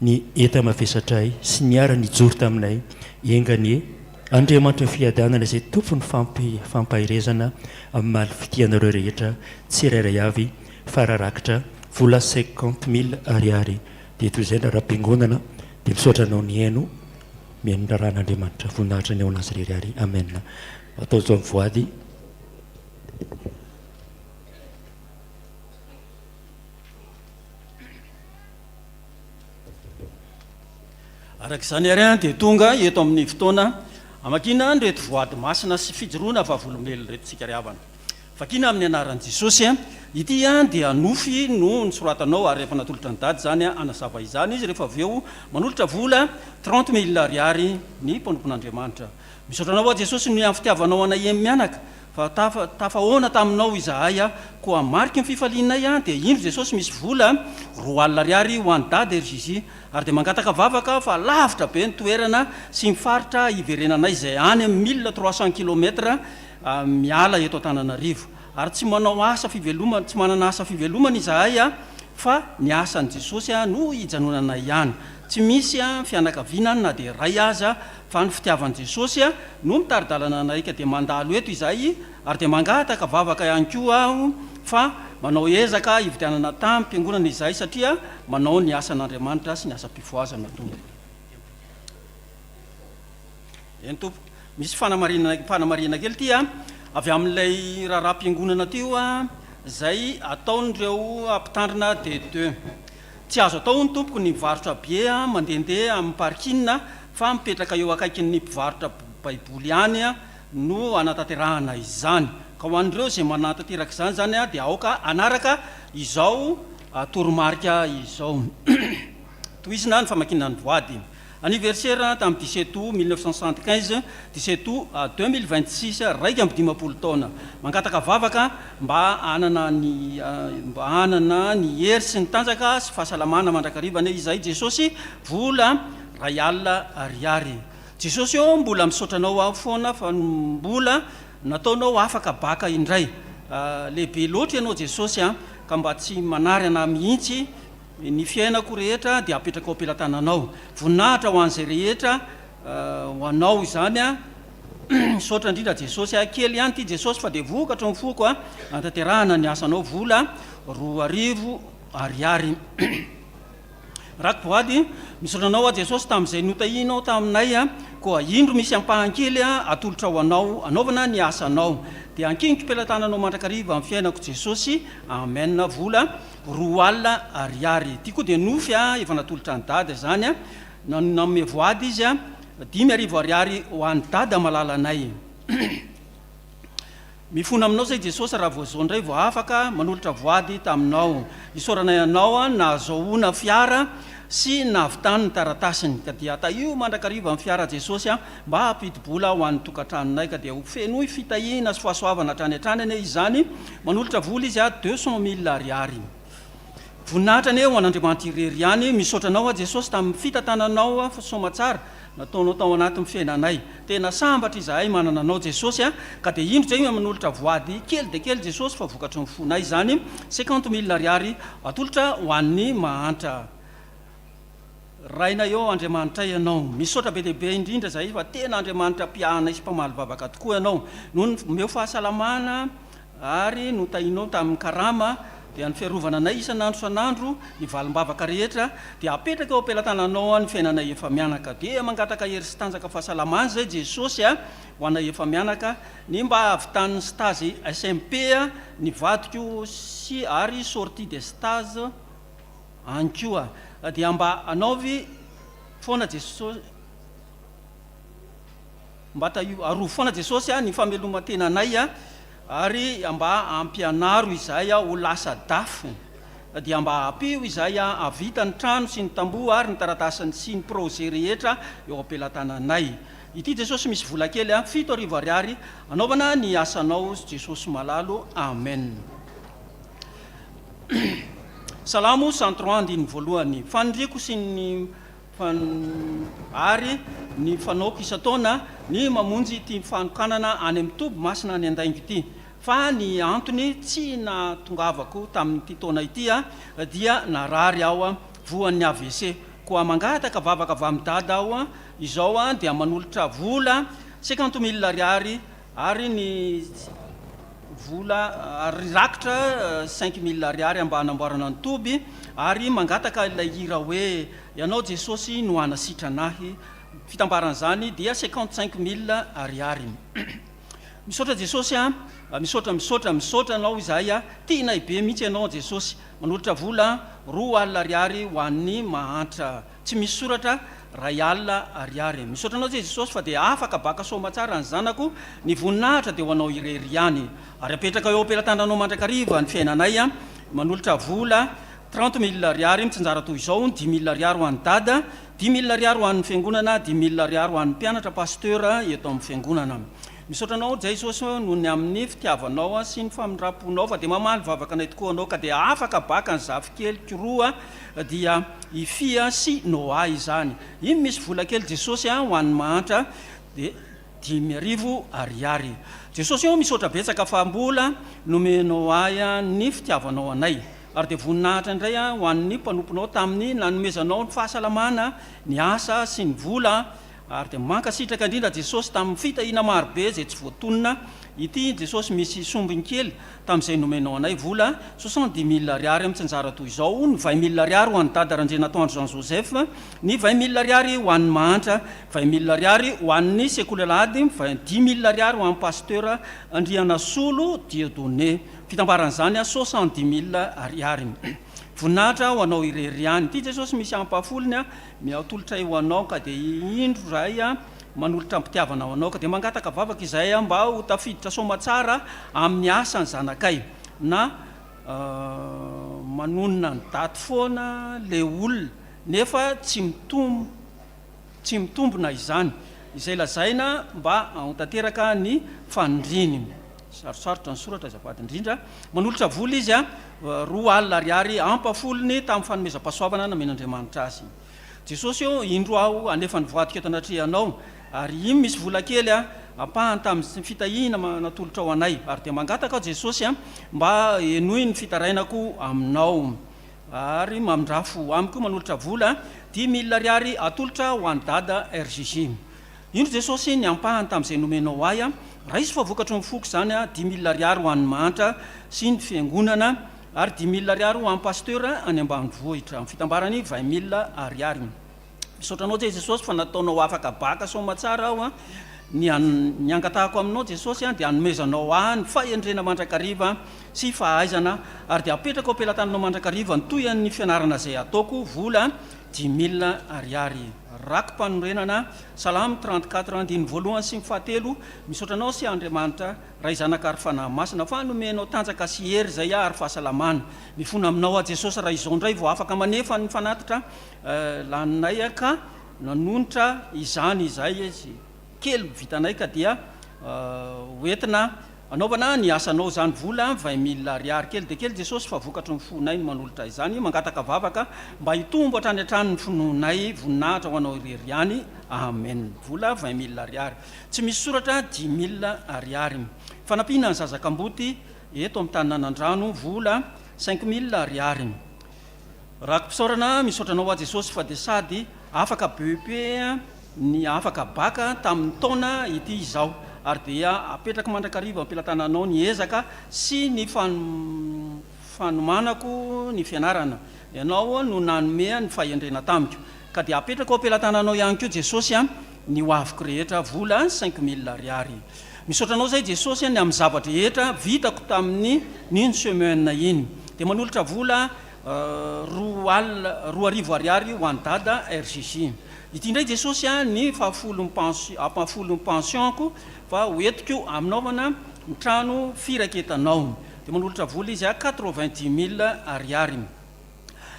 ny enta-mavesatray sy niara-nijoro taminay, enga anie Andriamanitry ny fiadanana izay tompon'ny fampaherezana hamaly fitia anareo rehetra tsirairay avy fa raha rakitra vola 50 mille ariary dia toy izay ny raharaham-piangonana dia misaotra anao nihaino mihaino ny raharahan'Andriamanitra voninahitra ny ao anazy irery ary amen atao izao ny voady. Araka izany àry dia tonga eto amin'ny fotoana hamakiana an'ireto voady masina sy fijoroana vavolombelona ireto isika ry havana. Vakiana amin'ny anaran'i Jesosy. Ity dia nofy no nosoratanao ary efa natolotra an'i Dada izany hanazava izany izy rehefa avy eo manolotra vola 30 mille ariary ny mpanompon'Andriamanitra. Misaotra anao aho Jesosy noho ny amin'ny fitiavanao anay eny mianaka fa tafa tafahoana taminao izahay koa mariky ny fifalianay dia indro Jesosy misy vola 20 ariary ho an'i Dada ry Zizi ary dia mangataka vavaka aho fa lavitra be ny toerana sy ny faritra hiverenanay izay any amin'ny 1300 kilomètre miala eto Antananarivo ary tsy manao asa fivelomana tsy manana asa fivelomana izahay fa ny asan'i Jesosy no hijanonanay ihany tsy misy fianakaviana na dia iray aza fa ny fitiavan'i Jesosy no mitari-dalana anay ka dia mandalo eto izahay ary dia mangataka vavaka ihany koa aho fa manao ezaka hividianana tamim-piangonana izahay satria manao ny asan'Andriamanitra sy ny asam-pifohazana Tompo. Eny Tompo. Misy fanamarinana fanamarihana kely ity a, avy amin'ilay raharaham-piangonana teo a, izay ataon'ireo mpitandrina D2. Tsy azo atao hono tompoko ny mivarotra billet mandehandeha amin'ny parking fa mipetraka eo akaikin'ny mpivarotra baiboly ihany no anatanterahana izany. Ka ho an'ireo izay manatanteraka izany izany dia aoka hanaraka izao toromarika izao. Tohizina ny famakiana ny voady. Anniversaire tamin'ny 17 août 1975, 17 août 2026, 51 taona. Mangataka vavaka mba hanana ny mba hanana ny hery sy ny tanjaka sy fahasalamana mandrakariva anie izahay Jesosy vola 1000 ariary. Jesosy ô mbola misaotra anao aho foana fa mbola nataonao afaka baka indray. Lehibe loatra ianao Jesosy a ka mba tsy manary anah mihitsy Ny fiainako rehetra dia apetrako ao am-pelatananao. Voninahitra ho an'izay rehetra ho anao izany a. Misaotra indrindra Jesosy a. Kely ihany ity Jesosy fa dia vokatry ny foko a. Anatanterahana ny asanao vola 2000 ariary. Rako-boady, misaotra anao aho Jesosy tamin'izay notahianao taminay a. Koa indro misy ampahany kely a atolotra ho anao anaovana ny asanao. Dia ankiniko pelatananao mandrakariva ny fiainako Jesosy. Amen. Vola 2000 ariary. Ity koa dia nofy a, efa natolotra an'i Dada izany a, nanome voady izy a, 5000 ariary ho an'i Dada malalanay. Mifona aminao izay Jesosy raha vao izao indray vao afaka manolotra voady taminao. Isaoranay anao a, nahazahoana fiara sy nahavitany ny taratasiny. Ka dia tahio mandrakariva ny fiara Jesosy a, mba hampidi-bola ho an'ny tokantranonay. Ka dia ho fenoy fitahiana sy fahasoavana hatrany hatrany anie izany. Manolotra vola izy a, 200 mille ariary. Voninahitra anie ho an'Andriamanitra irery ihany. Misaotra anao aho Jesosy tamin'ny fitantananao soamatsara nataonao tao anatin'ny fiainanay. Tena sambatra izahay manana anao Jesosy a. Ka dia indro izay manolotra voady kely dia kely Jesosy fa vokatry ny fonay izany. 50 mille ariary atolotra ho an'ny mahantra. Rainay ô Andriamanitray Ianao, misaotra be dia be indrindra izahay fa tena Andriamanitra mpiahanay sy mpamaly vavaka tokoa Ianao. Noho ny omeo fahasalamana ary notahinao tamin'ny karama dia ny fiarovana anay isan'andro isan'andro, ny valim-bavaka rehetra dia apetraka eo am-pelatananao ny fiainanay efa mianaka. Dia mangataka hery sy tanjaka fahasalamana izay Jesosy a ho anay efa mianaka, ny mba hahavitan'ny stage SMP ny vadiko sy ary sortie de stage. Any koa dia mba anaovy foana Jesosy mba tahio arovy foana Jesosy a ny fameloman-tenanay a ary mba ampianaro izahay a ho lasa daf dia mba ampio izahay a hahavita ny trano sy ny tamboho ary ny taratasiny sy ny projet rehetra eo am-pelatananay ity Jesosy misy vola kely a 7000 ariary anaovana ny asanao Jesosy malalo amen. Salamo 103 andininy voalohany. Faniriako sy ny. Fa ary ny fanaoko isan-taona ny mamonjy ity fanokanana any amin'ny toby masina any Andaingo ity. Fa ny antony tsy nahatongavako tamin'ity taona ity dia narary aho voan'ny AVC. Koa mangataka vavaka avy amin'i Dada aho izao dia manolotra vola cinquante mille ariary ary ny vola ary rakitra cinq mille ariary mba hanamboarana ny toby ary mangataka ilay hira hoe Ianao Jesosy no hanasitrana ahy, fitambaran'izany dia 55 mille ariary. Misaotra Jesosy a, misaotra misaotra misaotra anao izahay a, tianay be mihitsy ianao Jesosy, manolotra vola 20 ariary ho an'ny mahantra tsy misy soratra 1000 ariary. Misaotra anao Jesosy fa dia afaka baka soamatsara ny zanako, ny voninahitra dia ho anao irery ihany. Ary apetraka eo am-pelatananao mandrakariva ny fiainanay a, manolotra vola 30 mille ariary mitsinjara toy izao, 5000 ariary ho an'i Dada, 5000 ariary ho an'ny fiangonana, 5000 ariary ho an'ny mpianatra pasteur eto amin'ny fiangonana. Misaotra anao Jesosy noho ny amin'ny fitiavanao sy ny famindram-ponao fa dia mamaly vavaka anay tokoa anao ka dia afaka baka ny zafikeliko roa dia i Fia sy Noah izany. Iny misy vola kely Jesosy ho an'ny mahantra dia 5000 ariary. Jesosy ô misaotra betsaka fa mbola nomenao ahy ny fitiavanao anay. Ary dia voninahitra indray ho an'ny mpanomponao tamin'ny nanomezanao ny fahasalamana, ny asa sy ny vola. Ary dia mankasitraka indrindra Jesosy tamin'ny fitahiana marobe izay tsy voatonona. Ity Jesosy misy sombiny kely tamin'izay nomenao anay vola, 70 mille ariary mitsinjara toy izao, ny 20 mille ariary ho an'i Dada Randrianatoandro Jean Joseph, ny 20 mille ariary ho an'ny mahantra, 20 mille ariary ho an'ny sekoly alahady, 10 mille ariary ho an'ny Pasteur Andrianasolo Dieudonné. Fitambaran'izany 70 mille ariary. Voninahitra ho anao irery ihany. Ity Jesosy misy ampahafolony miatolotray ho anao ka dia indro izahay manolotra am-pitiavana ho anao ka dia mangataka vavaka izahay mba ho tafiditra soamatsara amin'ny asan'ny zanakay na manonona ny daty foana le olona nefa tsy mitom tsy mitombina izany. Izay lazaina mba haontanteraka ny faniriany. Sarotsarotra ny soratra azafady indrindra. Manolotra vola izy 20 ariary ampafolony tamin'ny fanomezam-pahasoavana nomen'Andriamanitra azy. Jesosy ô, indro aho hanefa ny voadiko eto anatrehanao, ary iny misy vola kely ampahany tamin'ny fitahiana natolotrao anay. Ary dia mangataka aho Jesosy mba henoy ny fitarainako aminao. Ary mamindrafo amiko manolotra vola 5000 ariary atolotra ho an'i Dada RJJ. Indro Jesosy ny ampahany tamin'izay nomenao ahy, raiso fa vokatry ny foko izany, 5000 ariary ho an'ny mahantra sy ny fiangonana ary 5000 ariary ho an'ny Pasteur any ambanivohitra, amin'ny fitambarany 20 mille ariary. Misaotra anao Jesosy fa nataonao afaka baka soamatsara aho. Ny ny angatahako aminao Jesosy dia hanomezanao ahy ny fahendrena mandrakariva sy fahaizana ary dia apetrako am-pelatananao mandrakariva ny tohian'ny fianarana izay ataoko vola 5000 ariary. Raki-panorenana, Salamo 34 andininy voalohany sy ny fahatelo, Misaotra anao sy Andriamanitra Ray Zanaka ary Fanahy Masina fa nomenao tanjaka sy hery izay ahy ary fahasalamana. Mifona aminao aho Jesosy raha izao indray vao afaka manefa ny fanatitra Laninay ka nanonitra izany izahay izy kely vitanay ka dia ho entina anaovana ny asanao izany vola 20 mille ariary kely dia kely Jesosy fa vokatry ny fonay no manolotra izany mangataka vavaka mba hitombo hatrany hatrany ny finoanay voninahitra ho anao irery ihany amen vola 20 mille ariary tsy misy soratra 10 mille ariary fanampiana ny zaza kamboty eto amin'ny tanin'Anandrano vola 5000 ariary Rako-pisaorana, misaotra anao aho Jesosy fa dia sady afaka BEP ny afaka bac tamin'ny taona ity izaho ary dia apetrako mandrakariva am-pelatananao ny ezaka sy ny fanomanako ny fianarana. Ianao no nanome ny fahendrena tamiko. Ka dia apetrako am-pelatananao ihany koa Jesosy ny ho aviko rehetra vola 5000 ariary. Misaotra anao zay Jesosy ny amin'ny zava-drehetra vitako tamin'ny n'iny semaine iny. Dia manolotra vola roa alina 2000 ariary ho an'i Dada RJJ. Ity indray Jesosy ny fahafolon'ny pension ampahafolon'ny pension-ko fa ho entiko aminaovana ny trano firaketanao. Dia manolotra vola izy 90 mille ariary.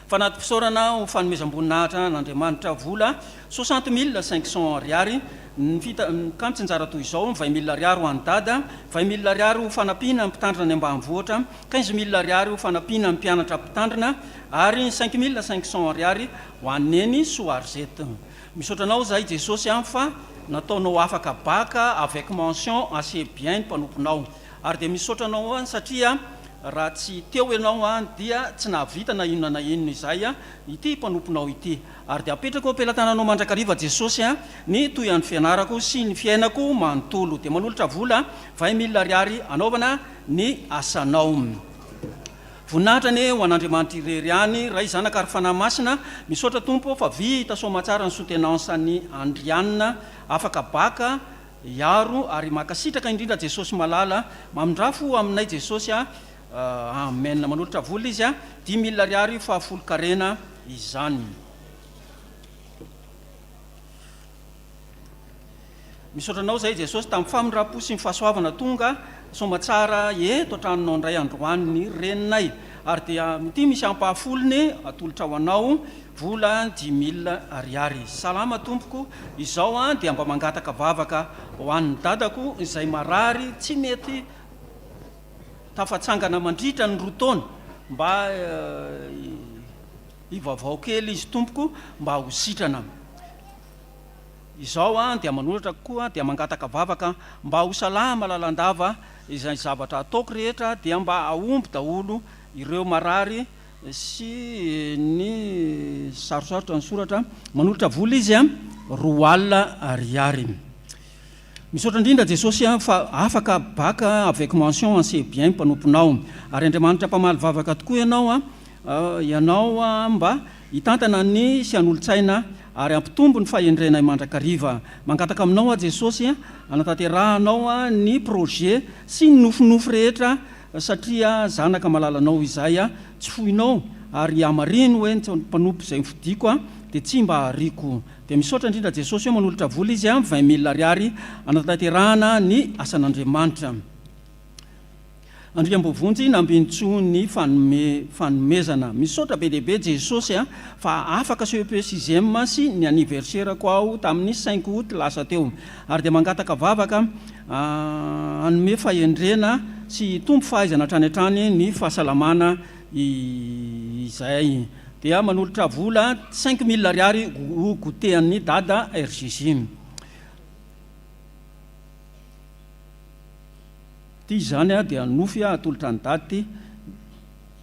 Fanati-pisaorana ho fanomezam-boninahitra an'Andriamanitra vola 60 500 ariary ny fita ka mitsinjara toy izao, 20 000 ariary ho an'i Dada, 20 000 ariary ho fanampiana ny mpitandrina any ambanivohitra, 15 000 ariary ho fanampiana ny mpianatra mpitandrina ary 5500 ariary ho an'i Neny Soarizette. Misaotra anao zahay Jesosy an fa nataonao afaka bac avec mention assez bien ny mpanomponao. Ary dia misaotra anao an satria raha tsy teo ianao an dia tsy nahavita na inona na inona izahay ity mpanomponao ity. Ary dia apetrako eo am-pelatananao mandrakariva Jesosy an ny tohian'ny fianarako sy ny fiainako manontolo. Dia manolotra vola 20 000 ariary anaovana ny asanao. Voninahitra anie ho an'Andriamanitra irery ihany, Ray, Zanaka ary Fanahy Masina, misaotra Tompo ô fa vita soamatsara ny soutenance an'i Andrianina, afaka bac, hiaro ary mankasitraka indrindra Jesosy malala, mamindrà fo aminay Jesosy a, Amen, manolotra vola izy a, 5000 ariary fahafolon-karena izany. Misaotra anao zahay Jesosy tamin'ny famindram-po sy ny fahasoavana tonga soamatsara eto an-tranonao indray androany ny reninay ary dia ity misy ampahafolony atolotra ho anao vola 5000 ariary. Salama tompoko, izao an dia mba mangataka vavaka ho an'ny dadako izay marary tsy mety tafatsangana mandritra ny roa taona mba hivavao kely izy tompoko mba ho sitrana. Izao an dia manoratra koa dia mangataka vavaka mba ho salama lalandava izay zavatra ataoko rehetra dia mba hahomby daholo ireo marary sy ny sarosarotra ny soratra manolotra vola izy an 20 alina ariary. Misaotra indrindra Jesosy a fa afaka bac avec mention assez bien mpanomponao ary Andriamanitra mpamaly vavaka tokoa ianao a ianao a mba hitantana ny sy hanolotsaina ary hampitombo ny fahendrenay mandrakariva mangataka aminao aho Jesosy a hanatanterahanao ny projet sy ny nofinofy rehetra satria zanaka malalanao izahay a tsy foinao ary hamarino hoe ny mpanompo izay nofidiko a dia tsy mba hariako Dia misaotra indrindra Jesosy hoe manolotra vola izy an, 20 mille ariary hanatanterahana ny asan'Andriamanitra. Andriamboavonjy Nambinintsoa ny fanome fanomezana. Misaotra be dia be Jesosy a, fa afaka CEPE sixième sy ny anniversaire-ko aho tamin'ny cinq août lasa teo. Ary dia mangataka vavaka hanome fahendrena sy hitombo fahaizana hatrany hatrany ny fahasalamana izay. Dia manolotra vola 5000 ariary ho goûter an'i Dada RJJ. Ity izany dia nofy atolotra an'i Dada ity.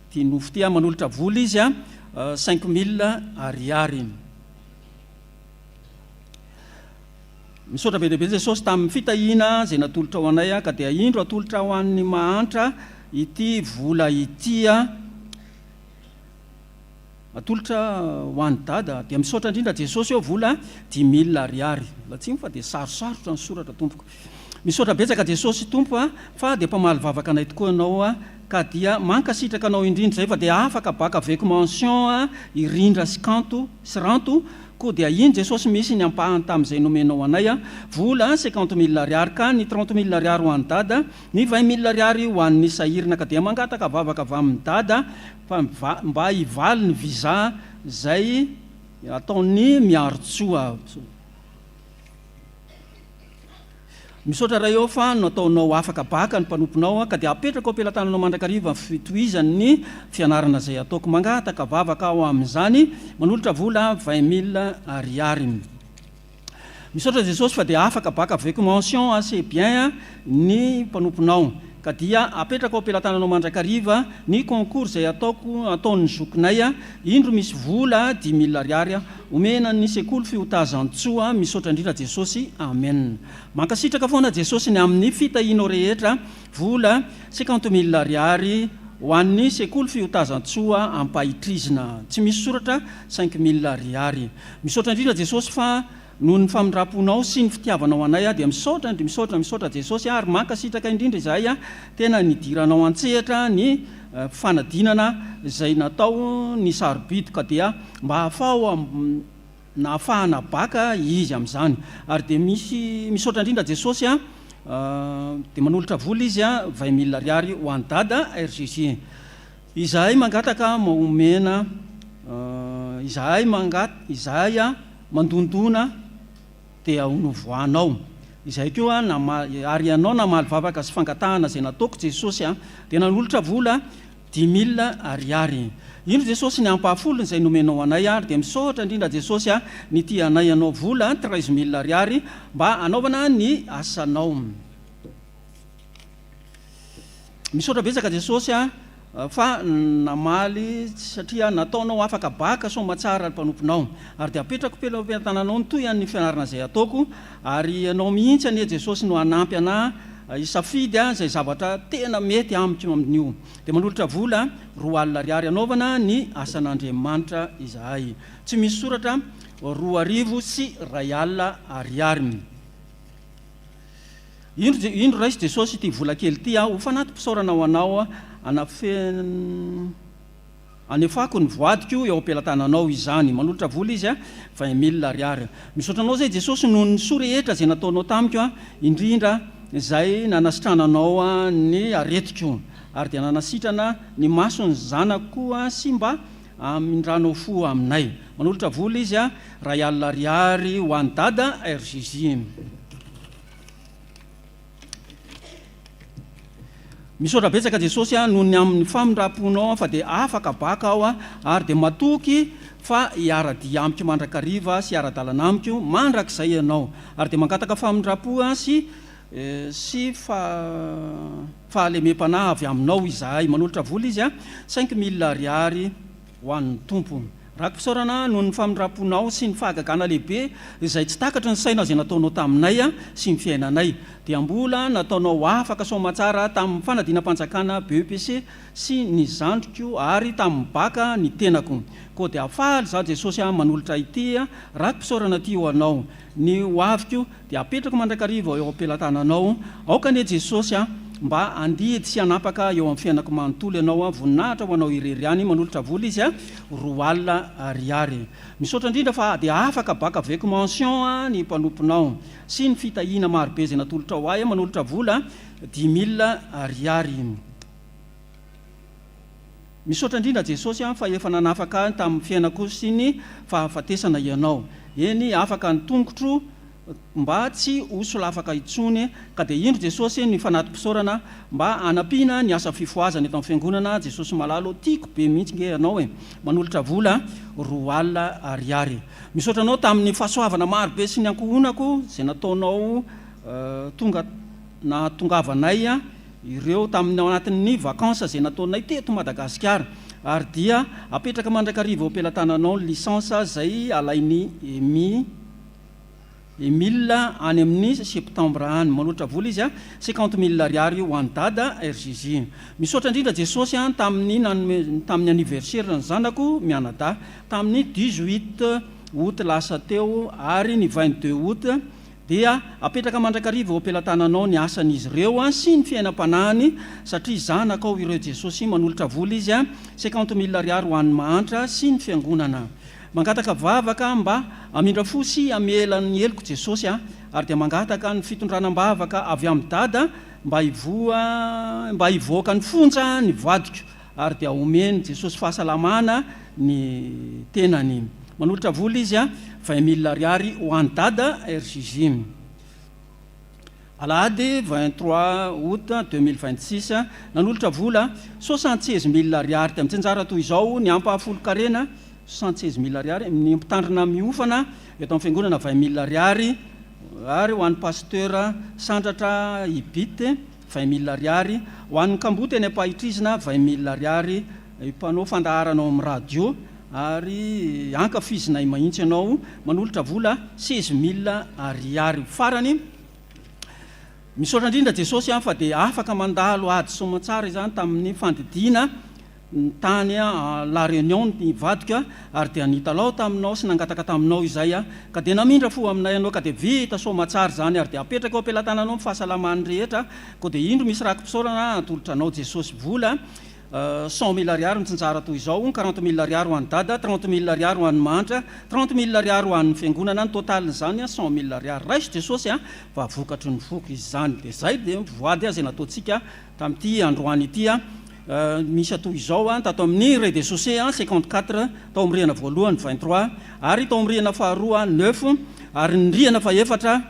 Ity nofy ity manolotra vola izy 5000 ariary. Misaotra be dia be Jesosy tamin'ny fitahiana izay natolotrao anay ka dia indro atolotra ho an'ny mahantra ity vola ity. Atolotra ho an'i Dada. Dia misaotra indrindra Jesosy ô vola 5000 ariary. Mbola tsy fa dia sarosarotra ny soratra tompoko. Misaotra betsaka Jesosy Tompo a fa dia mpamaly vavaka anay tokoa ianao a ka dia mankasitraka anao indrindra izay fa dia afaka baka avec mention a i Rindra sy Kanto sy Ranto koa dia iny Jesosy misy ny ampahany tamin'izay nomenao anay a vola 50 000 ariary ka ny 30 000 ariary ho an'i Dada ny 20 000 ariary ho an'ny sahirina ka dia mangataka vavaka avy amin'i Dada Fa mba hivaly ny visa zay ataon'ny Miarintsoa. Misaotra Ray ô fa nataonao afaka baka ny mpanomponao ka dia apetrako am-pelatananao mandrakariva ny fitohizan'ny fianarana izay ataoko. Mangataka vavaka aho amin'izany, manolotra vola 20 000 ariary. Misaotra Jesosy fa dia afaka baka avec mention assez bien ny mpanomponao. Ka dia apetrako ao am-pelatananao mandrakariva ny concours izay ataoko ataon'ny zokinay. Indro misy vola 5000 ariary omena ny sekoly fiotazantsoa. Misaotra indrindra Jesosy. Amen. Mankasitraka foana Jesosy ny amin'ny fitahianao rehetra. Vola 50 000 ariary ho an'ny sekoly fiotazantsoa Ampahitrizina. Tsy misy soratra 5000 ariary. Misaotra indrindra Jesosy fa noho ny famindramponao sy ny fitiavanao anay dia misaotra indri misaotra misaotra Jesosy ary mankasitraka indrindra izahay tena nidiranao antsehatra ny fanadinana izay natao ny sarobidy ka dia mba afaho nahafahana baka izy amin'izany ary dia misy misaotra indrindra Jesosy a dia manolotra vola izy a 20 000 ariary ho an'i dada RJJ izahay mangataka omena. Izahay mangat izahay mandondona dia ho novoahanao. Izahay koa namaly ary ianao namaly vavaka sy fangatahana izay nataoko Jesosy a! Dia nanolotra vola dix mille ariary. Indro Jesosy ny ampahafolony izay nomenao anay ary dia misaotra indrindra Jesosy a! Nitia anay ianao vola treize mille ariary mba hanaovana ny asanao. Misaotra betsaka Jesosy a fa namaly satria nataonao afaka baka soamatsara ny mpanomponao ary dia apetrako am-pelatananao ny tohy an'ny fianarana izay ataoko ary ianao mihitsy anie Jesosy no hanampy anah hisafidy izay zavatra tena mety amiko amin'io dia manolotra vola 20 ariary hanaovana ny asan'Andriamanitra izahay tsy misy soratra 2100 ariary. Indro, indro raiso Jesosy ity vola kely ity aho ho fanati-pisaorana ho Anao anafen, anefako ny voadiko eo am-pelatananao izany. Manolotra vola izy a, vingt mille ariary. Misaotra Anao izay Jesosy noho ny soa rehetra izay nataonao tamiko a, indrindra izay nanasitrananao ny aretiko ary dia nanasitrana ny mason'ny zanako koa sy mba amindranao fo aminay. Manolotra vola izy a, 1000 ariary ho an'i Dada RJJ. Misaotra betsaka Jesosy a noho ny amin'ny famindram-ponao fa dia afaka baka aho ary dia matoky fa hiara-dia amiko mandrakariva sy hiara-dalana amiko mandrakizay Ianao ary dia mangataka famindram-po sy sy fahalemem-panahy avy aminao izahay. Manolotra vola izy a, cinq mille ariary ho an'ny Tompo. Raki-pisaorana noho ny famindram-ponao sy ny fahagagana lehibe izay tsy takatry ny saina izay nataonao taminay sy ny fiainanay. Dia mbola nataonao afaka soamatsara tamin'ny fanadinam-panjakana BEPC sy ny zandriko ary tamin'ny bac ny tenako. Koa dia faly izaho Jesosy manolotra ity raki-pisaorana ity ho Anao. Ny ho aviko dia apetrako mandrakariva eo am-pelatananao. Aoka anie Jesosy a, mba handidy sy hanapaka eo amin'ny fiainako manontolo Ianao a, voninahitra ho Anao irery ihany, manolotra vola izy a, 20 ariary. Misaotra indrindra fa dia afaka baka avec mention a ny mpanomponao sy ny fitahiana marobe izay natolotrao ahy a, manolotra vola dix mille ariary. Misaotra indrindra Jesosy an fa efa nanafaka ahy tamin'ny fiainako sy ny fahafatesana Ianao. Eny afaka ny tongotro mba tsy ho solafaka intsony ka dia indro Jesosy ny fanati-pisaorana mba hanampiana ny asa fifohazana eto amin'ny fiangonana Jesosy malala ô tiako be mihitsy nge Ianao e manolotra vola 20 ariary. Misaotra Anao tamin'ny fahasoavana maro be sy ny ankohonako izay nataonao tonga nahatongavanay ireo tamin'ny ao anatin'ny vacances izay nataonay teto Madagasikara ary dia apetraka mandrakariva eo am-pelatananao ny licence izay alain'i Emi Emile any amin'ny septembre any. Manolotra vola izy cinquante mille ariary ho an'i Dada RJJ. Misaotra indrindra Jesosy an tamin'ny nanome tamin'ny anniversaire ny zanako mianadahy tamin'ny dix huit août lasa teo ary ny vingt deux août Dia apetraka mandrakariva eo am-pelatananao ny asan'izy ireo sy ny fiainam-panahiny satria zanakao ireo Jesosy manolotra vola izy cinquante mille ariary ho an'ny mahantra sy ny fiangonana. Mangataka vavaka mba hamindra fo sy hamela ny heloko Jesosy a! Ary dia mangataka ny fitondrana am-bavaka avy amin'i Dada mba hivoa mba hivoaka ny fonja ny vadiko. Ary dia omeny Jesosy fahasalamana ny tenany. Manolotra vola izy a, vingt mille ariary ho an'i Dada RJJ. Alahady 23 août 2026, nanolotra vola soixante seize mille ariary dia mitsinjara toy izao ny ampahafolon-karena, soixante seize mille ariary, ny mpitandrina miofana eto amin'ny fiangonana vingt mille ariary, ary ho an'ny Pasteur Sandratra Ibit, Vingt mille ariary, ho an'ny kamboty eny Ampahitrizina, vingt mille ariary, mpanao fandaharana ao amin'ny radio, ary ankafizinay mahintsy ianao, manolotra vola seize mille ariary. Farany, misaotra indrindra Jesosy an, fa dia afaka mandalo ady soamantsara izany tamin'ny fandidiana tany La Réunion ny vadiko ary dia nitalaho taminao sy nangataka taminao izay aho ka dia namindra fo aminay ianao ka dia vita soamatsara izany ary dia apetraka eo am-pelatananao ny fahasalaman'ny rehetra koa dia indro misy raki-pisaorana atolotra anao Jesosy vola cent mille ariary mitsinjara toy izao quarante mille ariary ho an'i dada trente mille ariary ho an'ny mahantra trente mille ariary ho an'ny fiangonana ny totalin'izany cent mille ariary raiso Jesosy a fa vokatry ny foko izany dia izay dia voady izay nataontsika tamin'ity androany ity. Misy toy izao, tato amin'ny rez-de-chaussée 54, tao amin'ny rihana voalohany 23, ary tao amin'ny rihana faharoa neuf, ary ny rihana fahefatra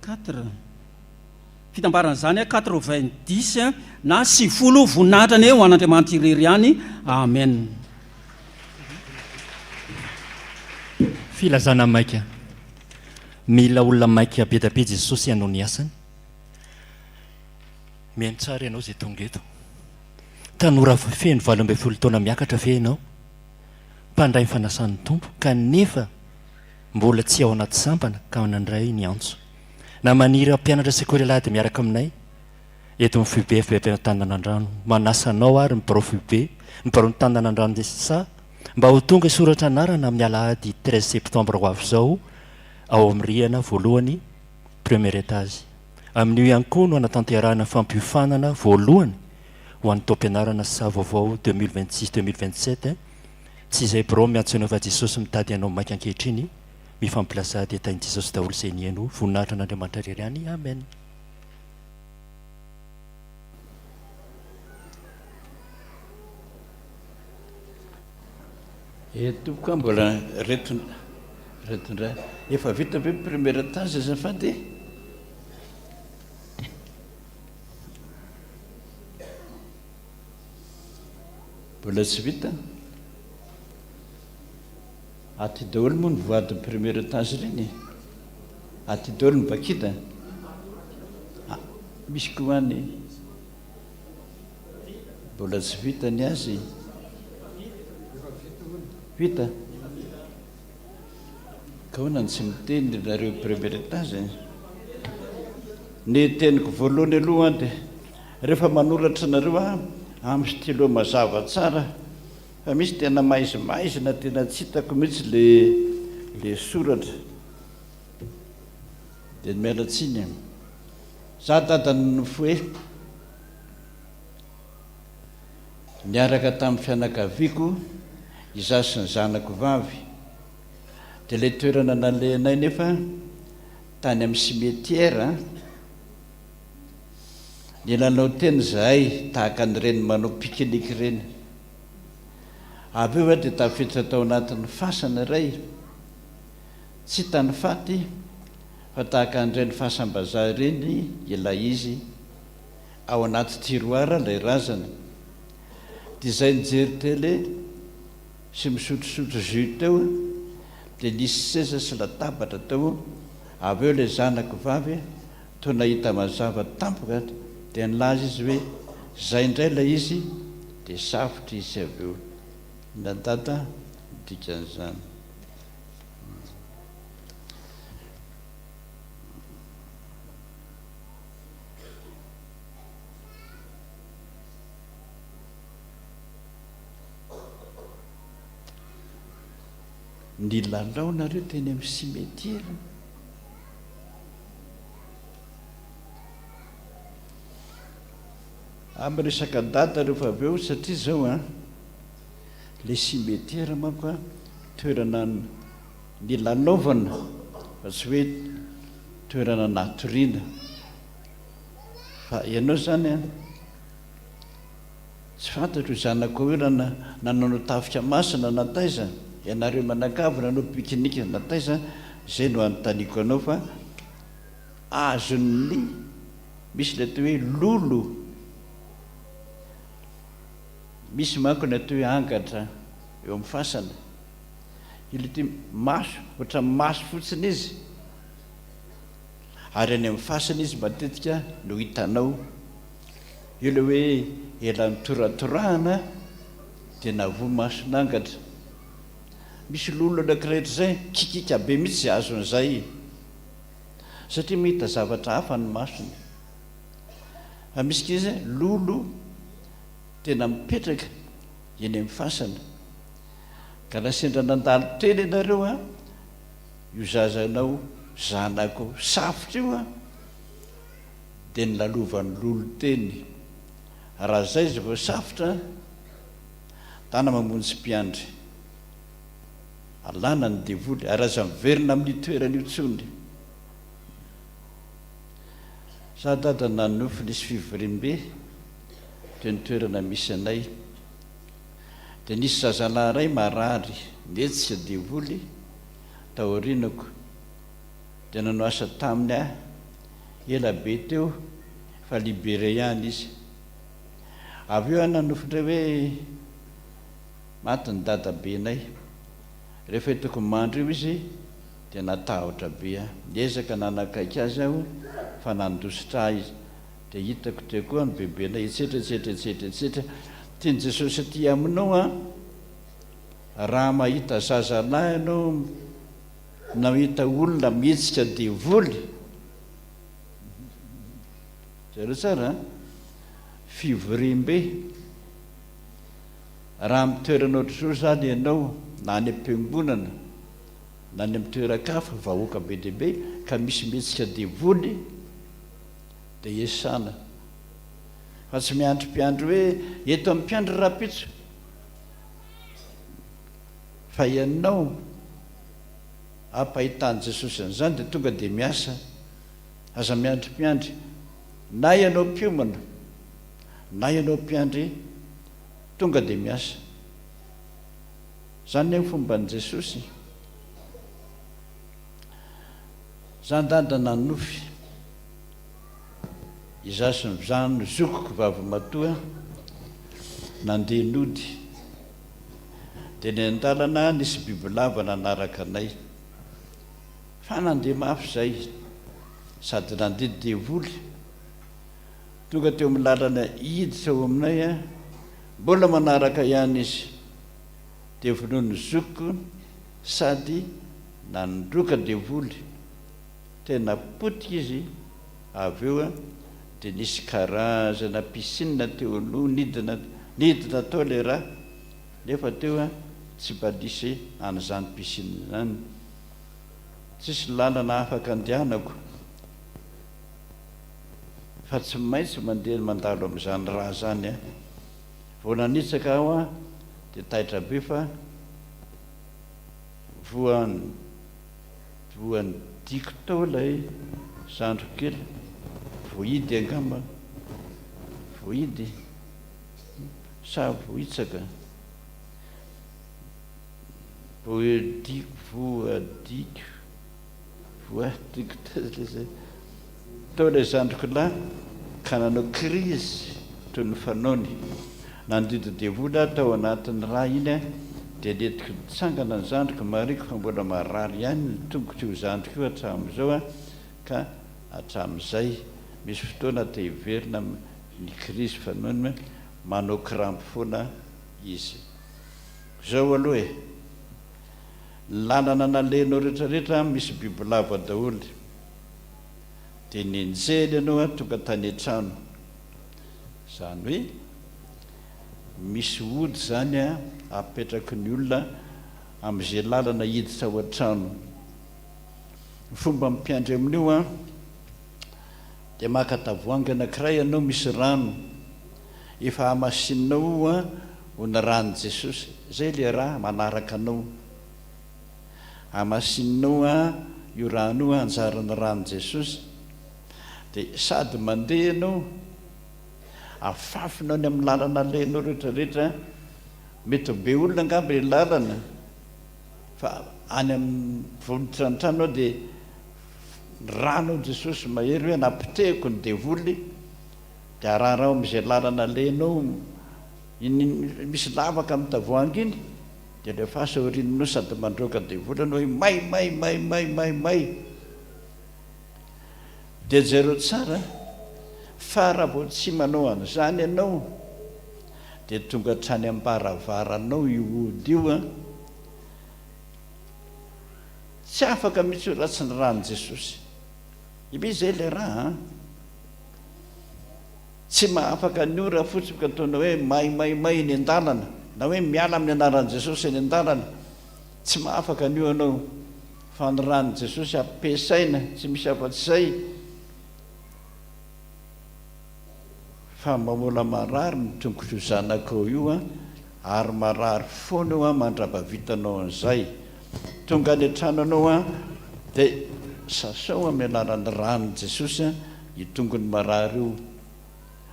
quatre. Fitambaran'izany quatre-vingt-dix na 90. Voninahitra anie ho an'Andriamanitra irery ihany. Amen. Filazana maika. Mila olona maika be dia be Jesosy hanao ny asany. Mihaino tsara ianao izay tonga eto. Tanora feno 18 taona miakatra ve ianao? Mpandray ny fanasan'ny Tompo kanefa mbola tsy ao anaty sampana ka nandray ny antso. Na maniry hampianatra sekoly alahady miaraka aminay eto amin'ny foibe FBP Antananandrano. Manasa anao ary ny birao foibe, ny biraon'ny Tananandrano sa mba ho tonga hisoratra anarana amin'ny alahady 13 septembre ho avy izao ao amin'ny rihana voalohany, premier étage. Amin'io ihany koa no hanatanterahana fampiofanana voalohany ho an'ny taom-pianarana sa vaovao 2026 2027. Tsy izay birao miantso anao fa Jesosy mitady anao maika ankehitriny. Mifampilazà dia tahin'i Jesosy daholo izay nihaino. Voninahitra an'Andriamanitra irery ihany. Amen. Eh tompoko a mbola reto reto indray. Efa vita ve premier étage azafady e? Mbola tsy vita? Aty daholo moa ny voadin'ny premier étage ireny e? Aty daholo ny bakida? Ah, misy koa any. Mbola tsy vita ny azy. Vita? Ka ahoana no tsy miteny ry nareo premier étage e? Ny teniko voalohany aloha an dia rehefa manoratra nareo an amin'ny stylo mazava tsara fa misy tena maizimaizina tena tsy hitako mihitsy le le soratra dia miala tsiny e. Za dada nifohe niaraka tamin'ny fianakaviako izaho sy ny zanako vavy dia ilay toerana nalehanay nefa tany amin'ny cimetière nilalao teny izahay tahaka an'ireny manao pique-nique ireny avy eo aho dia tafiditra tao anatin'ny fasana iray tsy hita ny faty fa tahaka an'ireny fasam-bazaha ireny ilay izy, ao anaty tiroir ilay razana. Dia izay nijery télé sy misotrosotro jus teo dia nisy seza sy latabatra teo, avy eo ilay zanako vavy toa nahita mazava tampoka dia nilaza izy hoe izay indray ilay izy dia safotra izy avy eo. Inona dada ny dikan'izany? Nilalao nareo teny amin'ny cimetière? Ah miresaka dada rehefa avy eo satria zao an, le cimetière manko an toerana Nilalaovana fa tsy hoe toerana natoriana. Fa ianao izany an, tsy fantatro io zanakao io na nanao tafika masina na taiza, ianareo mianakavy nanao pique-nique na taiza, izay no anontaniako anao fa azon'ny, misy ilay atao hoe lolo, misy manko ny atao hoe angatra eo amin'ny fasana. Il était maso, ohatran'ny maso fotsiny izy. Ary any amin'ny fasana izy matetika no hitanao. Io ilay hoe ela nitoratorahana dia navoa mason'angatra. Misy lolo anankiray ohatr'izay, kikika be mihitsy izay azon'izay. Satria mahita zavatra hafa ny masony. Fa misy koa izy lolo tena mipetraka eny amin'ny fasana. Ka raha sendra nandalo teny ianareo an, io zazanao zanako safotra io an, dia nolalovan'ny lolo teny. Raha zay izy vao safotra an, tana mamonjy mpiandry. Alana ny devoly ary aza miverina amin'io toerana io intsony. Za dada nanonofy nisy fivoriambe. Teo ny toerana misy anay. Dia nisy zazalahy iray marary, nihetsika devoly tao aorianako. Dia nanao asa taminy aho ela be teo fa libéré ihany izy. Avy eo aho nanofy indray hoe maty ny dadabenay. Rehefa hitako mandry io izy dia natahotra be aho. Niezaka nanakaiky azy aho fa nandositra ahy izy. Dia hitako teo koa ny bebenay etsetra etsetra etsetra etsetra. Tian'i Jesosy aty aminao an, raha mahita zazalahy ianao na mahita olona mihetsika devoly, jereo tsara an, fivoriambe, raha amin'ny toerana ohatr'izao izany ianao na any am-piangonana na any amin'ny toeran-kafa, vahoaka be dia be, ka misy mihetsika devoly, dia esana fa tsy miandry mpiandry hoe eto amin'ny mpiandry rahampitso fa ianao ampahitan'i Jesosy an'izany dia tonga dia miasa aza miandry mpiandry na ianao mpiomana na ianao mpiandry tonga dia miasa zany ny fomban'i Jesosy zany dada nanofy Izaho sy ny zan zokiko vavimatoa nandeha nody. Dia ny an-dalana nisy bibilava nanaraka anay. Fa nandeha mafy izay sady nandeha devoly. Tonga teo amin'ny lalana hiditra ao aminay aho, mbola manaraka ihany izy. Dia vonoin'ny zokiko sady nandroaka devoly. Tena potika izy avy eo dia nisy karazana piscine teo aloha nidina nidina tao ilay ra nefa teo tsy mba nisy an'izany piscine izany. Tsisy lalana afaka andehanako fa tsy maintsy mandeha mandalo amin'izany ra izany aho. Vao nanitsaka aho dia taitra be fa voan'ny Voan'ny diako tao ilay zandriko kely, voahidy angamba, voahidy sa voahitsaka, voadiko, voadiko, voadiko taiza ilay zay, tao ilay zandriko lahy ka nanao crise toy ny fanaony. Nandidy devoly aho tao anatin'ny rà iny a, dia nentiko nitsangana ny zandriko, marihiko fa mbola marary ihany ny tongotr'io zandriko io hatramin'izao a, ka hatramin'izay misy fotoana te hiverina ny crise fanaony manao crampe foana izy. Zao aloha e, ny lalana nalehanao retraretra misy bibilava daholo, dia nenjehiny ianao a tonga tany an-trano, Izany hoe misy ody izany apetraky ny olona amin'izay lalana hiditra ao an-trano. Ny fomba mpiandry amin'io dia maka tavoahangy anankiray ianao misy rano efa hamasininao io ho ny ran'i Jesosy. Izay ilay ra manaraka anao. Hamasininao io rano io anjaran'ny ran'i Jesosy. Dia sady mandeha ianao, afafinao ny amin'ny lalana alehanao rehetra rehetra, mety ho be olona angamba ilay lalana, fa any amin'ny vao miditra ny trano aho dia ny rano Jesosy mahery hoe anapotehiko ny devoly, dia araharaho amin'izay lalana alehanao, iny misy lavaka amin'ny tavoahangy iny, dia alefaso aorianao sady mandroaka devoly ianao hoe may may may may may may. Dia jereo tsara fa raha vao tsy manao an'izany ianao dia tonga hatrany am-baravaranao io ody io an! Tsy afaka mihitsy io raha tsy ny ràn'i Jesosy. Iby izay ilay rà an! Tsy mahafaka ny ora fotsiny ka ataonao hoe may may may eny an-dalana na hoe miala amin'ny anaran'i Jesosy eny an-dalana. Tsy mahafaka an'io ianao. Fa ny ran'i Jesosy ampiasaina, tsy misy afa-tsy izay. Fa mba mbola marary ny tongotr'io zanakao io an, ary marary foana io an mandrapavitanao an'izay. Tonga any an-trano anao an, dia sasao amin'ny alalan'ny ran'i Jesosy an io tongony marary io.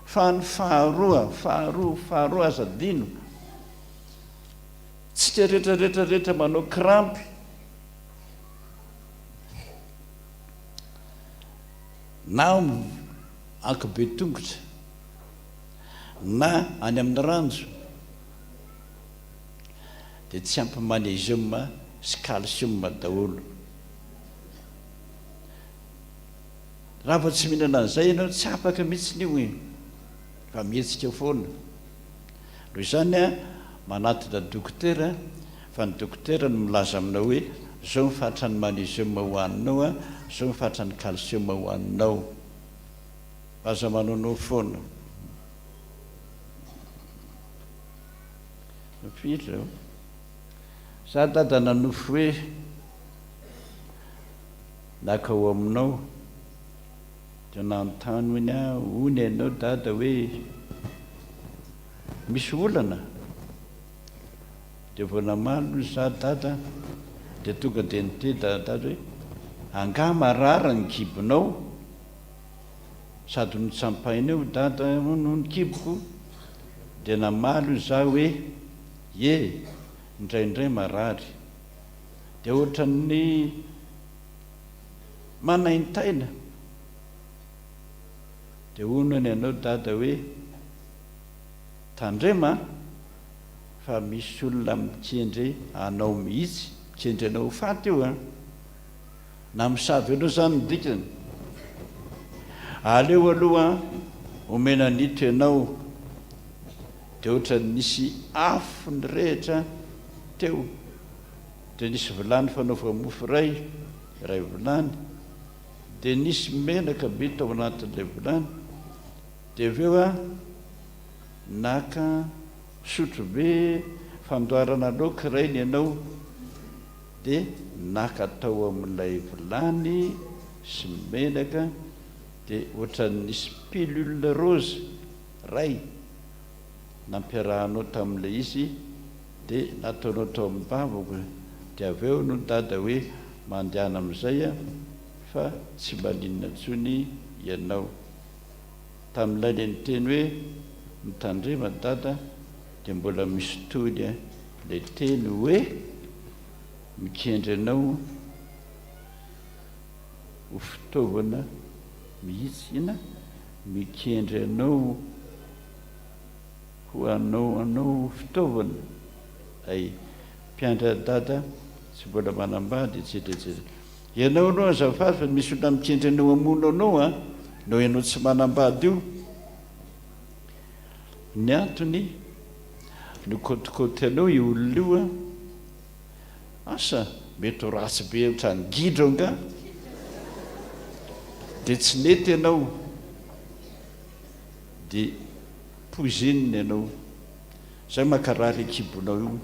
Fa ny faharoa, faharoa, faharoa aza adino. Tsika rehetra rehetra rehetra manao crampy. Na ankibe tongotra na any amin'ny ranjo dia tsy ampy magnésium sy calcium daholo. Raha vao tsy mihinana an'izay ianao tsy afaka mihitsy io e, fa mihetsika foana. Noho izany an, manatona dokotera fa ny dokotera no milaza aminao hoe zao ny fatran'ny magnésium hohaninao an, zao ny fatran'ny calcium hohaninao. Aza manaonao foana. Firy zao? Za dada nanofy hoe naka ao aminao dia nanontany hono aho, hono ianao dada hoe misy olana? Dia vao namaly hono za dada dia tonga dia niteny dada hoe angaha marary ny kibonao? Sady notsampainao dada hono ny kiboko dia namaly hono za hoe ie indraindray marary. Dia ohatran'ny manaintaina. Dia hono ny anao dada hoe tandrema an, fa misy olona mikendry anao mihitsy, mikendry anao ho faty io an. Namosavy anao izany ny dikany. Aleo aloha omena an'ito ianao. Dia ohatran'ny nisy afo nirehitra teo. Dia nisy vilany fanaova-mofo iray, iray vilany. Dia nisy menaka be tao anatin'ilay vilany. Dia avy eo aho naka sotrobe fandoarana laoka iray ny anao. Dia naka tao amin'ilay vilany sy menaka, dia ohatran'ny nisy pilule rose iray nampiarahanao tamin'ilay izy dia nataonao tao amin'ny vavako dia avy eo no dada hoe mandehana amin'izay fa tsy maninona intsony ianao. Tamin'ilay le niteny hoe mitandrema dada dia mbola misy tohiny ilay teny hoe mikendry anao ho fitaovana mihitsy inona? Mikendry anao ho anao anao ho fitaovana ay mpiandry an'i dada tsy mbola manambady etsetra etsetra ianao aloha azafady fa misy olona mikendry anao hamono anao an noho ianao tsy manambady io ny antony nikaotikaoty anao io olona io an Asa, mety ho ratsy be ohatran'ny gidro angaha? Dia tsy nety ianao, dia poizinina ianao. Izay mankarary io kibonao io.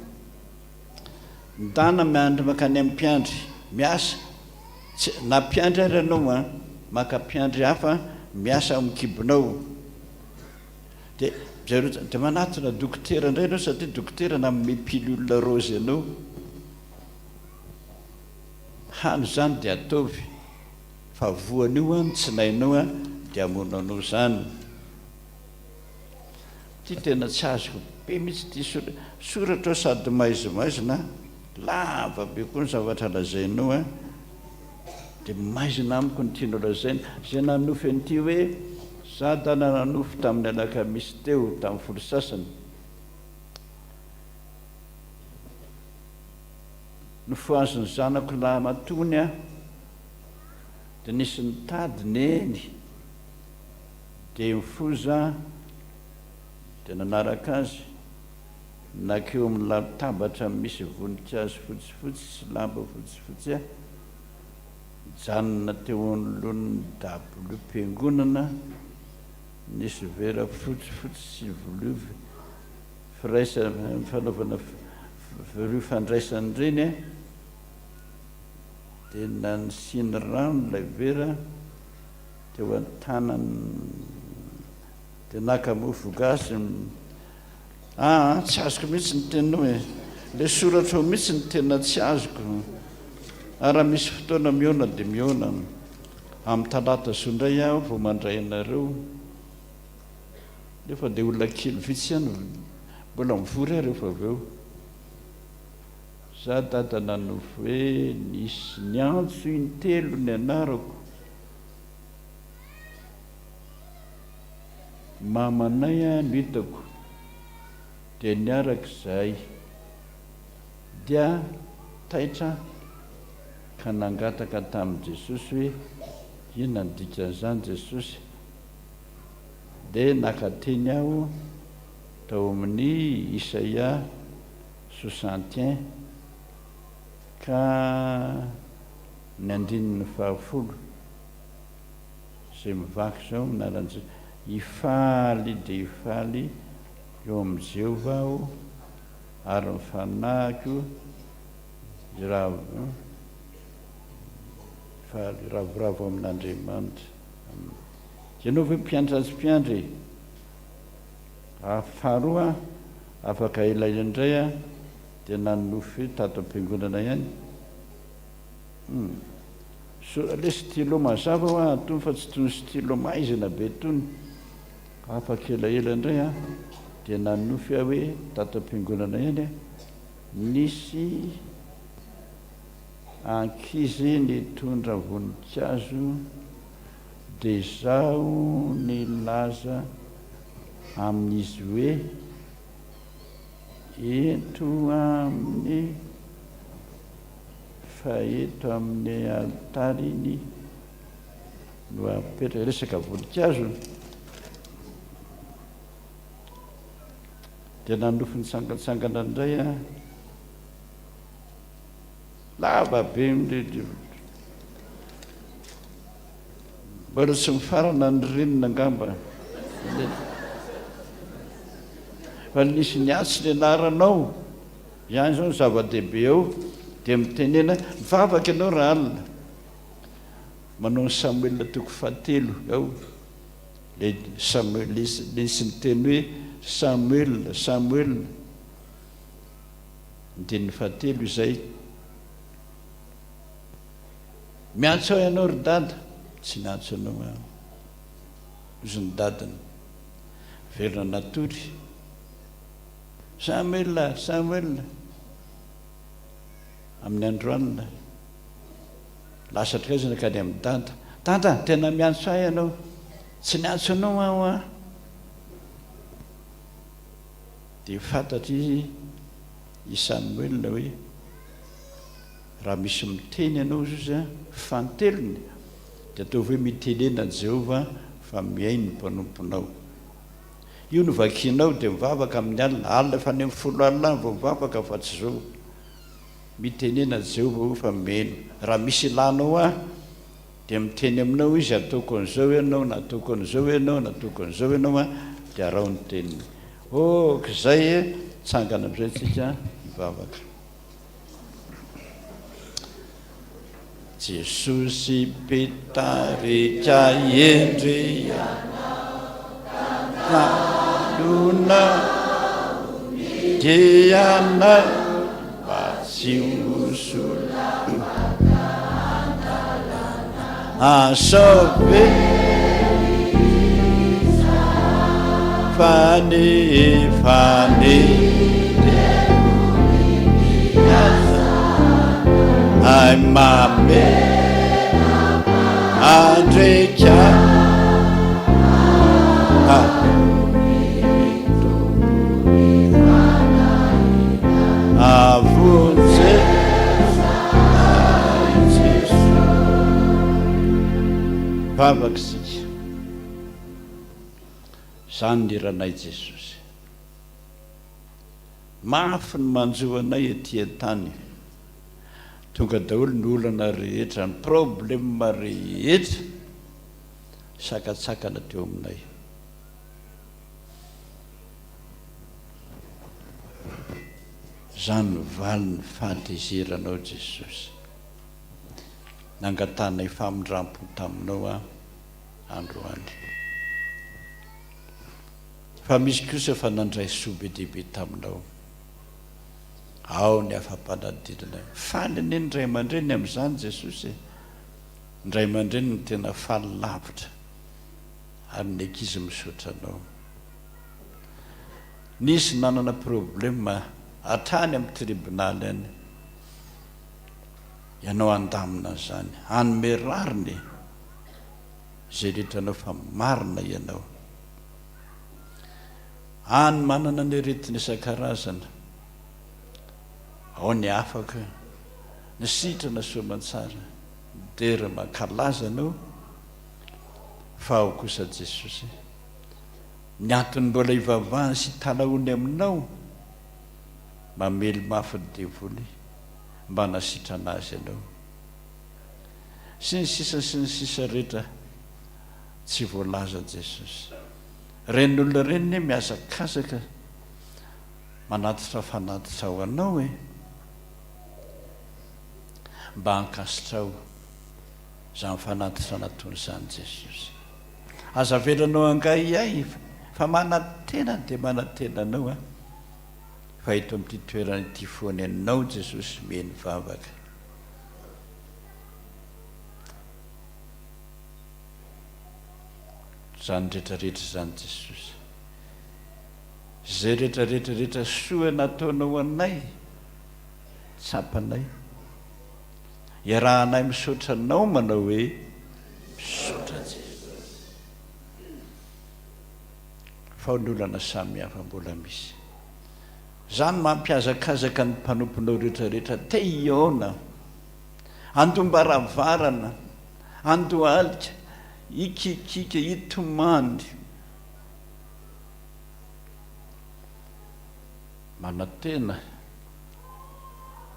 Ndana miandry mankany amin'ny mpiandry, miasa. Tsy, na mpiandry ary ianao an, maka mpiandry hafa miasa ao amin'ny kibonao. Dia jereo dia manatona dokotera indray ianao satria dokotera nanome pilule rose anao. Hano izany dia ataovy fa voan'io an ny tsinainao an dia hamono anao izany. Ity tena tsy azoko be mihitsy ity sora soratra ao sady maizimaizina lava be koa ny zavatra lazainao an. Dia maizina amiko ny tianao lazaina. Izay nanonofy an'ity hoe, Za da nanonofy tamin'ny alakamisy teo tamin'ny folo sasany. Nofohazin'ny zanako lahimatoany aho. Dia nisy nitady neny. Dia nifoza aho. Dia nanaraka azy. Nankeo amin'ny latabatra misy voninkazo fotsifotsy sy lamba fotsifotsy aho. Nijanona teo anoloan'ny dabiliom-piangonana nisy vera fotsifotsy sy vilia firaisana fanaovana vilia fandraisana ireny aho. Dia nanisiany rano ilay vera teo an-tanany. Dia naka mofo gasy. Aa tsy azoko mihitsy ny teninao e! Ilay soratrao mihitsy no tena tsy azoko. Ary raha misy fotoana mihaona dia mihaona. Amin'ny talata zo indray aho vao mandray anareo. Nefa dia olona kely vitsy ihany mbola mivory aho rehefa avy eo. Za dada nanofy hoe nisy niantso intelo ny anarako. Mamanay no hitako dia niaraka izahay. Dia taitra aho ka nangataka tamin'i Jesosy hoe inona ny dikan'izany Jesosy? Dia naka teny aho tao amin'ny Isaia 61 ka ny andininy fahafolo izay mivaky izao amin'ny anaran'i Jesosy, Hifaly dia hifaly eo amin'i Jehovah aho, ary ny fanahiko hiravoravo amin'Andriamanitra. Ianao ve mpiandry sa tsy mpiandry e? Ary faharoa, afaka ela indray aho dia nanonofy tato am-piangonana ihany. Hum. Soa le stylo mazava hoa itony fa tsy itony stylo maizina be itony. Afaka elaela indray aho dia nanonofy aho hoe tato am-piangonana ihany nisy ankizy nitondra voninkazo dia izaho nilaza amin'izy hoe ento amin'ny fa eto amin'ny alitara iny no apetraka resaka voninkazo dia nanofy nitsangantsangana indray aho Lava be ny Mbola tsy mifarana ny ririnina angamba. Fa nisy niantso ny anaranao. Izany izao no zava-dehibe eo. Dia mitenena, mivavaka ianao raha alina. Manao ny Samoela toko fahatelo ao. Ilay Samoela, nisy niteny hoe Samoela, Samoela. Andininy fahatelo izay. Miantso ahy ianao ry dada. Tsy niantso anao aho. Hozy ny dadany. Velona natory. Samuel, Samuel. Amin'ny andro alina. Lasa hatraiza nankany amin'i dada. Dada, tena miantso ahy ianao. Tsy niantso anao aho an. Dia fantatr'i i Samoela hoe, Raha misy miteny anao izy, fanintelony, dia ataovy hoe, Mitenena Jehovah, fa mihaino ny mpanomponao. Io no vakinao, dia mivavaka amin'ny alina. Alina efa any amin'ny folo alina any vao mivavaka, fa tsy izao. Mitenena Jehovah fa mihaino. Raha misy ilanao ahy, Dia miteny aminao izy, ataoko an'izao ianao, na ataoko an'izao ianao, na ataoko an'izao ianao an, dia araho ny teniny. Ok izay e, tsangana amin'izay tsika hivavaka. Jesosy mpitarika hendry ianao, dia mba tsy ho Asaovy fa ny fa ny ay mame andrika Avonjy ahy Jesoa. Vavaka isika. Izany ny hiranay Jesosy. Mafy ny manjo anay ety an-tany. Tonga daholo ny olana rehetra, ny problème rehetra sakatsakana teo aminay. Izany no valin'ny fahatezeranao Jesosy. Nangatahanay famindrampo taminao aho androany. Fa misy kosa efa nandray soa be dia be taminao. Ao ny afa-panadinana. Faly anie ny ray aman-dreny amin'izany Jesosy e. Ny ray aman-dreny no tena faly lavitra. Ary ny ankizy misaotra anao. Nisy nanana problème hatrany amin'ny tribonaly any. Ianao handamina an'izany, hanome rariny izay rehetra anao fa marina ianao. Any manana ny aretina isan-karazana. Ao ny afaka, ny sitrana soamantsara, midera mankalaza anao fa ao kosa Jesosy. Ny antony mbola ivavahany sy italahoany aminao, mamely mafy ny devoly mba hanasitrana azy ianao. Sy ny sisa sy ny sisa rehetra tsy voalaza Jesosy. Ireny olona ireny anie mihazakazaka manatitra fanatitra ho anao e! Mba ankasitraho izany fanatitra nataony izany Jesosy. Aza avelanao hangahiahy fa manantena dia manantena anao aho fa eto amin'ity toerana ity foana ianao Jesosy mihaino vavaka. Izany rehetra rehetra izany Jesosy. Izay rehetra rehetra rehetra soa nataonao anay tsapanay. Iarahanay misaotra anao manao hoe misaotra Jesosy. Fa ny olana samihafa mbola misy. Izany mampihazakazaka ny mpanomponao rehetra rehetra te hihaona. Andom-baravarana, andohalika, hikikika, hitomany. Manantena,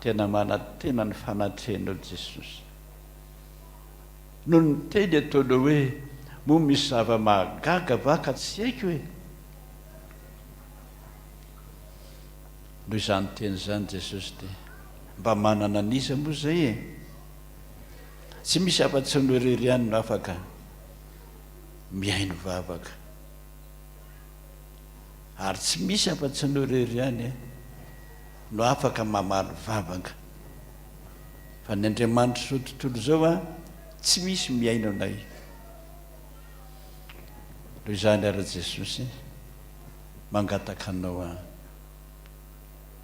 tena manantena ny fanatrehanao Jesosy. Noho ny teny ataonao hoe, moa misy zava-mahagaga va ka tsy haiko e? Noho izany teny izany Jesosy dia mba manana an'iza moa izay e? Tsy misy afa-tsy anao irery ihany no afaka mihaino vavaka. Ary tsy misy afa-tsy anao irery ihany no afaka mamaly vavaka. Fa ny Andriamanitr'izao tontolo izao an, tsy misy mihaino anay. Noho izany ary Jesosy, mangataka anao aho,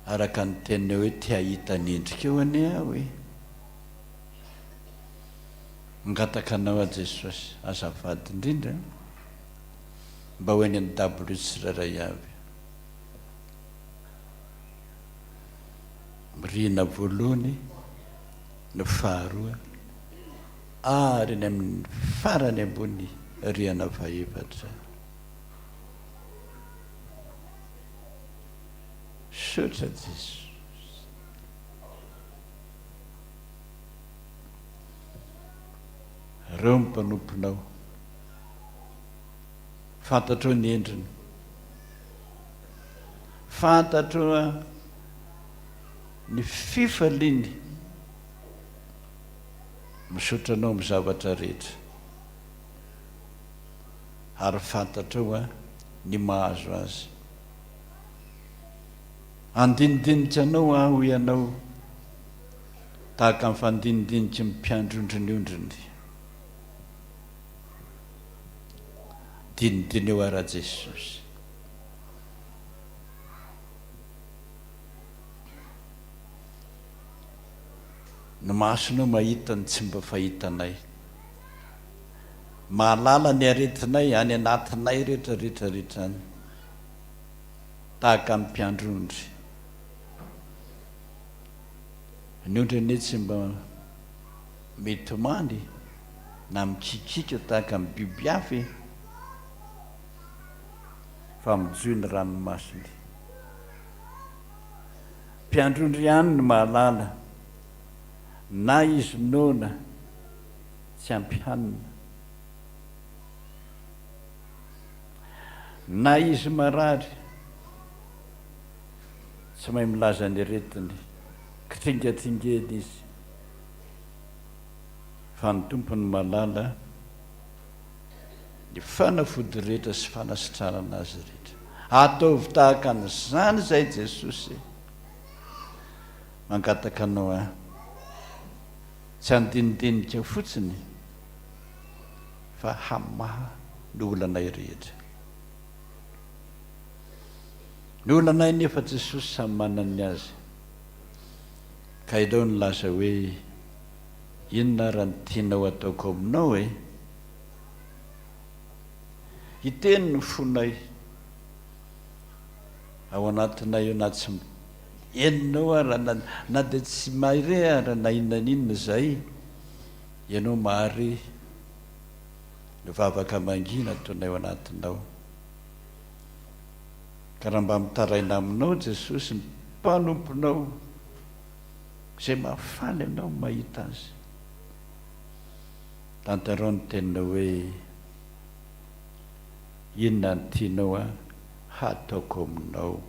araka ny teninao hoe te hahita ny endrikao anie aho e. Mangataka anao aho Jesosy, azafady indrindra. Mba ho eny amin'ny dabilio tsirairay avy. Rihana voalohany, ny faharoa, ary eny amin'ny farany ambony rihana fahefatra. Misaotra Jesosy. Ireo ny mpanomponao. Fantatrao ny endriny. Fantatrao ny fifaliany. Misaotra anao amin'ny zavatra rehetra. Ary fantatrao ny mahazo azy. Andinidinika anao aho hoy ianao, tahaka ny fandinidiniky ny mpiandry ondry ny ondriny. Dinidiniho ara Jesosy. Ny masonao mahita ny tsy mba fahitanay. Mahalala ny aretinay any anatinay rehetra rehetra rehetra any. Tahaka ny mpiandry ondry. Ny ondry anie tsy mba mitomany na mikikiaka tahaka ny biby hafa e! Fa mijohy ny ranomasony. Mpiandry ondry ihany no mahalala na izy noana tsy ampy hanina, na izy marary tsy mahay milaza ny aretiny, kitringatringena izy. Fa ny Tompo no mahalala ny fanafody rehetra sy fanasitranana azy rehetra. Ataovy tahaka an'izany izay Jesosy e! Mangataka Anao aho. Tsy handinidinika fotsiny fa hamaha ny olanay rehetra. Ny olanay nefa Jesosy samy manana ny azy. Ka ireo nilaza hoe inona ara ny tianao ataoko aminao e? Hiteny ny fonay ao anatinay io na tsy henonao ara na na dia tsy mahare ara na inona n'inona izay, ianao mahare ny vavaka mangina ataonay ao anatinao. Ka raha mba mitaraina aminao Jesosy ny mpanomponao izay mahafaly anao mahita azy. Tantarao ny teninao hoe inona no tianao hataoko aminao.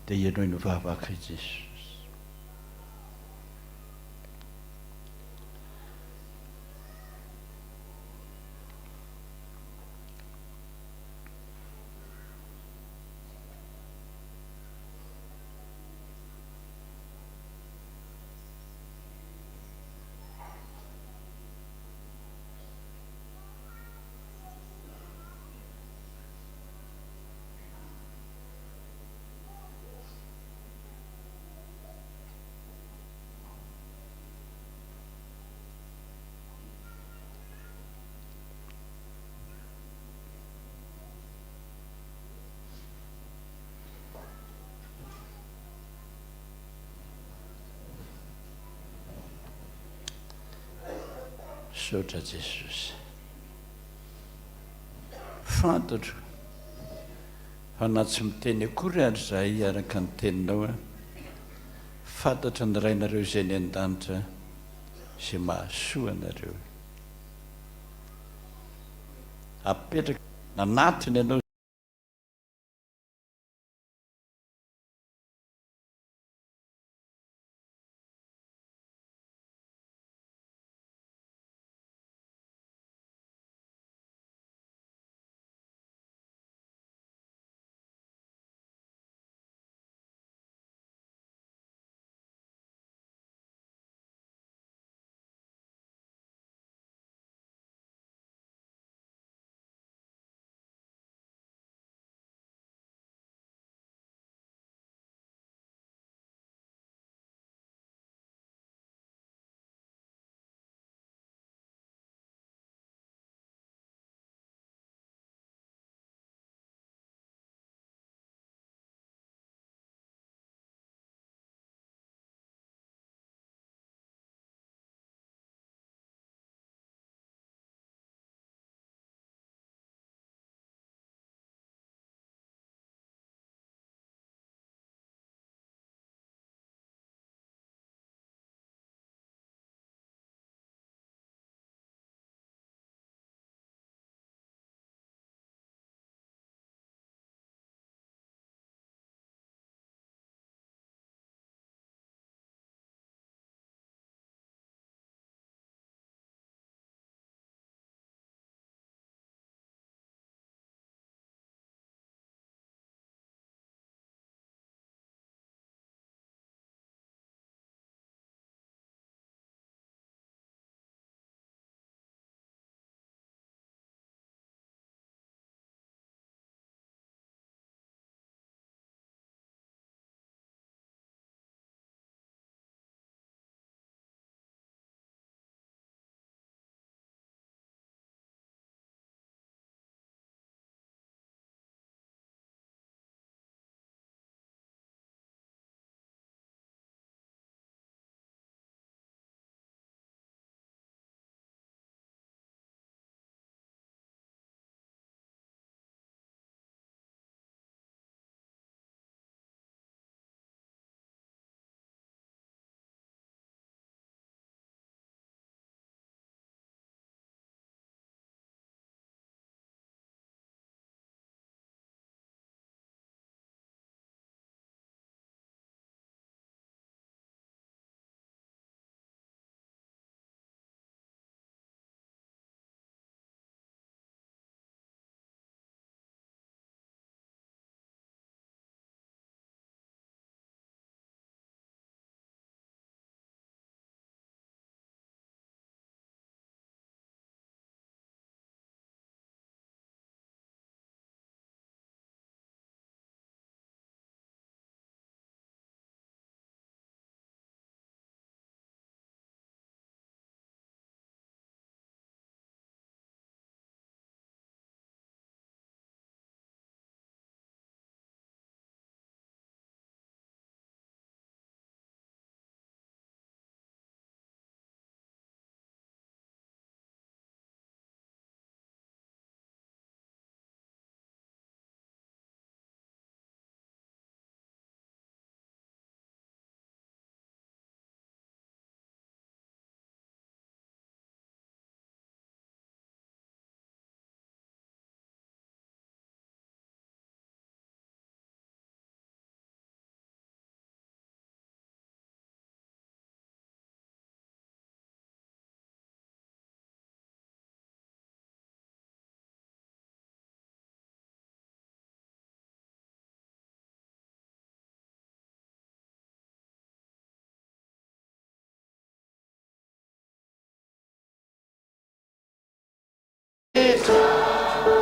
Dia henoy ny vavaka i Jesosy. Misaotra Jesosy. Fantatro fa na tsy miteny akory ary izahay araka ny teninao an, fantatry ny Rainareo izay any an-danitra izay mahasoa anareo. Apetraka nanatona ianao.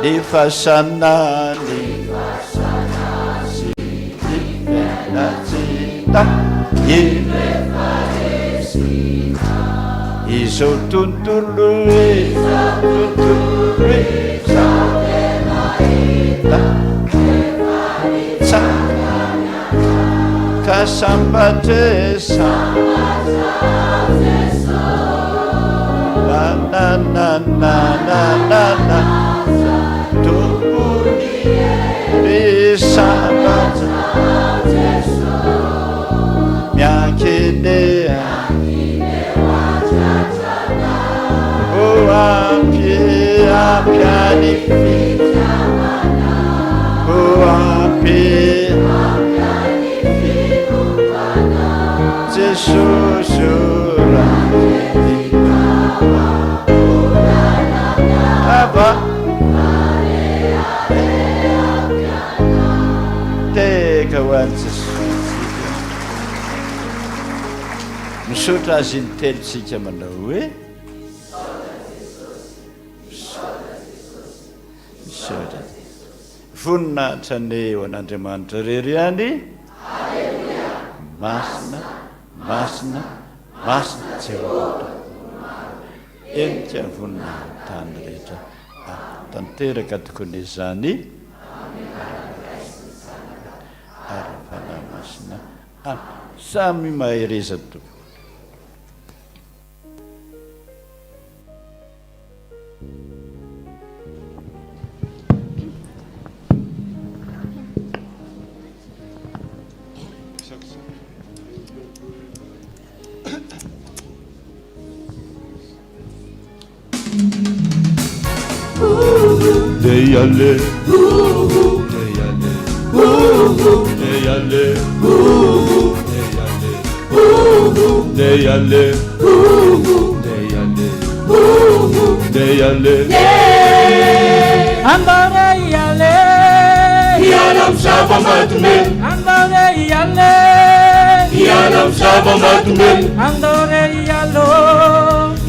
Ny fasana ny sy ny fiainana tsy hita Izao tontolo izao tontolo izao hita Ka sambatra sambatra Na na na na na na na Tompony ry sambatra Miankine O ampy ampy any O ampy Jesosy o Aba Teka ho an'i Jesosy Misaotra Azy intelo tsika manao hoe Misaotra Voninahitra anie ho an'Andriamanitra irery ihany. Masina, masina, masina Jehovah Tompo. Henika voninahitra tany rehetra. Ary tanteraka tokoa ny izany. Ary Fanahy Masina. Amen. Samy mahereza tompoko.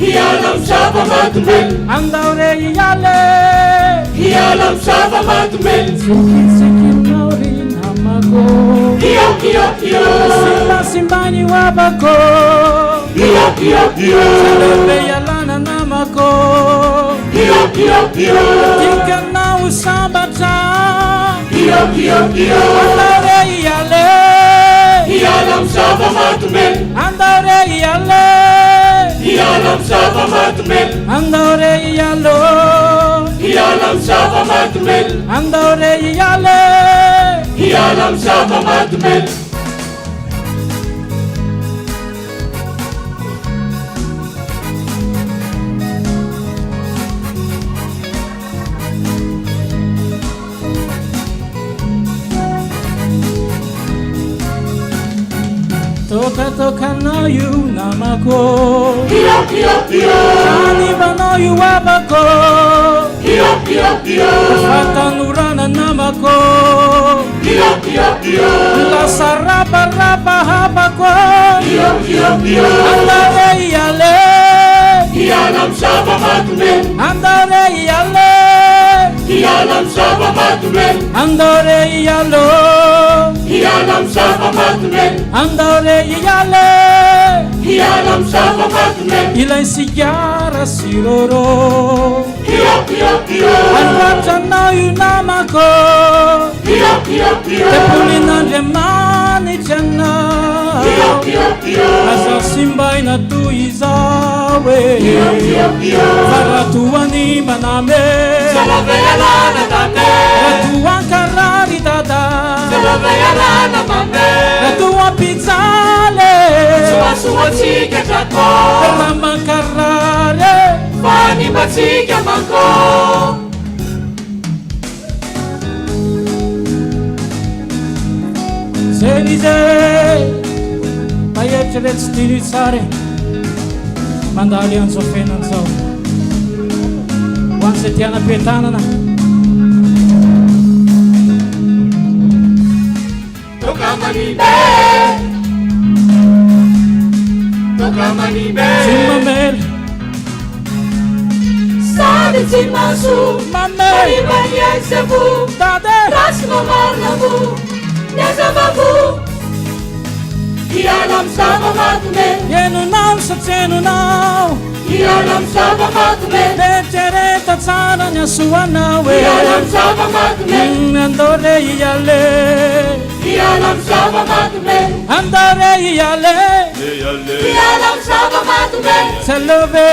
Hiala amin'ny zava-mahadomelina. Andao re hiala e! Hiala amin'ny zava-mahadomelina. Tsikitsikinao ry namako. Io io io. Simbasimbainy ho havako. Io io io. Tsy lehibe ialana namako. Io io io. Tiako ianao ho sambatra. Io io io. Andao re hiala e! Hiala amin'ny zava-mahadomelina. Andao re hiala e! Hiala amin'ny zava-mahadomelina. Andao re hiala ô! Hiala amin'ny zava-mahadomelina. Andao re hiala e! Hiala amin'ny zava-mahadomelina. Tokatokanao io namako. Io io io. Fanimbanao io havako. Io io io. Fahatanorana namako. Io io io. Lasa raparapa havako. Io io io. Andao re hiala e. Hiala amin'ny zava-mahadomelina. Andao re hiala e. Hiala amin'ny zava-mahadomelina. Andao re hiala ô. Hiala amin'ny zava-mahadomelina. Andao re hiala e. Hiala amin'ny zava-mahadomelina. Ilay sigara sy rôrô. Io io io. Handratra anao io namako. Io io io. Tempolin'Andriamanitra ianao. Io io io. Aza simbaina toy izao e. Io io io. Fa raha toa ny maname. Salava ialana dada. Raha toa ankarary dada. Salava ialana mame. Raha toa ampijaly e. Tsy mahasoa antsika drako. Raha mankarary e. Fanimba antsika manko. Zay izy e. Mba eritrereto sy diniho tsara e. Mandalo ihany izao fiainana izao. Ho an'izay te hanam-piadanana. Tsy mamela. Sady tsy mahasoa. Mamy. Manimba ny aizavo. Dada. Ratsy no marina moa. Ny azavavo. Hiala amin'ny zava-mahadomelina. Henonao sa tsy henonao? Hiala amin'ny zava-mahadomelina. Eritrereto tsara ny hasoanao e. Hiala amin'ny zava-mahadomelina. Andao re hiala e. Hiala amin'ny zava-mahadomelina. Andao re hiala e. Hiala amin'ny zava-mahadomelina. Tsy aleo ve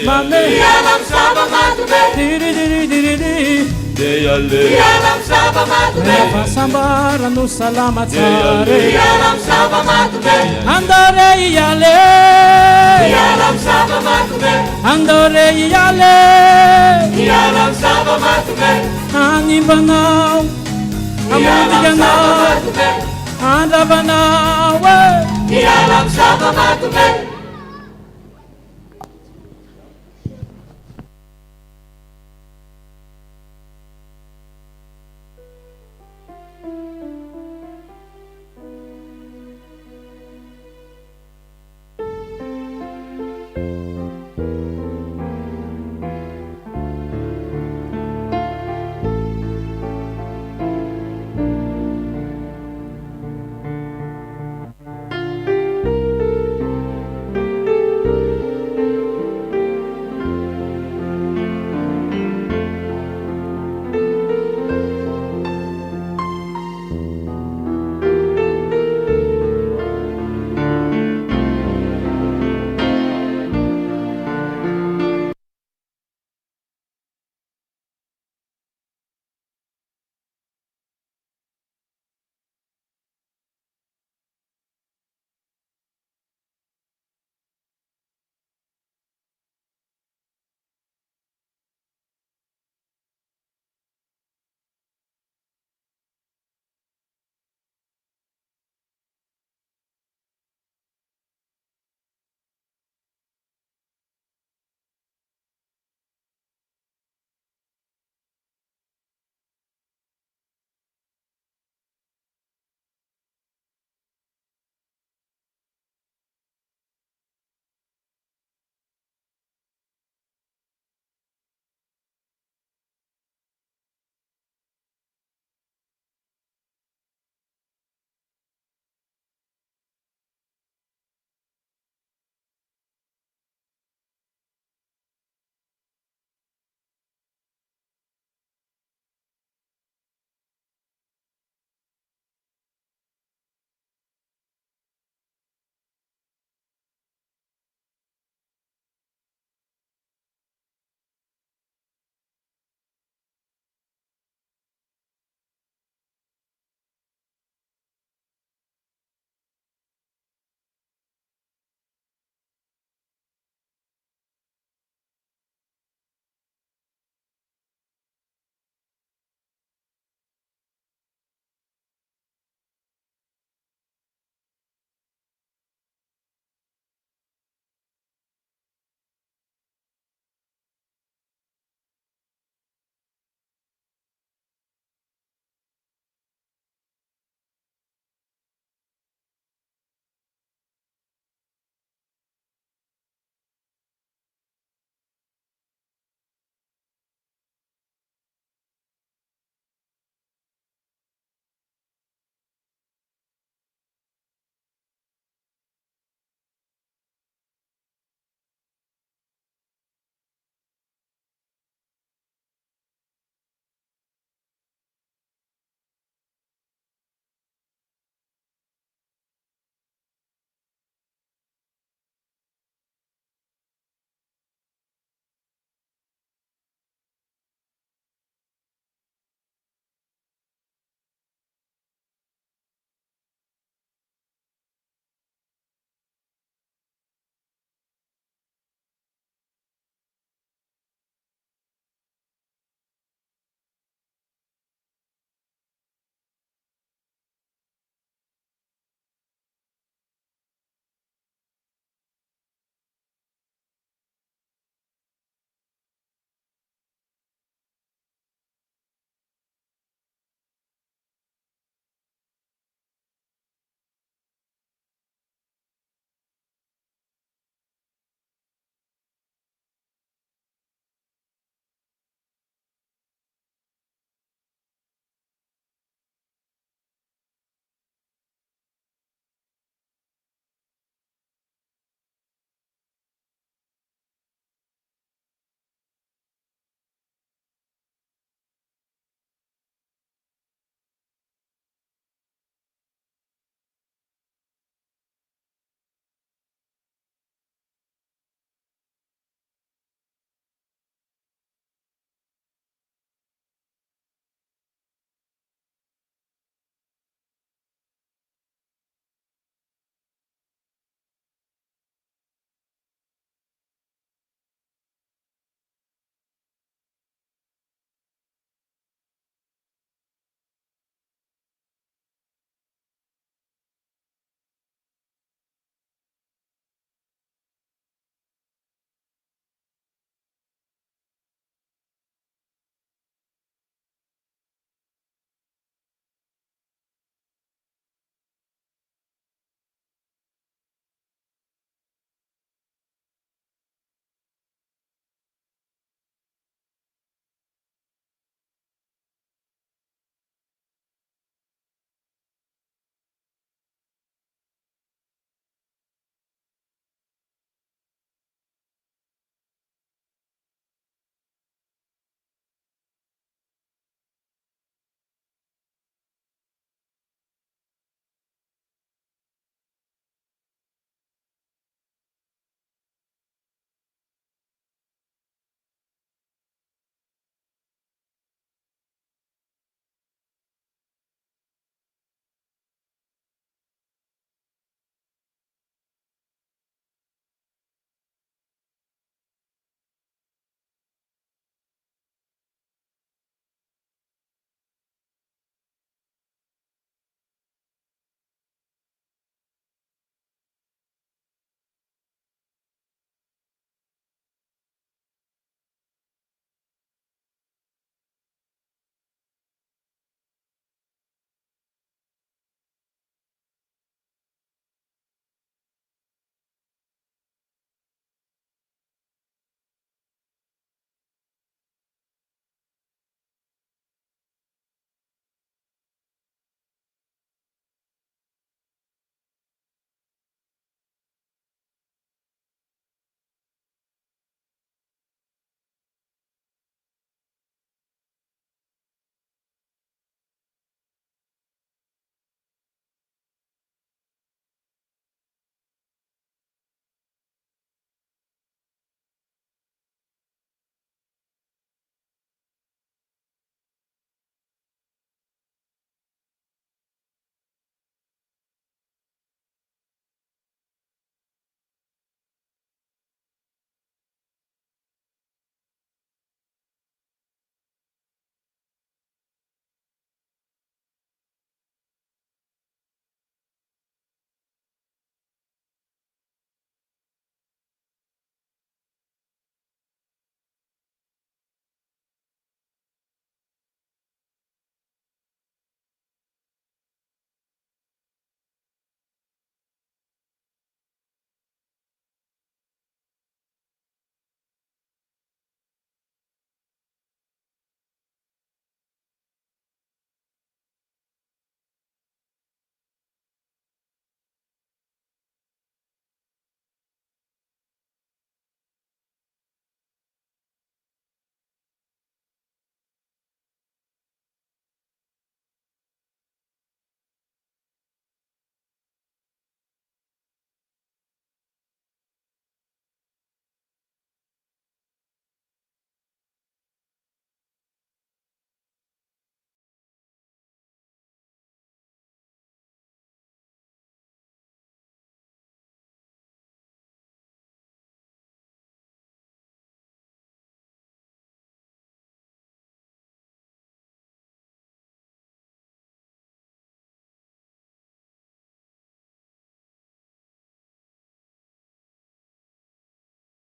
mamy. Hiala amin'ny zava-mahadomelina. Diridiridiridy. Hiala amin'ny zava-mahadomelina. Fahasambarana no salama tsara e. Hiala amin'ny zava-mahadomelina. Andao re hiala e. Hiala amin'ny zava-mahadomelina. Andao re hiala e. Hiala amin'ny zava-mahadomelina. Hanimba anao, Hiala hamotika amin'ny anao, zava-mahadomelina. handrava anao e. Hiala amin'ny zava-mahadomelina.